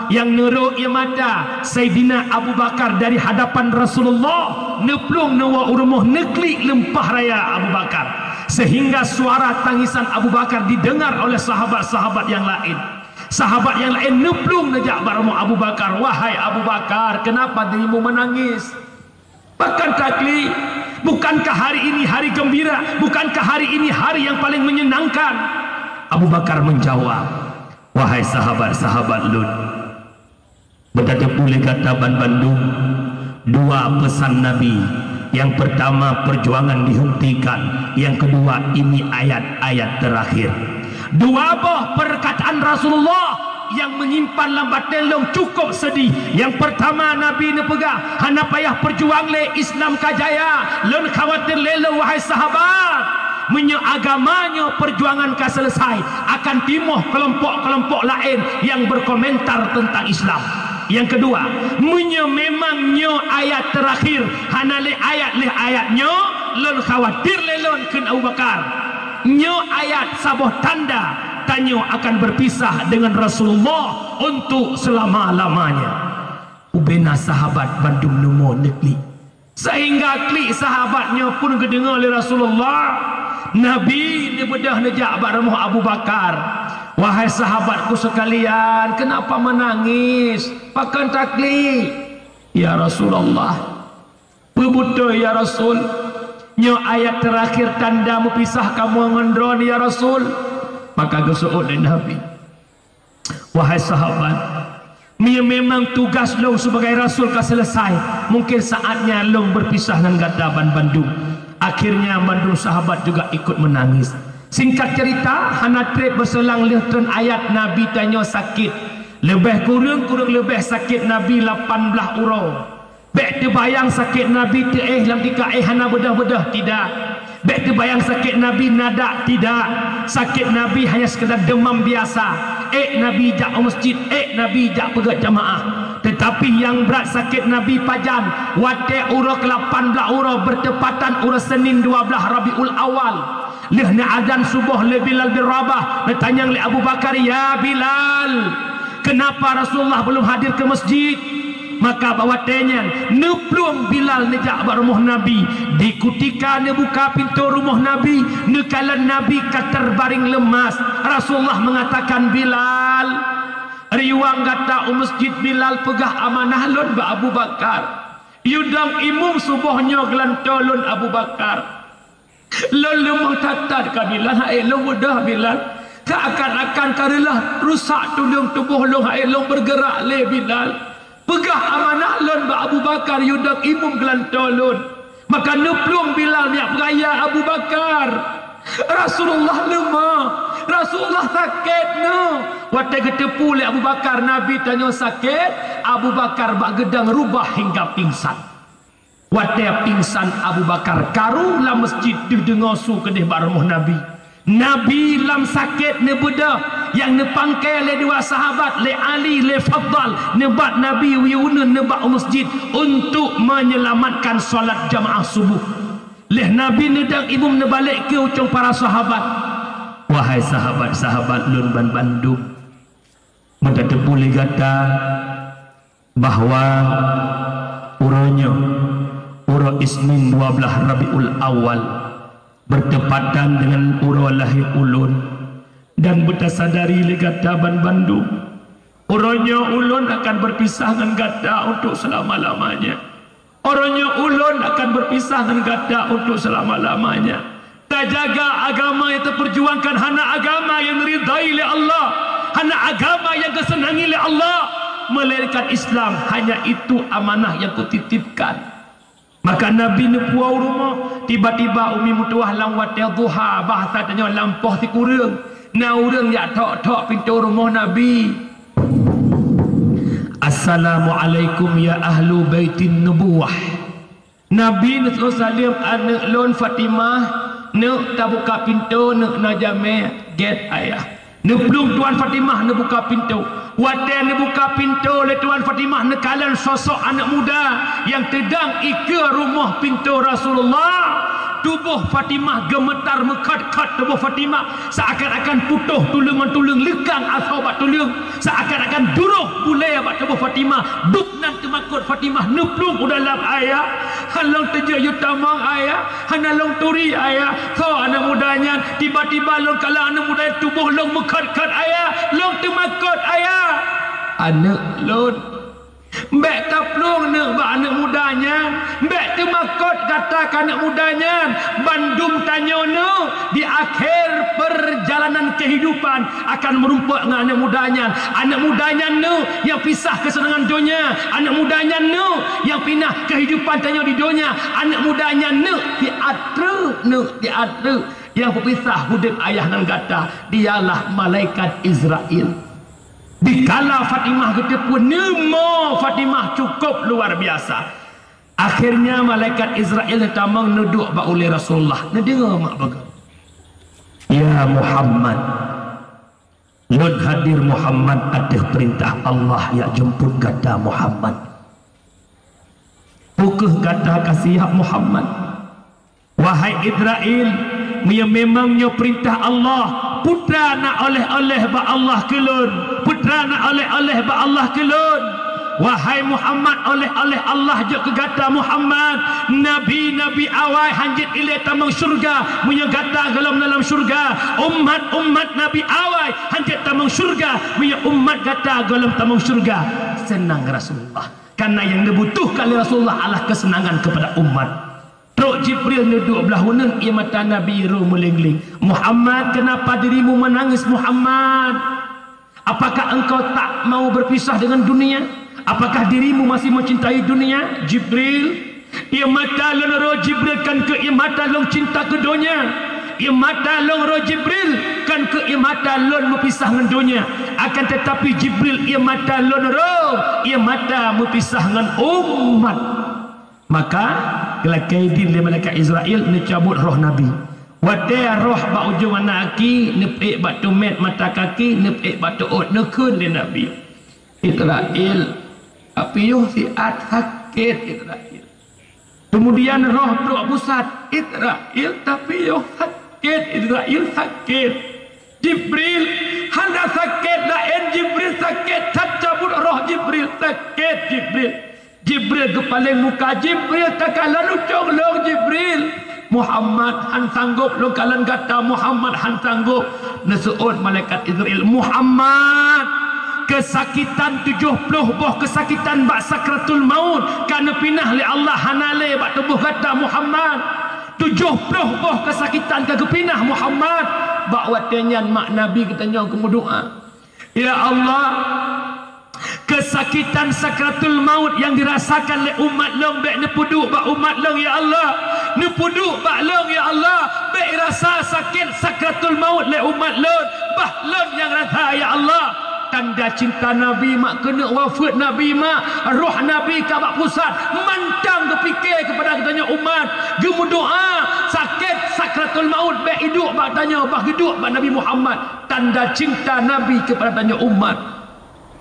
nyang neurok ie mata, Saidina Abu Bakar dari hadapan Rasulullah, neuplueng neuwoe u rumoh, neuklik leumpah raya Abu Bakar. Sehingga suara tangisan Abu Bakar didengar oleh sahabat-sahabat yang lain. Sahabat yang lain neuplueng neujak bak rumoh Abu Bakar, "Wahai Abu Bakar, kenapa dirimu menangis?" Pakon taklik? Bukankah hari ini hari gembira? Bukankah hari ini hari yang paling menyenangkan? Abu Bakar menjawab, "Wahai sahabat-sahabat lôn, beutateupeue lé gata banbandum dua pesan Nabi. Yang pertama, perjuangan dihentikan. Yang kedua, ini ayat-ayat terakhir." Dua boh perkataan Rasulullah nyang menyimpan lam batén lôn cukup sedih. Nyang pertama, Nabi neupeugah, "Hana payah peujuang lé, Islam ka jaya. Lôn khawatir lé lôn, wahai sahabat. Meunyoe agama nyoe peujuangan ka selesai, akan timoh keulompok-keulompok laén nyang berkomentar tentang Islam." Nyang keudua, "Meunyoe memang nyoe ayat terakhir, hana lé ayat lheueh ayat nyoe, lôn khawatir lé lôn," kheun Abu Bakar. "Nyoe ayat saboh tanda tanyoe akan berpisah dengan Rasulullah untuk selama-lamanya." Ubena sahabat bandum neumo neuklik. Sehingga klik sahabat nyoe pun geudeungoe lé Rasulullah. Nabi neubeudôh neujak bak rumoh Abu Bakar. "Wahai sahabatku sekalian, kenapa menangis? Pakon taklik?" "Ya Rasulullah, peue beutôi, ya Rasul, nyoe ayat terakhir tanda meupisah kamoe ngon droeneuh, ya Rasul." Maka geuseuôt lé Nabi, "Wahai sahabat, meunyoe memang tugas lôn sebagai rasul ka selesai, mungkin saatnya lôn berpisah ngon gata banbandum." Akhirnya bandum sahabat juga ikut menangis. Singkat cerita, hana treb beuseulang lheueh treun ayat Nabi tanyoe sakét. Leubeh kureueng, kureueng leubeh sakét Nabi lapan blaih uroe. Bék teubayang sakét Nabi teuéh lam tika éh hana beudôh-beudôh, tidak. Bék teubayang sakét Nabi nadak, tidak. Sakét Nabi hanya sekedar demam biasa. Ék Nabi jak u meuseujid, ék Nabi jak peugét jamaah. Tetapi nyang brat sakét Nabi pajan, watée uroe keulapan blaih uroe bertepatan uroe Senin dua blaih Rabiul Awal. Lheueh neuazan suboh lé Bilal bin Rabah, neutanyong lé Abu Bakar, "Ya Bilal, kenapa Rasulullah belum hadir ke masjid?" Maka bak watée nyan, neuplueng Bilal neujak bak rumoh Nabi. Di kutika neubuka pintoe rumoh Nabi, neukalon Nabi ka teubaréng leumas. Rasulullah meungatakan, "Bilal, riwang gata u meuseujid." "Bilal, peugah amanah lôn bak Abu Bakar. Yue dong imum suboh nyoe geulantoe lôn, Abu Bakar." "Lôn leumoh that-that ka Bilal, han ék lôn beudôh Bilal. Ka akan-akan ka reuloh rusak tuleueng tuboh lôn, han ék lôn beugeurak lé Bilal. Peugah amanah lôn bak Abu Bakar, yue dong imum geulantoe lôn." Maka neuplueng Bilal neujak peugah, "Ya Abu Bakar, Rasulullah leumoh, Rasulullah sakét nyoe." Watée geuteupeue lé Abu Bakar Nabi tanyoe sakét, Abu Bakar bak geudong rubah hingga pingsan. Watée pingsan Abu Bakar, karu lam meuseujid deuh deungoe su keudeh bak rumoh Nabi. Nabi lam sakét neubeudôh, nyang neupangkai lé dua sahabat, lé Ali, lé Fadhal, neubat Nabi u uneuen neubak u meuseujid untuk menyelamatkan salat jamaah suboh. Lheueh Nabi neudong imum neubalek keu ucong para sahabat. Wahai sahabat-sahabat lôn banbandum, meutateupeue lé gata bahwa uroe nyoe Uroe Isnin dua belas Rabiul Awal, bertepatan dengan uroe lahé ulôn, dan beutasadari lé gata banmandum, uroe nyoe ulôn akan berpisah ngon gata untuk selama-lamanya. Uroe nyoe ulôn akan berpisah ngon gata untuk selama-lamanya. Tajaga agama nyang teupeurjuangkan, hana agama nyang neuridai lé Allah, hana agama nyang geuseunangi lé Allah, melainkan Islam. Hanya itu amanah nyang kutitipkan. Maka Nabi neupuwoe u rumoh, tiba-tiba Umi Meutuwah lam watée duha, bahasa tanyoe lam poh sikureueng, na ureuëng jak thok-thok pintoe rumoh Nabi. "Assalamualaikum ya ahlu baitin nubuwah." Nabi neuseuleueng saleuem, "Aneuëk lôn Fatimah, neuk tabuka pintoe, neuk na jamé gét ayah." Neuplueng Tuan Fatimah neubuka pintoe. Watée neubuka pintoe lé Tuan Fatimah, neukalon sosok aneuëk muda nyang teudong ikeue rumoh pintoe Rasulullah. Tuboh Fatimah geumeutar, meukhot-khot tuboh Fatimah, seakan-akan putôh tuleueng ngon tuleueng, leukang asoe bak tuleueng, seakan-akan duroh bulée bak tuboh Fatimah. Dum nan teumakot Fatimah, neuplueng u dalam, "Ayah, hana lôn teujeuet yue tamong, Ayah, hana lôn turi, Ayah." Soe aneuëk muda nyan? Tiba-tiba lôn kalon aneuëk muda nyan, tuboh lôn meukhot-khot, "Ayah, lôn teumakot, Ayah." "Aneuëk lôn." "Bék taplueng neuk bak aneuëk muda nyan, bék teumakot gata keu aneuëk muda nyan. Bandum tanyoe neuk di akhé peurjalanan keuhidupan akan meurumpok ngon aneuëk muda nyan. Aneuëk muda nyan neuk nyang pisah keuseunangan donya. Aneuëk muda nyan neuk nyang pinah keuhidupan tanyoe di donya. Aneuëk muda nyan neuk di ateueh, neuk di ateueh nyang peupisah udeb ayah ngon gata, dialah malaikat Izrail." Dikala Fatimah geuteupeue neumo Fatimah cukup luar biasa, akhirnya malaikat Izrail neutamong neuduek bak ulée Rasulullah. Neudeungoe mak bagoe, "Ya Muhammad, lôn hadir Muhammad ateueh peurintah Allah jak jemput gata Muhammad. Peu kheueh gata ka siap Muhammad?" "Wahai Izrail, meunyoe memang nyoe peurintah Allah, peue teuma na oleh-oleh bak Allah keu lôn? Peue teuma na oleh-oleh bak Allah keu lôn? Wahai Muhammad, oleh-oleh Allah jok keu gata Muhammad. Nabi-nabi awai hanjeuet ilée tamong syeuruga meunyoe gata gohlom na lam syeuruga. Umat-umat Nabi awai hanjeuet tamong syeuruga meunyoe umat gata gohlom tamong syeuruga." Seunang Rasulullah, karena nyang dibutuhkan lé Rasulullah adalah kesenangan kepada umat. Trok Jibril neuduek blah uneuen, ié mata Nabi rô meuléng-léng. "Muhammad, kenapa dirimu menangis, Muhammad? Apakah engkau tak mau berpisah dengan dunia? Apakah dirimu masih mencintai dunia, Jibril?" "Ié mata lôn rô, Jibril, kon keu ié mata lôn cinta keu donya. Ié mata lôn rô, Jibril, kon keu ié mata lôn meupisah ngon donya. Akan tetapi, Jibril, ié mata lôn rô, ié mata meupisah ngon umat." Maka geulakée idin lé malaikat Izrail neucabut roh Nabi. Watée roh bak ujong aneuk aki, neupeuék bak teumét mata kaki, neupeuék bak teuôt, neukheun lé Nabi, "Izrail, tapiôh siat sakét, Izrail." Kemudian roh trok pusat, "Izrail, tapiôh sakét, Izrail, sakét." "Jibril, hana sakét laén, Jibril, sakét that cabut roh, Jibril, sakét, Jibril." Jibril geupaléng muka, "Jibril, takalon ujong lôn, Jibril." "Muhammad, han sanggôp lôn kalon gata, Muhammad, han sanggôp." Neuseuôt malaikat Izrail, "Muhammad, keusakitan tujoh ploh boh keusakitan bak sakratul maut ka neupinah lé Allah, hana lé bak tuboh gata, Muhammad. Tujoh ploh boh keusakitan ka geupinah, Muhammad." Bak watée nyan mak Nabi geutanyoe geumeudoá, "Ya Allah, keusakitan sakratul maut nyang dirasakan lé umat lôn bék neupeuduek bak umat lôn, ya Allah. Neupeuduek bak lôn, ya Allah. Bék rasa sakét sakratul maut lé umat lôn, bah lôn nyang rasa, ya Allah." Tanda cinta Nabi mak, keuneuk wafeuet Nabi mak, roh Nabi ka bak pusat, mantong geupike keupada geutanyoe umat, geumeudoá, sakét sakratul maut bék iduek bak tanyoe, bah geuduek bak Nabi Muhammad. Tanda cinta Nabi keupada tanyoe umat.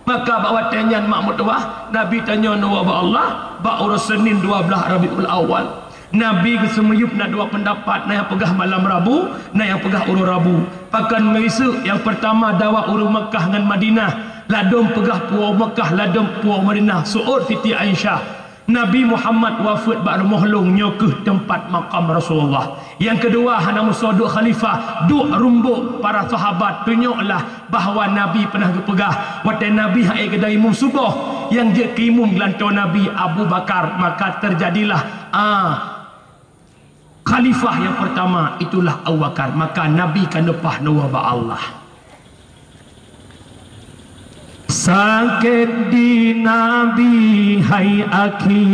Maka bak watée nyan mak meutuwah, Nabi tanyoe neuwoe bak Allah bak uroe Senin dua belas Rabiul Awal. Nabi geuseumiyueb na dua peundapat, na nyang peugah malam Rabu, na nyang peugah uroe Rabu. Pakon meuiseuk nyang peurtama dawa ureuëng Meukah ngon Madinah, ladôm peugah puwoe Meukah, ladôm puwoe Madinah, seuôt Siti Aisyah. Nabi Muhammad wafeuet bak rumoh lôn, nyoe kheueh teumpat makam Rasulullah. Nyang keudua, hana meusoe duek khalifah, duek rumbok para sahabat, tunyoklah bahwa Nabi peunah geupeugah, watée Nabi han ék keudai imum suboh, nyang jeuet keu imum geulantoe Nabi Abu Bakar, maka teujadilah, ah, khalifah nyang peurtama itulah Abu Bakar, maka Nabi ka leupah neuwoe bak Allah. Sakét di Nabi hai akhi,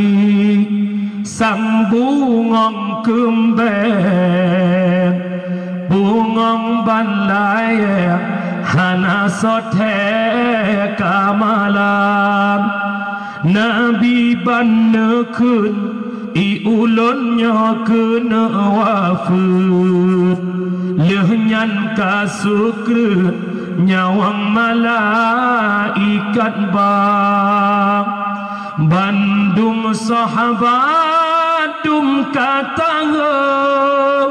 sang bungong keumbeng, bungong ban layée hana soe thée ka malam. Nabi ban neukheun, i ulôn nyoe keuneuk wafeuet, lheueh nyan ka sukreut nyawöng malaikat ba. Bandum sahabat dum ka tanggong,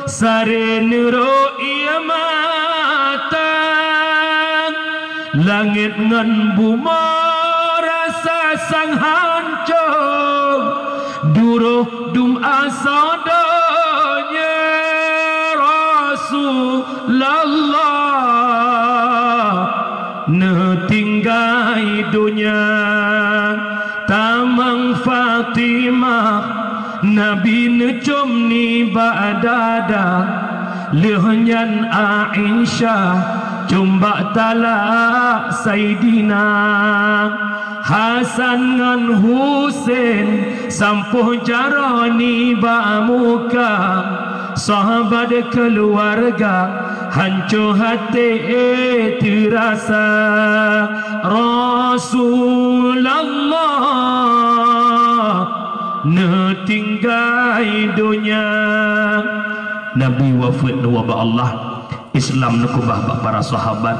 sare neurok ie mata. Langét ngon bumoe rasa sang hancô, duroh dum asoe donya. Rasulullah neutinggai donya, tamong Fatimah Nabi neucom nibak dada, lheueh nyan Aisyah com bak talak Saidina. Hasan ngon Husen sampôh jaroe nibak muka, sahabat keuluwarga hanco até teurasa. Rasulullah neutinggai donya. Nabi wafeuet neuwoe bak Allah, Islam neukeubah bak para sahabat,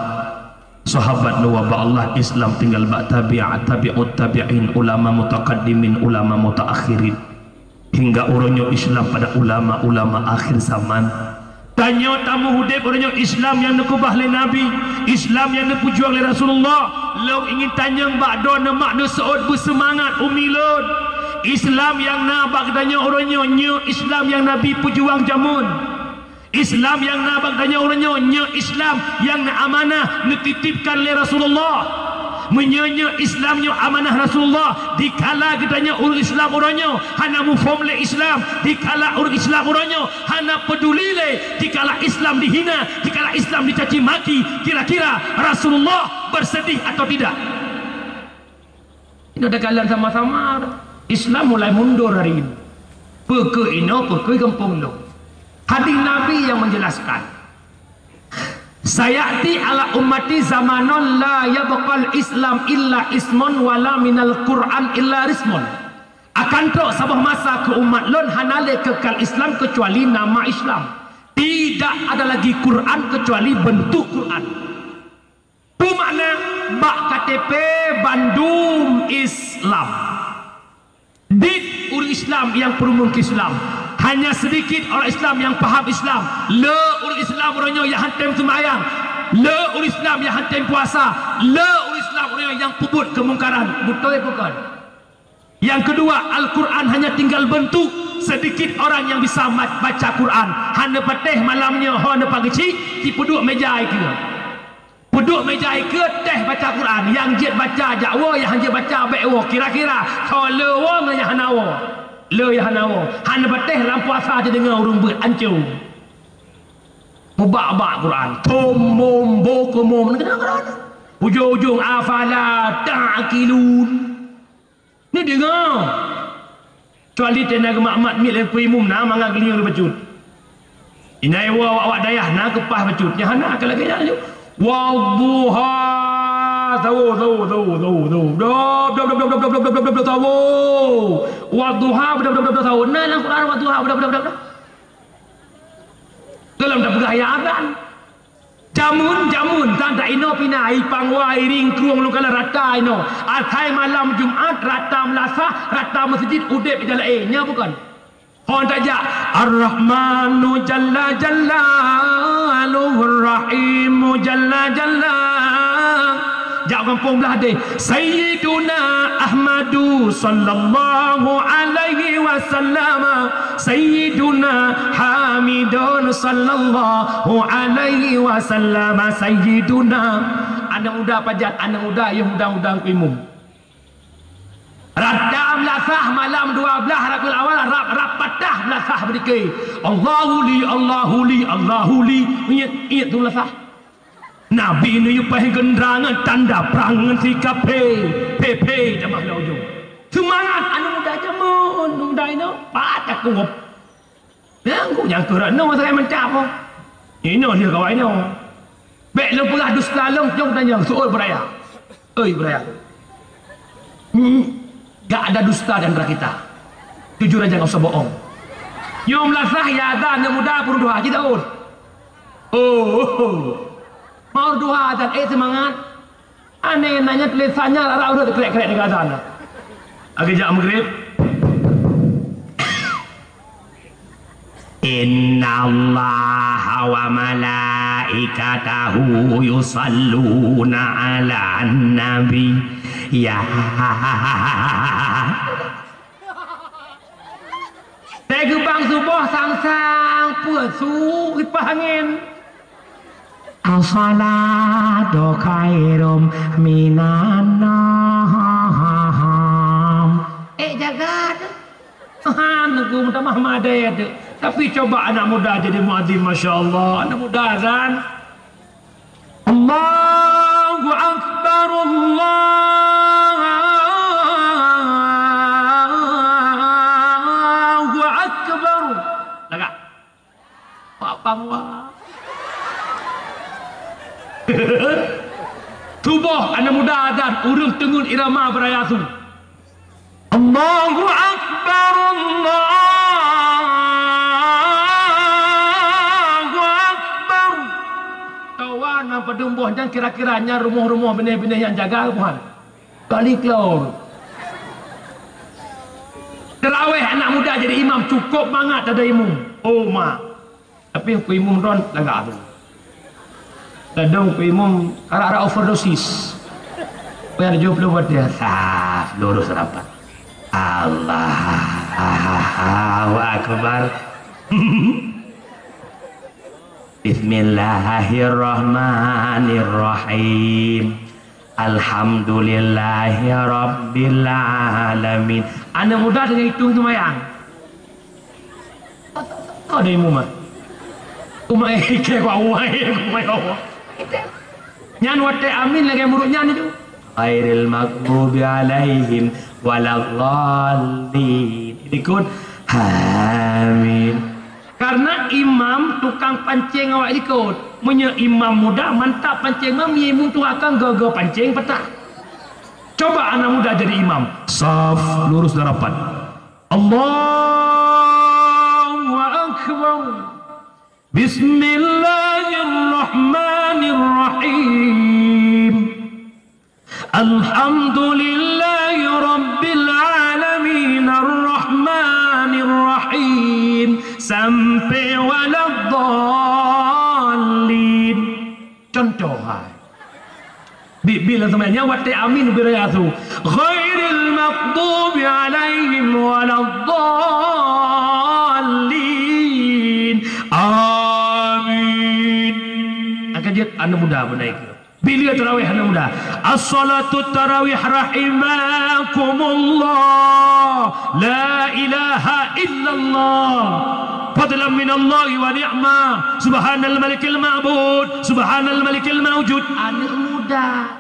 sahabat neuwoe bak Allah, Islam tinggai bak tabi'at, tabi'ut tabi'in, ulama mutakaddimin, ulama mutaakhirin. Hingga uroe nyoe Islam pada ulama-ulama akhir zaman. Tanyoe tameuudeb uroe nyoe Islam nyang neukeubah lé Nabi, Islam nyang neupeujuang lé Rasulullah. Lôn ingin tanyong bak droeneuh mak neuseuôt beuseumangat umi lôn. Islam nyang na bak geutanyoe uroe nyoe, nyoe Islam nyang Nabi peujuang jameun. Islam nyang na bak geutanyoe uroe nyoe, nyoe Islam nyang na amanah neutitipkan lé Rasulullah. Meunyoe nyoe Islam nyoe amanah Rasulullah, dikala geutanyoe ureuëng Islam uroe nyoe hana muphom lé Islam, dikala ureuëng Islam uroe nyoe hana peuduli lé, dikala Islam dihina, dikala Islam dicaci maki, kira-kira Rasulullah bersedih atau tidak? Inoe takalon sama-sama. Islam mulai mundur hari ini. Peue keu inoe, peue keu gampông lôn. Hadis Nabi yang menjelaskan. Sayati ala ummati zamanun la yabqal Islam illa ismun wala minal Quran illa rismun. Akan trok saboh masa keu umat lôn hana lé keukal Islam keucuali nama Islam. Tidak ada lagi Quran kecuali bentuk Quran. Peue makna bak K T P bandum Islam? Dit ureuëng Islam nyang peurumoh Islam. Hanya sedikit orang Islam yang paham Islam. Le ureuëng Islam uroe nyoe nyang han tem seumayang. Le ureuëng Islam nyang han tem puasa. Le ureuëng Islam uroe nyoe nyang peubuet keumungkaran. Beutôi bukan? Yang kedua, Al-Quran hanya tinggal bentuk. Sedikit orang yang bisa ma-, baca Quran. Hana patéh malam nyoe ho na pageuci, jipeuduek meja ikeu. Peuduek meja ikeu teh baca Quran. Nyang jeuet baca jak woe, nyang jeuet baca bék woe. Kira-kira, tho le woe ngon nyang hana woe. Le nyang hana woe. Hana patéh lam puasa jideungoe ureuëng beuet ancô. Mubak-bak Quran. Thom, mom, bo, keumom. Ujong-ujong, afala ta'qilun. Ni deungoe. Kecuali tena geumat-mat miet lé peue imum na mangat geulinyueng bacut. Inai wa awak dayah na keupah bacut. Nyang hana ka lagée nyan laju. Wadduha. Tawo, tawo, tawo, tawo, tawo. Dab, dab, dab, dab, dab, dab, dab, dab, dab, tawo. Wadduha, dab, dab, dab, dab, tawo. Na lam Quran wadduha, dab, dab, dab, dab. Dalam dah peugah ayat azan. Jameun-jameun tan inoe pina, i pangwa, i ringkrueng lôn kala rata inoe. Asai malam Jumat, rata meulasah, rata meuseujid, udeb i dalam, eh, nya bukan? Hon tajak, Ar-Rahmanu jalla jalaluhu, Ar-Rahimu jalla jalla. Jak gampông blah deh. Sayyiduna Ahmadu sallallahu alaihi wasallam. Sayyiduna Hamidun sallallahu alaihi wasallam. Sayyiduna. Aneuk muda pajan, aneuk muda, yôh muda-muda keu imum. Rata meulasah malam dua belas Rabiul Awal, rab, rab patah meulasah beudike. Allahu li, Allahu li, Allahu li. Ingat, ingat tu meulasah. Nabi neuyue paih geundra ngon tanda prang ngon sikap phe, phe, phe, jamah lam ujong. Seumangat aneuk muda jameun, aneuk muda inoe, pat takungop. Nyang ku nyang keureuna masa mantap oh. Inoe dia kawan inoe. Bèk lôn peugah dusta lôn, jom tanyong, seuôt beuraya. Oi, beuraya. Hmm, gak ada dusta di antara kita. Jujur aja, nggak usah bohong. Nyoe meulasah ya ada aneuk muda peuruduha cit daun. Oh, mau duha dan eh semangat. Aneh nanya tulisannya lara urut krek-krek di sana. Lagi jak maghrib. Innallaha wa malaikatahu yusalluna 'alan nabi. Ya. Teugeubang suboh sang-sang peue su kipah angén. As-salatu khairum minan naum. Eh, jaga tu. Han ku meutamah madé tu. Tapi coba anak muda jadi muadzin, masya Allah, anak muda azan. Allahu Akbar, Allahu Akbar. Lagak. Pak Pangwa. Tuboh aneuk muda dan ureueng teungeut irama beuraya su. Allahu Akbar, Allahu Akbar. Kawan nyang padum boh nyan kira-kira nyan rumoh-rumoh binéh-binéh nyang jaga buhan. Kali klor. Tarawih anak muda jadi imam cukup mangat ada imum. Oh mak. Tapi ku imum ron lagak tu. Ladong ku imum karak-karak overdosis. Payah tujuh puluh watt dia. Saf, lurus rapat. Allahu Akbar. Bismillahirrahmanirrahim. Alhamdulillahirabbil alamin. Aneuk muda dengan itu seumayang. Ada imum ah. Umai ke wa wai umai Allah. Nyan watèe amin lagèe murit nyan itu. Ghairil maghdubi alaihim waladdallin. Dikut amin. Karena imam tukang pancing awak likot. Meunyoe imam muda mantap pancing, mam imum tu akan gaga pancing patah. Coba anak muda jadi imam. Saf lurus dan rapat. Allahu Akbar. Bismillahirrahmanirrahim. Alhamdulillahi rabbil alamin, arrahmanir rahim, sampai waladdallin. Contoh hai. Bi-, bila semuanya watèe amin bira yasu. Ghairil maghdubi alaihim waladdallin. Amin. Angkat jeuet aneuk muda beunai keu. Bila tarawih aneuk muda. As-salatu tarawih rahimakumullah. La ilaha illallah. Fadlan minallahi wa ni'mah. Subhanal malikil ma'bud. Subhanal malikil maujud. Aneuk muda.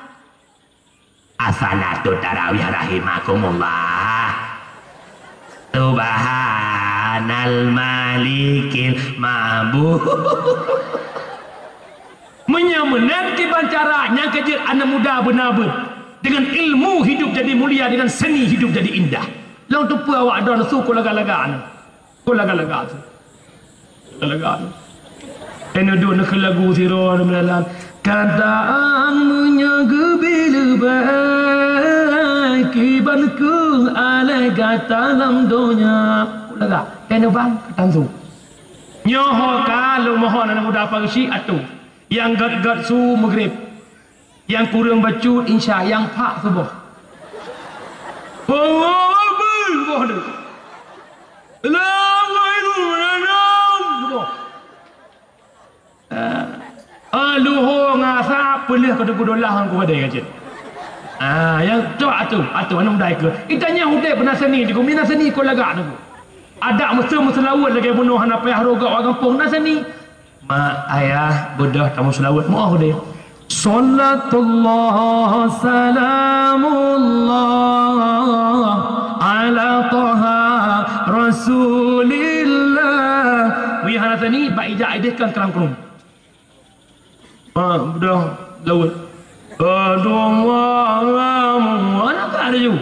As-salatu tarawih rahimakumullah. Subhanal malikil ma'bud. Meunyoe meunan kiban cara nyang keujeuet aneuk muda beuna beuet, dengan ilmu hidup jadi mulia, dengan seni hidup jadi indah. Lôn teupeue awak droe su ku lagak-lagak nyoe. Ku lagak-lagak su. Lagak-lagak su. Keuneuk duek neukheun lagu sidroe meulalan. Kadang meunyoe geubri leubeh kiban keuh aléh gata lam donya. Ku lagak. Keuneuk bang, katan su. Nyoe ho ka lôn mohon aneuk muda Parisi atô. Nyang gét-gét su Maghrib. Nyang kureueng bacut insya, nyang phak suboh. Allahu Akbar, suboh tu. Allahu Akbar, suboh. Ah, luho ngon asar peuleueh keu teupeu dolah ngon kuadai ka jeuet. Ah, nyang cok atu, atu aneuk muda ikeu. Itanyong udeb na seni, di gumi na seni kon lagak tu. Adak meuseu meuseulaweuet lagèe bunoe hana payah rogok awak gampông na seni. Mak, ayah, beudôh tameuseulaweuet, meu'oh udeb. Salatullah salamullah ala Taha Rasulillah. Meuiha na seni, bak ijak ideh kan keurang-keurung. Ha, beudôh laweuet. Aduh, Allah, Allah, Allah, aneuk ka laju.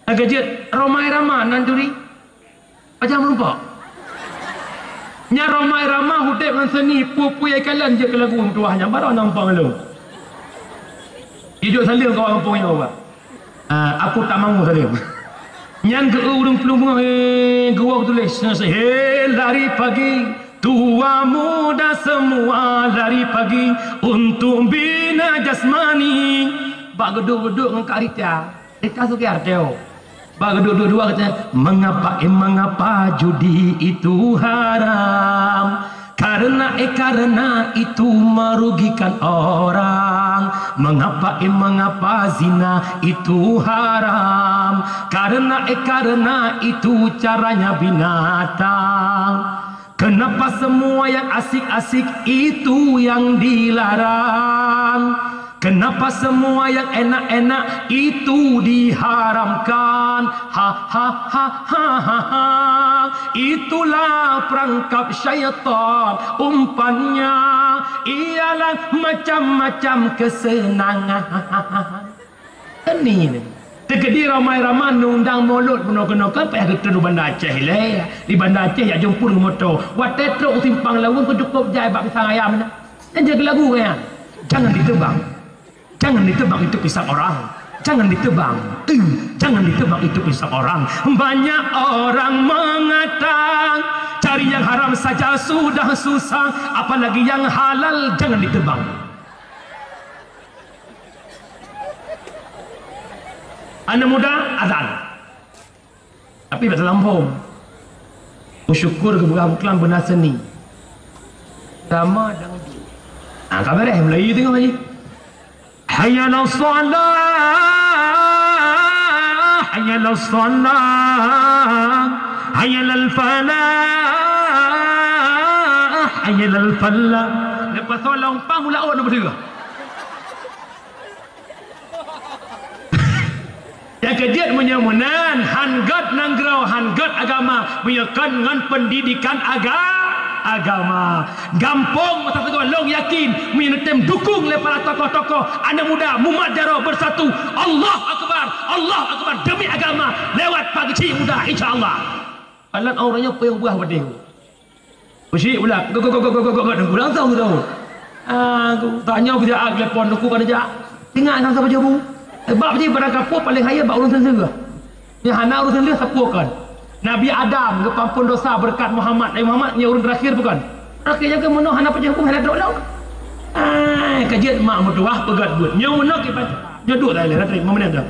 Lagèe jeuet, Rhoma Irama nan turi. Pajan meureumpok. Nyan Rhoma Irama udeb ngon seni, peue-peue nyang ikalon jeuet keu lagu meutuwah nyan, barô na muphom lom. Iduek saleuem kawan gampông nyoe, Pak. Ah, aku tak mau saleuem. Nyan geu ureueng plueng, eh, geuwoe geutuléh, he, lari pagi, tua muda semua lari pagi untuk bina jasmani. Bak geuduek-geuduek ngon Kak Rita. Rita Sugiarto. Bak geuduek dua-dua kata, "Mengapa, eh, mengapa judi itu haram? Karena, eh, karena itu merugikan orang. Mengapa, eh, mengapa zina itu haram? Karena, eh, karena itu caranya binatang." Kenapa semua yang asik-asik itu yang dilarang? Kenapa semua yang enak-enak itu diharamkan? Ha, ha, ha. Itulah perangkap syaitan, umpannya ialah macam-macam kesenangan. Kan ni, ni. Teukeudi ramai-ramai undang mulod bunoe keunoe kan payah geutreun u Banda Aceh ilèe. Di Banda Aceh jak jumpa ngon moto. Watèe trok u Simpang Laweueng keu cukôp jai bak pisang ayam nyan. Nyan jeuet geulagu nyan. Jangan ditebang. Jangan ditebang itu pisang orang. Jangan ditebang. Eh, jangan ditebang itu pisang orang. Banyak orang mengata cari yang haram saja sudah susah, apalagi yang halal jangan ditebang. Aneuk muda azan. Tapi bak dalam phon. Meusyukur geupeugah buklam beuna seni. Sama dangdut. Ah, ka beres, mulai tengok lagi. Hayya 'alas shalah, hayya 'alas shalah, hayya 'alal falah, hayya 'alal falah. Lepas sholat umpang mula awak nak berdoa. Nyang keujeuet meunyoe meunan, han gét nanggroe, han gét agama, meunyoe kon ngon peundidikan aga-, agama. Gampông masa sigoe lôn yakin, meunyoe neutem dukong lé para tokoh-tokoh, aneuk muda, mumat jaroe beusatu, Allahu Akbar, Allahu Akbar, demi agama, lewat Pak Geuchik Muda, insya Allah. Alat awak nyoe peue nyang buah watèe. Usyik pula. Gok, gok, gok, gok, gok, gok, gok, gok, langsung tu. Ah, aku tanya bida telepon aku kada jak. Ingat sang sahabat jabu. Sebab je barang kapoh paling haya bak ureueng sendiri. Nyang hana ureueng sendiri sapeue kon. Nabi Adam geupampun dosa berkat Muhammad. Nabi Muhammad nyang ureueng terakhir bukan. Terakhir jaga meunoe hana pajak hukum hana drop laut. Ah, kajian mak meutuah peugah buet. Nyoe meunoe kiban. Nyoe duek dah leh, dah terima menang dah.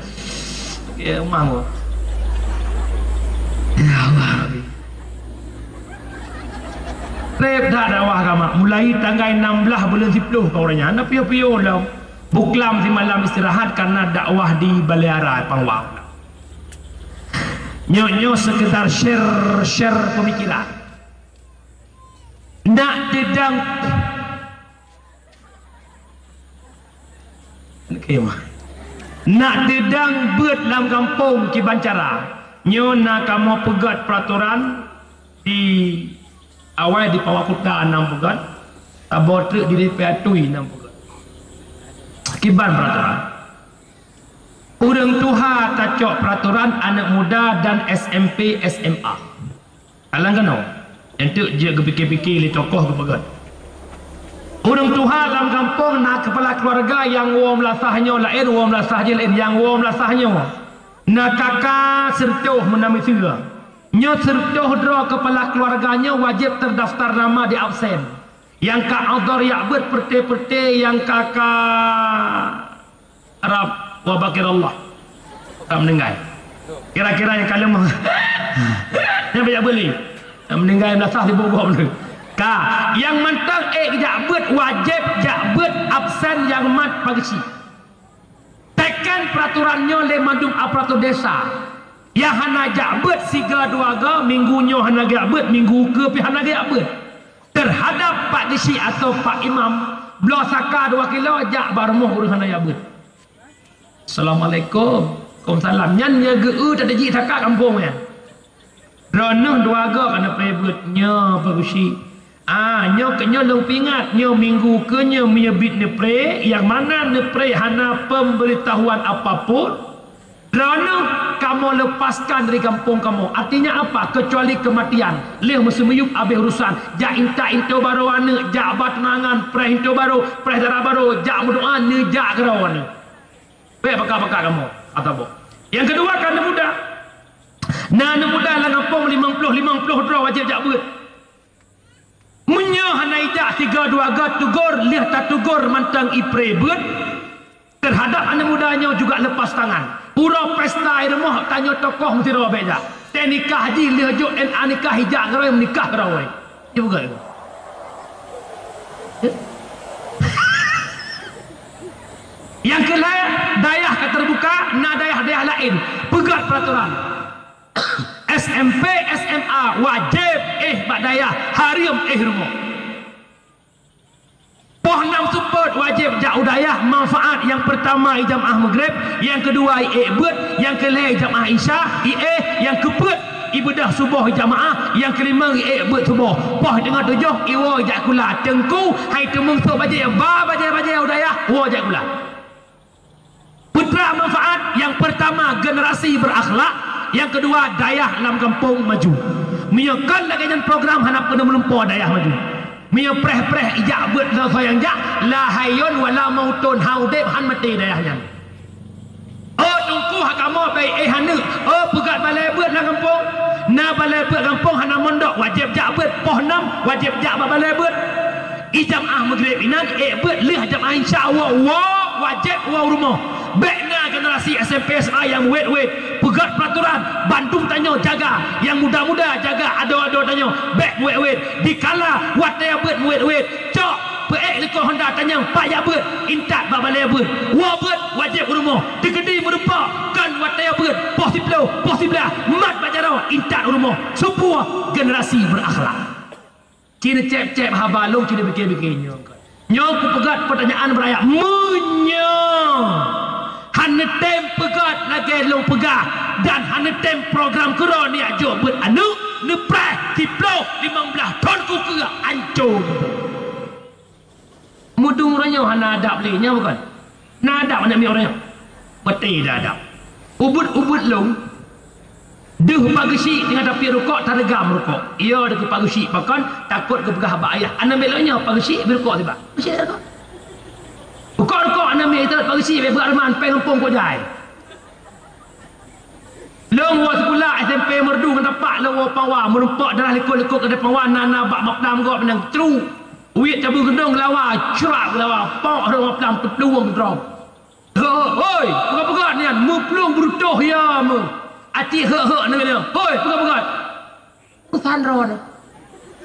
Ya, umah mu. Ya Allah. Trép that dakwah agama. Mulai tanggai enam belas buleuen siploh ka uroe nyan. Hana piôh-piôh lom. Buklam simalam istirahat karena dakwah di Balai Ara Pangwa. Nyoe-nyoe sekedar share, share pemikiran. Nak teudang Oke, mah. Nak teudang beuet lam gampông kiban cara. Nyoe na kamoe peugét peuratoran di awai di Pawa Kuta nam peugét, saboh treuk di D P A Tui nam peugét. Kiban peuratoran. Ureueng tuha tacok peuratoran aneuk muda dan S M P, S M A. Alang keunoe, enteuk jeuet geupike-pike lé tokoh geupeugét. Ureueng tuha lam gampông na keupala keuluwarga nyang woe meulasah nyoe laén, woe meulasah jih laén, nyang woe meulasah nyoe. Na kaka sireutôh meunan miseue. Nyoe sireutôh droe keupala keuluwarga nyoe wajéb teurdaftar nama di absen. Nyang ka adhor jak beuet peureute-peureute nyang kaka Arab wa bakirallah. Arab meuninggai. Kira-kira nyang ka leumoh. Nyang banyak beli. Nyang meuninggai meunasah sibuk gob tu. Ka, nyang mantong ék jak beuet wajéb jak beuet absen nyang mat pageusi. Teken peraturan nyoe lé mandum aparatur desa. Nyang hana jak beuet siga dua ga, minggu nyoe hana jak beuet, minggu ukeue pih hana jak beuet. Teuhadap pak geuchik atawa pak imam, bloe saka dua kilo jak bak rumoh ureuëng hana jak beuet. Assalamualaikum. Waalaikumsalam. Nyan nyang geu-eu tadi jih saka kampung nyan. Droeneuh dua ga ka neupreh beuet nyoe pak geuchik. Ah, nyoe keu nyoe lôn peuingat, nyoe minggu keu nyoe meunyoe biet neupreh, nyang mana neupreh hana pemberitahuan apapun, droeneuh kamoe lepaskan dari gampông kamoe. Artinya apa? Kecuali kematian. Lheueh meuseumiyueb habéh urusan. Jak intat intoe barô aneuëk, jak ba tunangan, preh intoe barô, preh dara barô, jak meudoa, neujak keudroe aneuëk. Bék baka-baka kamoe, ataboh. Nyang keudua ka aneuk muda. Na aneuk muda lam gampông limong ploh, limong ploh droe wajéb jak beuet. Meunyoe hana ijak siga dua ga teugor, lheueh tatugor mantong ipreh beuet, teuhadap aneuk muda nyoe juga lepas tangan. Uroe pesta i rumoh tanyoe tokoh meusidroe bék jak. Teuh nikah jih lheueh jok N A nikah ijak keudroe meunikah keudroe. Ibu gaya. Nyang keu lhée, dayah ka teubuka, na dayah-dayah laén peugét peuratoran. S M P, S M A wajéb éh bak dayah, hareuem éh rumoh. Poh nam seupôt wajéb jak u dayah, manfaat nyang peurtama i jamaah Maghrib, nyang keudua i ék beuet, nyang keu lhée i jamaah Isya, i éh, nyang keu peuet i beudôh suboh i jamaah, nyang keu limong i ék beuet suboh. Poh teungoh tujoh i woe jak sikula, teungku hai teumeung sôk bajée, ba bajée-bajée u dayah, woe jak sikula. Peue teuma manfaat? Nyang peurtama generasi beurakhlak, nyang keudua dayah lam gampông maju. Meunyoe kon lagée nyan program hana peuneuk meulumpoe dayah maju. Meunyoe preh-preh ijak beuet soe-soe nyang jak, la hayyun wala mautun, han udeb han maté dayah nyan. Oh teungku, ha kamoe bék éh aneuëk. Oh peugét balée beuet lam gampông. Na balée beuet gampông hana mondok, wajéb jak beuet. Poh nam wajéb jak bak balée beuet. I jamaah Maghrib inan ék beuet lheueh jamaah Isya woe, woe wajéb woe u rumoh. Bék na generasi S M P S M A nyang wét-wét. Peugét peuratoran, bandum tanyoe jaga, nyang muda-muda jaga adoe-adoe tanyoe, bék wét-wét. Dikala watée beuet wét-wét, cok peuék likot honda tanyong pat jak beuet, intat bak balée beuet. Woe beuet wajéb u rumoh. Teukeudi meurumpok kon watée beuet, poh siploh, poh siblaih, mat bak jaroe, intat u rumoh. Seupue generasi beurakhlak. Ci neucéb-céb haba lôn, ci neubike-bike nyoe. Nyoe kupeugét peutanyaan beuraya, meunyoe han neutem peugét lagée lôn peugah dan han neutem program keudroe neujak jok beuet aneuëk, neupreh siploh limong blaih thon kukeue ancô. Meudung uroe nyoe hana adab lé nyoe bukan? Na adab aneuk miet uroe nyoe? Beutôi dak adab. Ubit-ubit lôn deuh pageuchik teungoh tapiep rukok, tareugam rukok. Iya deuh keu pageuchik pakon takot geupeugah bak ayah, aneuk miet lôn nyoe pageuchik beu rukok tiba. Pageuchik rukok. Rukok-rukok aneuk miet itu pageuchik beu bak ruman péng gampông kok jai. Lôn woe sikula S M P Meureudu ngon tapak lôn woe Pawa, meurumpok darah likot-likot keudeh Pawa na na bak maplam gob nang tru. Uit cabui geudong geulawa, crak geulawa, pok rhot maplam teuplueng droe. Hoi, peugah-peugah nyan, meuplueng beurutoh ya meu. Aci hek-hek nang nyan. Hoi, peugah-peugah. Usan droe nyoe.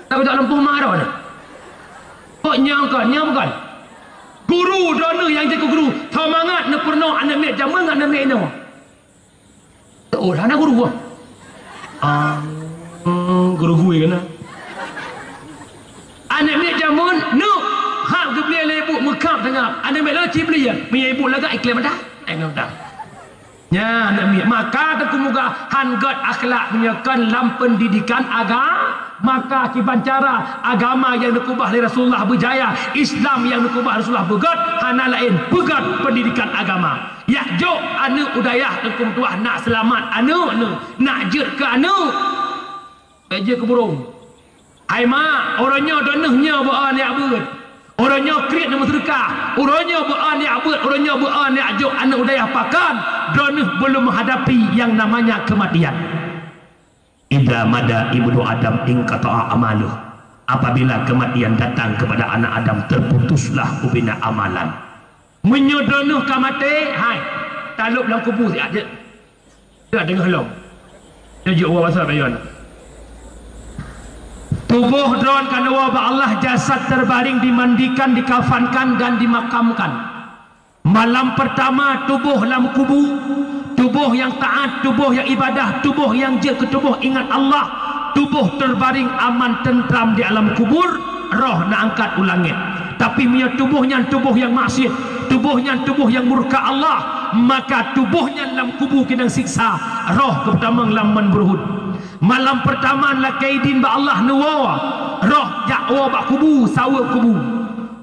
Tapi tak lampu ma droe nyoe. Kok nyang kon, nyang bukan? Guru droeneuh nyang jeuet keu guru. Tho mangat neupeurunoe aneuk miet jameun ngon aneuk miet inoe. Oh, hana guru ah. Ah, guru gui kena. Aneuk miet jameun neuk hak geubeli lé ibu meukap tangab. Aneuk miet lôn ci beli ya. Meunyo ibu lagak iklém dah. Eh, nyoe dah. Nyan, aneuk miet, maka teungku muga han gét akhlak meunyoe kon lam pendidikan aga-, maka kiban cara agama nyang neukeubah lé Rasulullah beujaya, Islam nyang neukeubah Rasulullah beugét, hana laén peugét pendidikan agama. Yak jok aneuk u dayah teungku meutuah nak seulamat aneuk neuh, nak jeuet keu aneuk. Bék jeuet keu burông. Hai mak, uroe nyoe droeneuh nyoe beu-o neujak beuet. Uroe nyoe kriet neumeuseudekah. Uroe nyoe beu-o neujak beuet, uroe nyoe beu-o neujak jok aneuk u dayah pakon, droeneuh belum menghadapi yang namanya kematian. Idza mada ibnu Adam inqata'a amaluh. Apabila kematian datang kepada anak Adam, terputuslah ubena amalan. Meunyoe droeneuh ka maté, hai, talop lam kubu siat jeuet. Dak deungoe lom. Nyoe jeuet ubak basa Bayon. Tuboh droen ka neuwoe bak Allah, jasad terbaring, dimandikan, dikafankan, dan dimakamkan. Malam pertama tuboh lam kubu, tuboh nyang taat, tuboh nyang ibadah, tuboh nyang jeuet keu tuboh ingat Allah, tuboh terbaring aman tentram di alam kubur, roh na angkat u langét. Tapi meunyoe tuboh nyan tuboh nyang maksiet, tuboh nyan tuboh nyang murka Allah, maka tuboh nyan lam kubu keunong siksa, roh geupeutamong lam man buruhut. Malam pertama lakée idin bak Allah neuwoe roh jak woe bak kubu, saweue kubu.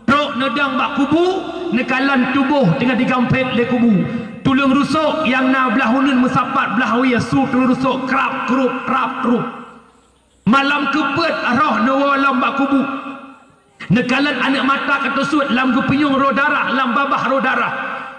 Trok neudong bak kubu, neukalon tuboh teungoh digampét lé kubu. Tuleueng rusok nyang na blah uneuen meusapat blah wie su tuleueng rusok krab krup, krab krup. Malam keupeuet roh neuwoe lom bak kubu. Neukalon aneuk mata ka teusuet lam geupeunyueng roh darah, lam babah roh darah.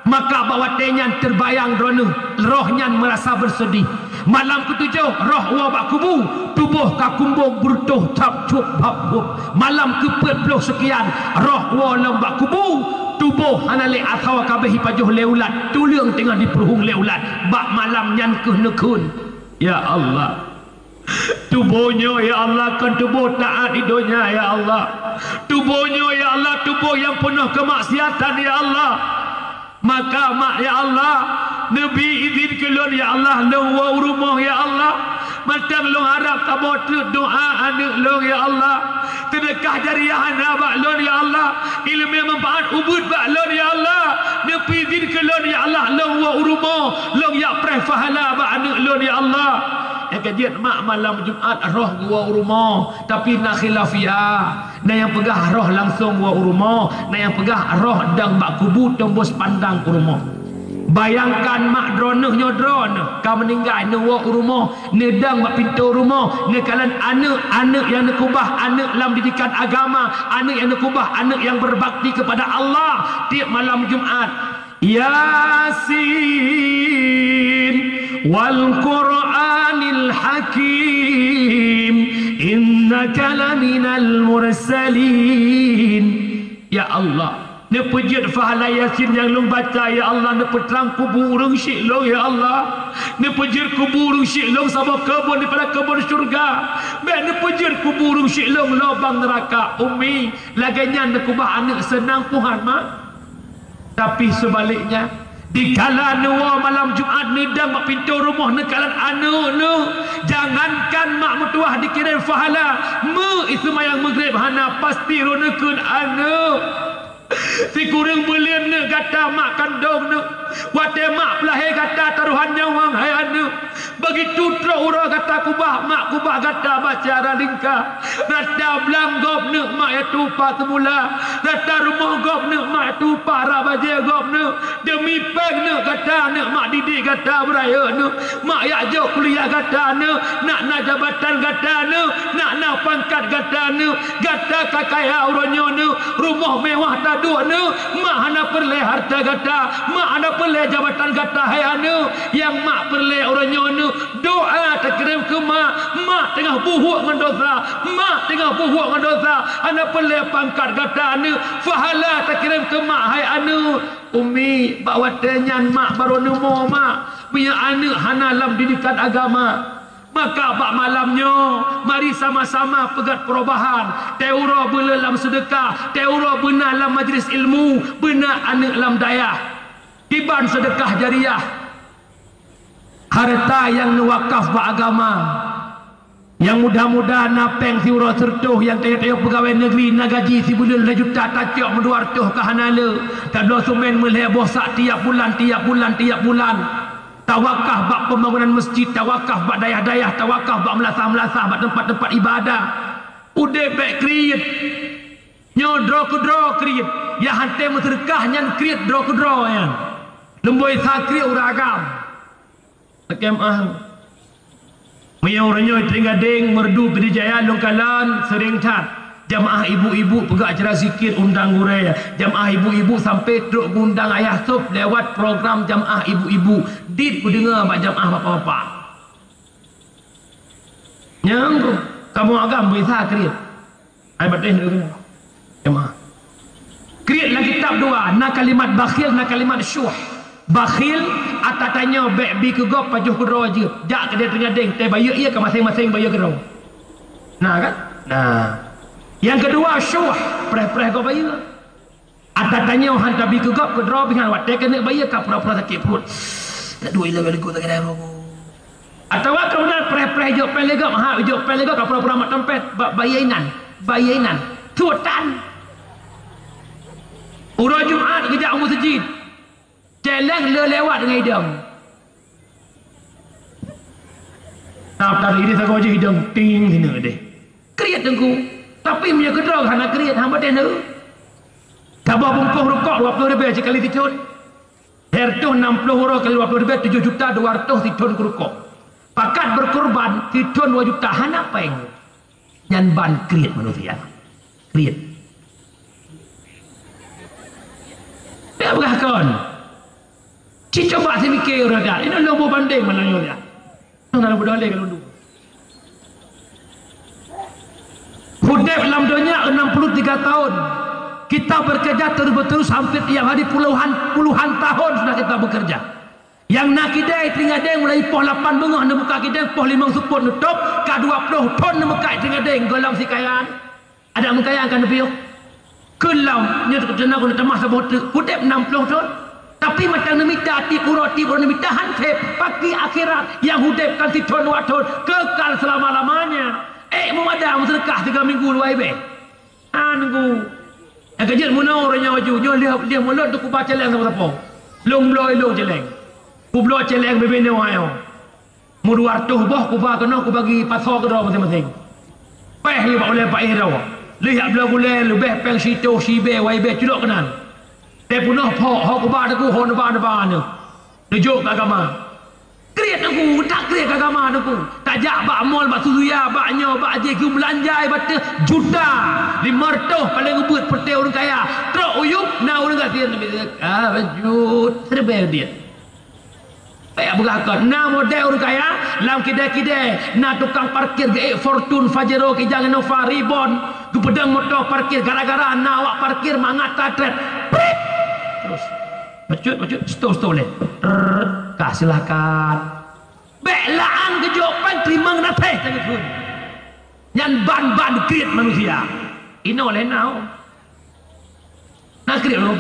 Maka bak watée nyan teubayang droeneuh, roh nyan meurasa beuseudeh. Malam keutujoh roh woe bak kubu, tuboh ka kumbong beureutoh thab cueb bab bueb. Malam keupeuet ploh seukian roh woe lom bak kubu, tuboh hana lé atawa ka abéh jipajoh lé ulat, tuleueng teungoh jipeuruhueng lé ulat. Bak malam nyan kheueh neukheun, "Ya Allah, tuboh nyoe, ya Allah, kon tuboh taát di donya, ya Allah. Tuboh nyoe, ya Allah, tuboh nyang peunoh keumaksiatan, ya Allah. Maka mak, ya Allah, neubi idhin keu lôn, ya Allah, lôn woe u rumoh, ya Allah. Mantong lôn harab saboh treuk doa aneuk lôn, ya Allah. Seudeukah jariah hana bak lôn, ya Allah. Ileumé manfaat ubeuet bak lôn, ya Allah. Neubi idhin keu lôn, ya Allah, lôn woe u rumoh, lôn jak preh pahala bak aneuk lôn, ya Allah." Nyang ka jeuet mak malam Jumat roh geuwoe u rumoh, tapi na khilafiah. Na nyang peugah roh langsong woe u rumoh, na nyang peugah roh dong bak kubu teumbus pandang u rumoh. Bayangkan mak droeneuh nyoe droeneuh ka meuninggai neuwoe u rumoh, neudong bak pintoe rumoh, neukalon aneuk, aneuk nyang neukeubah aneuk lam didikan agama, aneuk nyang neukeubah aneuk nyang berbakti kepada Allah tiep malam Jumat. Yasin, wal Qur'anil Hakim, innaka laminal mursalin. Ya Allah, neupeujeuet pahala Yasin nyang lôn baca, ya Allah, neupeutrang kubu ureuëng syiek lôn, ya Allah. Neupeujeuet kubu ureuëng syiek lôn saboh keubon daripada keubon syurga. Bék neupeujeuet kubu ureuëng syiek lôn lobang neuraka. Umi, lagée nyan neukeubah aneuk seunang Tuhan, mak. Tapi seubaliknya, dikala neuwoe malam Jumat neudong bak pintoe rumoh neukalon aneuk neuh, jangankan mak meutuwah dikirém pahala, meu iseumayang Maghrib hana pasti roh neukheun aneuk. Sikureueng buleuen neuk gata mak kandong neuh, watée mak peulahé gata tarohan nyawöng hai aneuk. Begitu trok uroe gata kubah, mak kubah gata bak cara lingka. Rata blang gob neuk mak yaitu upah teumula. Rata rumoh gob neuk mak yaitu upah rab bajée gob neuk. Deumi péng neuk gata neuk mak didik gata beurayeuk neuk. Mak jak jok kuliah gata neuk, nak na jabatan gata neuk, nak na pangkat gata neuk. Gata ka kaya uroe nyoe neuk, rumoh mewah taduek neuk, mak hana peureulée hareuta gata, mak hana peureulée jabatan gata hai aneuk. Nyang mak peureulée uroe nyoe neuk, doa takirém keu mak. Mak teungoh buhok ngon dosa, mak teungoh buhok ngon dosa, hana peureulée pangkat gata aneuk, pahala takirém keu mak hai aneuk. Umi, bak watée nyan mak barô neumo mak, meunyoe aneuk hana lam didikan agama. Maka bak malam nyoe, mari sama-sama peugét perubahan. Teuroe beuleueh lam seudeukah, teuroe beuna lam majlis ilmu, beuna aneuk lam dayah. Kiban seudeukah jariah. Hareuta nyang neuwakaf bak agama. Nyang muda-muda na péng siuroe sireutoh, nyang tanyoe-tanyoe peugawée neugri na gaji sibuleuen lhée juta tacok meudua reutôh ka hana le. Tabloe seumén meulhée boh sak tiap bulan, tiap bulan, tiap bulan. Tawakaf bak pembangunan masjid, tawakaf bak dayah-dayah, tawakaf bak meulasah-meulasah, bak teumpat-teumpat ibadah. Udeb bék kriet. Nyoe droe keudroe kriet. Nyang hana meuseudeukah nyan kriet droe keudroe nyan. Leumboi sa kriet ureuëng agam. Sakém ah. Meunyoe uroe nyoe Trienggadeng, Meureudu, Pidie Jaya lôn kalon seuring that. Jamaah ibu-ibu peugah acara zikir undang gurée. Jamaah ibu-ibu sampai trok undang ayah sôb lewat program jamaah ibu-ibu. Dit kudeungoe bak jamaah bapak-bapak. Nyang kamoe agam bisa kriet. Ai batéh nyoe. Jamaah. Kriet lam kitab Dua, na kalimat bakhil, na kalimat syuh. Bakhil, ata tanyoe bèk bi keu gob, pajoh keudroe jeuet. Jak keudè teugadeng, teubayeue ié keu maséng-maséng bayeue keudroe. Na kan? Na. Nyang keudua syuh, preh-preh gob bayeue. Ata tanyoe han tabi keu gob keudroe, pih han watèe keuneuk bayeue ka pura-pura sakét pruet. Ka duek ilèe leugut lagèe dara. Atawa keu meunan preh-preh jok péng lé gob, ha, jok péng lé gob ka pura-pura mat teumpét, ba-, bayeue inan, bayeue inan. Sultan. Uroe Jumat geujak u meuseujid. Céléng le lewat ngon idong. Nah, tadi ini sagoe jih idong ting sini deh. Kriet teungku. Tapi meunyoe keudroe hana kriet, hana deh neu. Saboh bungkôh rukok dua ploh ribèe sikali sithon. Lhèe reutôh nam ploh uroe kali dua ploh ribèe, tujoh juta dua reutôh sithon keu rukok. Pakat beureukôrban sithon dua juta hana péng. Nyan ban kriet manusia. Kriet. Bèk peugah kon. Ci coba simiké ureueng dak. Inoe lôn bôh bandéng malam nyoe dak. Nyoe na lôn bôh bandéng ka lôn duek. Udép lam donya enam puluh tiga tahun. Kita bekerja terus-menerus hampir tiap hari puluhan, puluhan tahun sudah kita bekerja. Nyang na kidai teugadeng mulai poh lapan beungoh neubuka kidai, poh limong seupôt neutôp, ka dua ploh thon neumeukat teugadeng gohlom sikayaan. Adak meukayaan ka neupiôh. Keu lom, nyoe teukeujeuet keu tamah saboh teuk, udép nam ploh thon. Tapi mantong neumita, tiep uroe, tiep uroe neumita, han sép, paki akhirat nyang udép kan sithon dua thon, kekal selama-lamanya. Ék meumada meuseudeukah tiga minggu luwai bèe. An ku. Nyang keujeuet meunoe ureueng nyang maju, nyoe lheueh, lheueh mulod teukuba céléng sapo-sapo. Lôn bloe ilôn céléng. Kubloe céléng bibinoe nyoe. Meudua reutôh boh kuba keunoe kubagi pasoe keudroe maséng-maséng. Péh nyoe bak ulèe paéh droe. Lheueh jak bloe gulèe leubeh péng sitoh sibèe waibèe culok keunan. Teupunoh phok, ho kuba teungku, ho neuba-neuba nyoe. Neujok keu agama. Kriet teungku, tak kriet keu agama teungku. Tajak bak mall, bak Suzuya, bak nyoe, bak jih keu beulanja batèe juta, limong reutôh paléng ubit peureutèe ureueng kaya. Trok u yup, na ureueng gasien, ah, bacut, siribèe udép. Bèk peugah kon, na model ureueng kaya, lam kidai-kidai, na tukang parkir geuék Fortuner, Pajero, Kijang, Innova, Reborn, geupeudong moto parkir gara-gara na awak parkir mangat tatrét. Prit! Terus. Bacut, bacut, stop, stop lé. Trrrt, ka silakan. Bèk laan geujok péng teurimong naséh teungku. Nyan ban-ban kriet manusia. Inoe lé na. Na kriet ureueng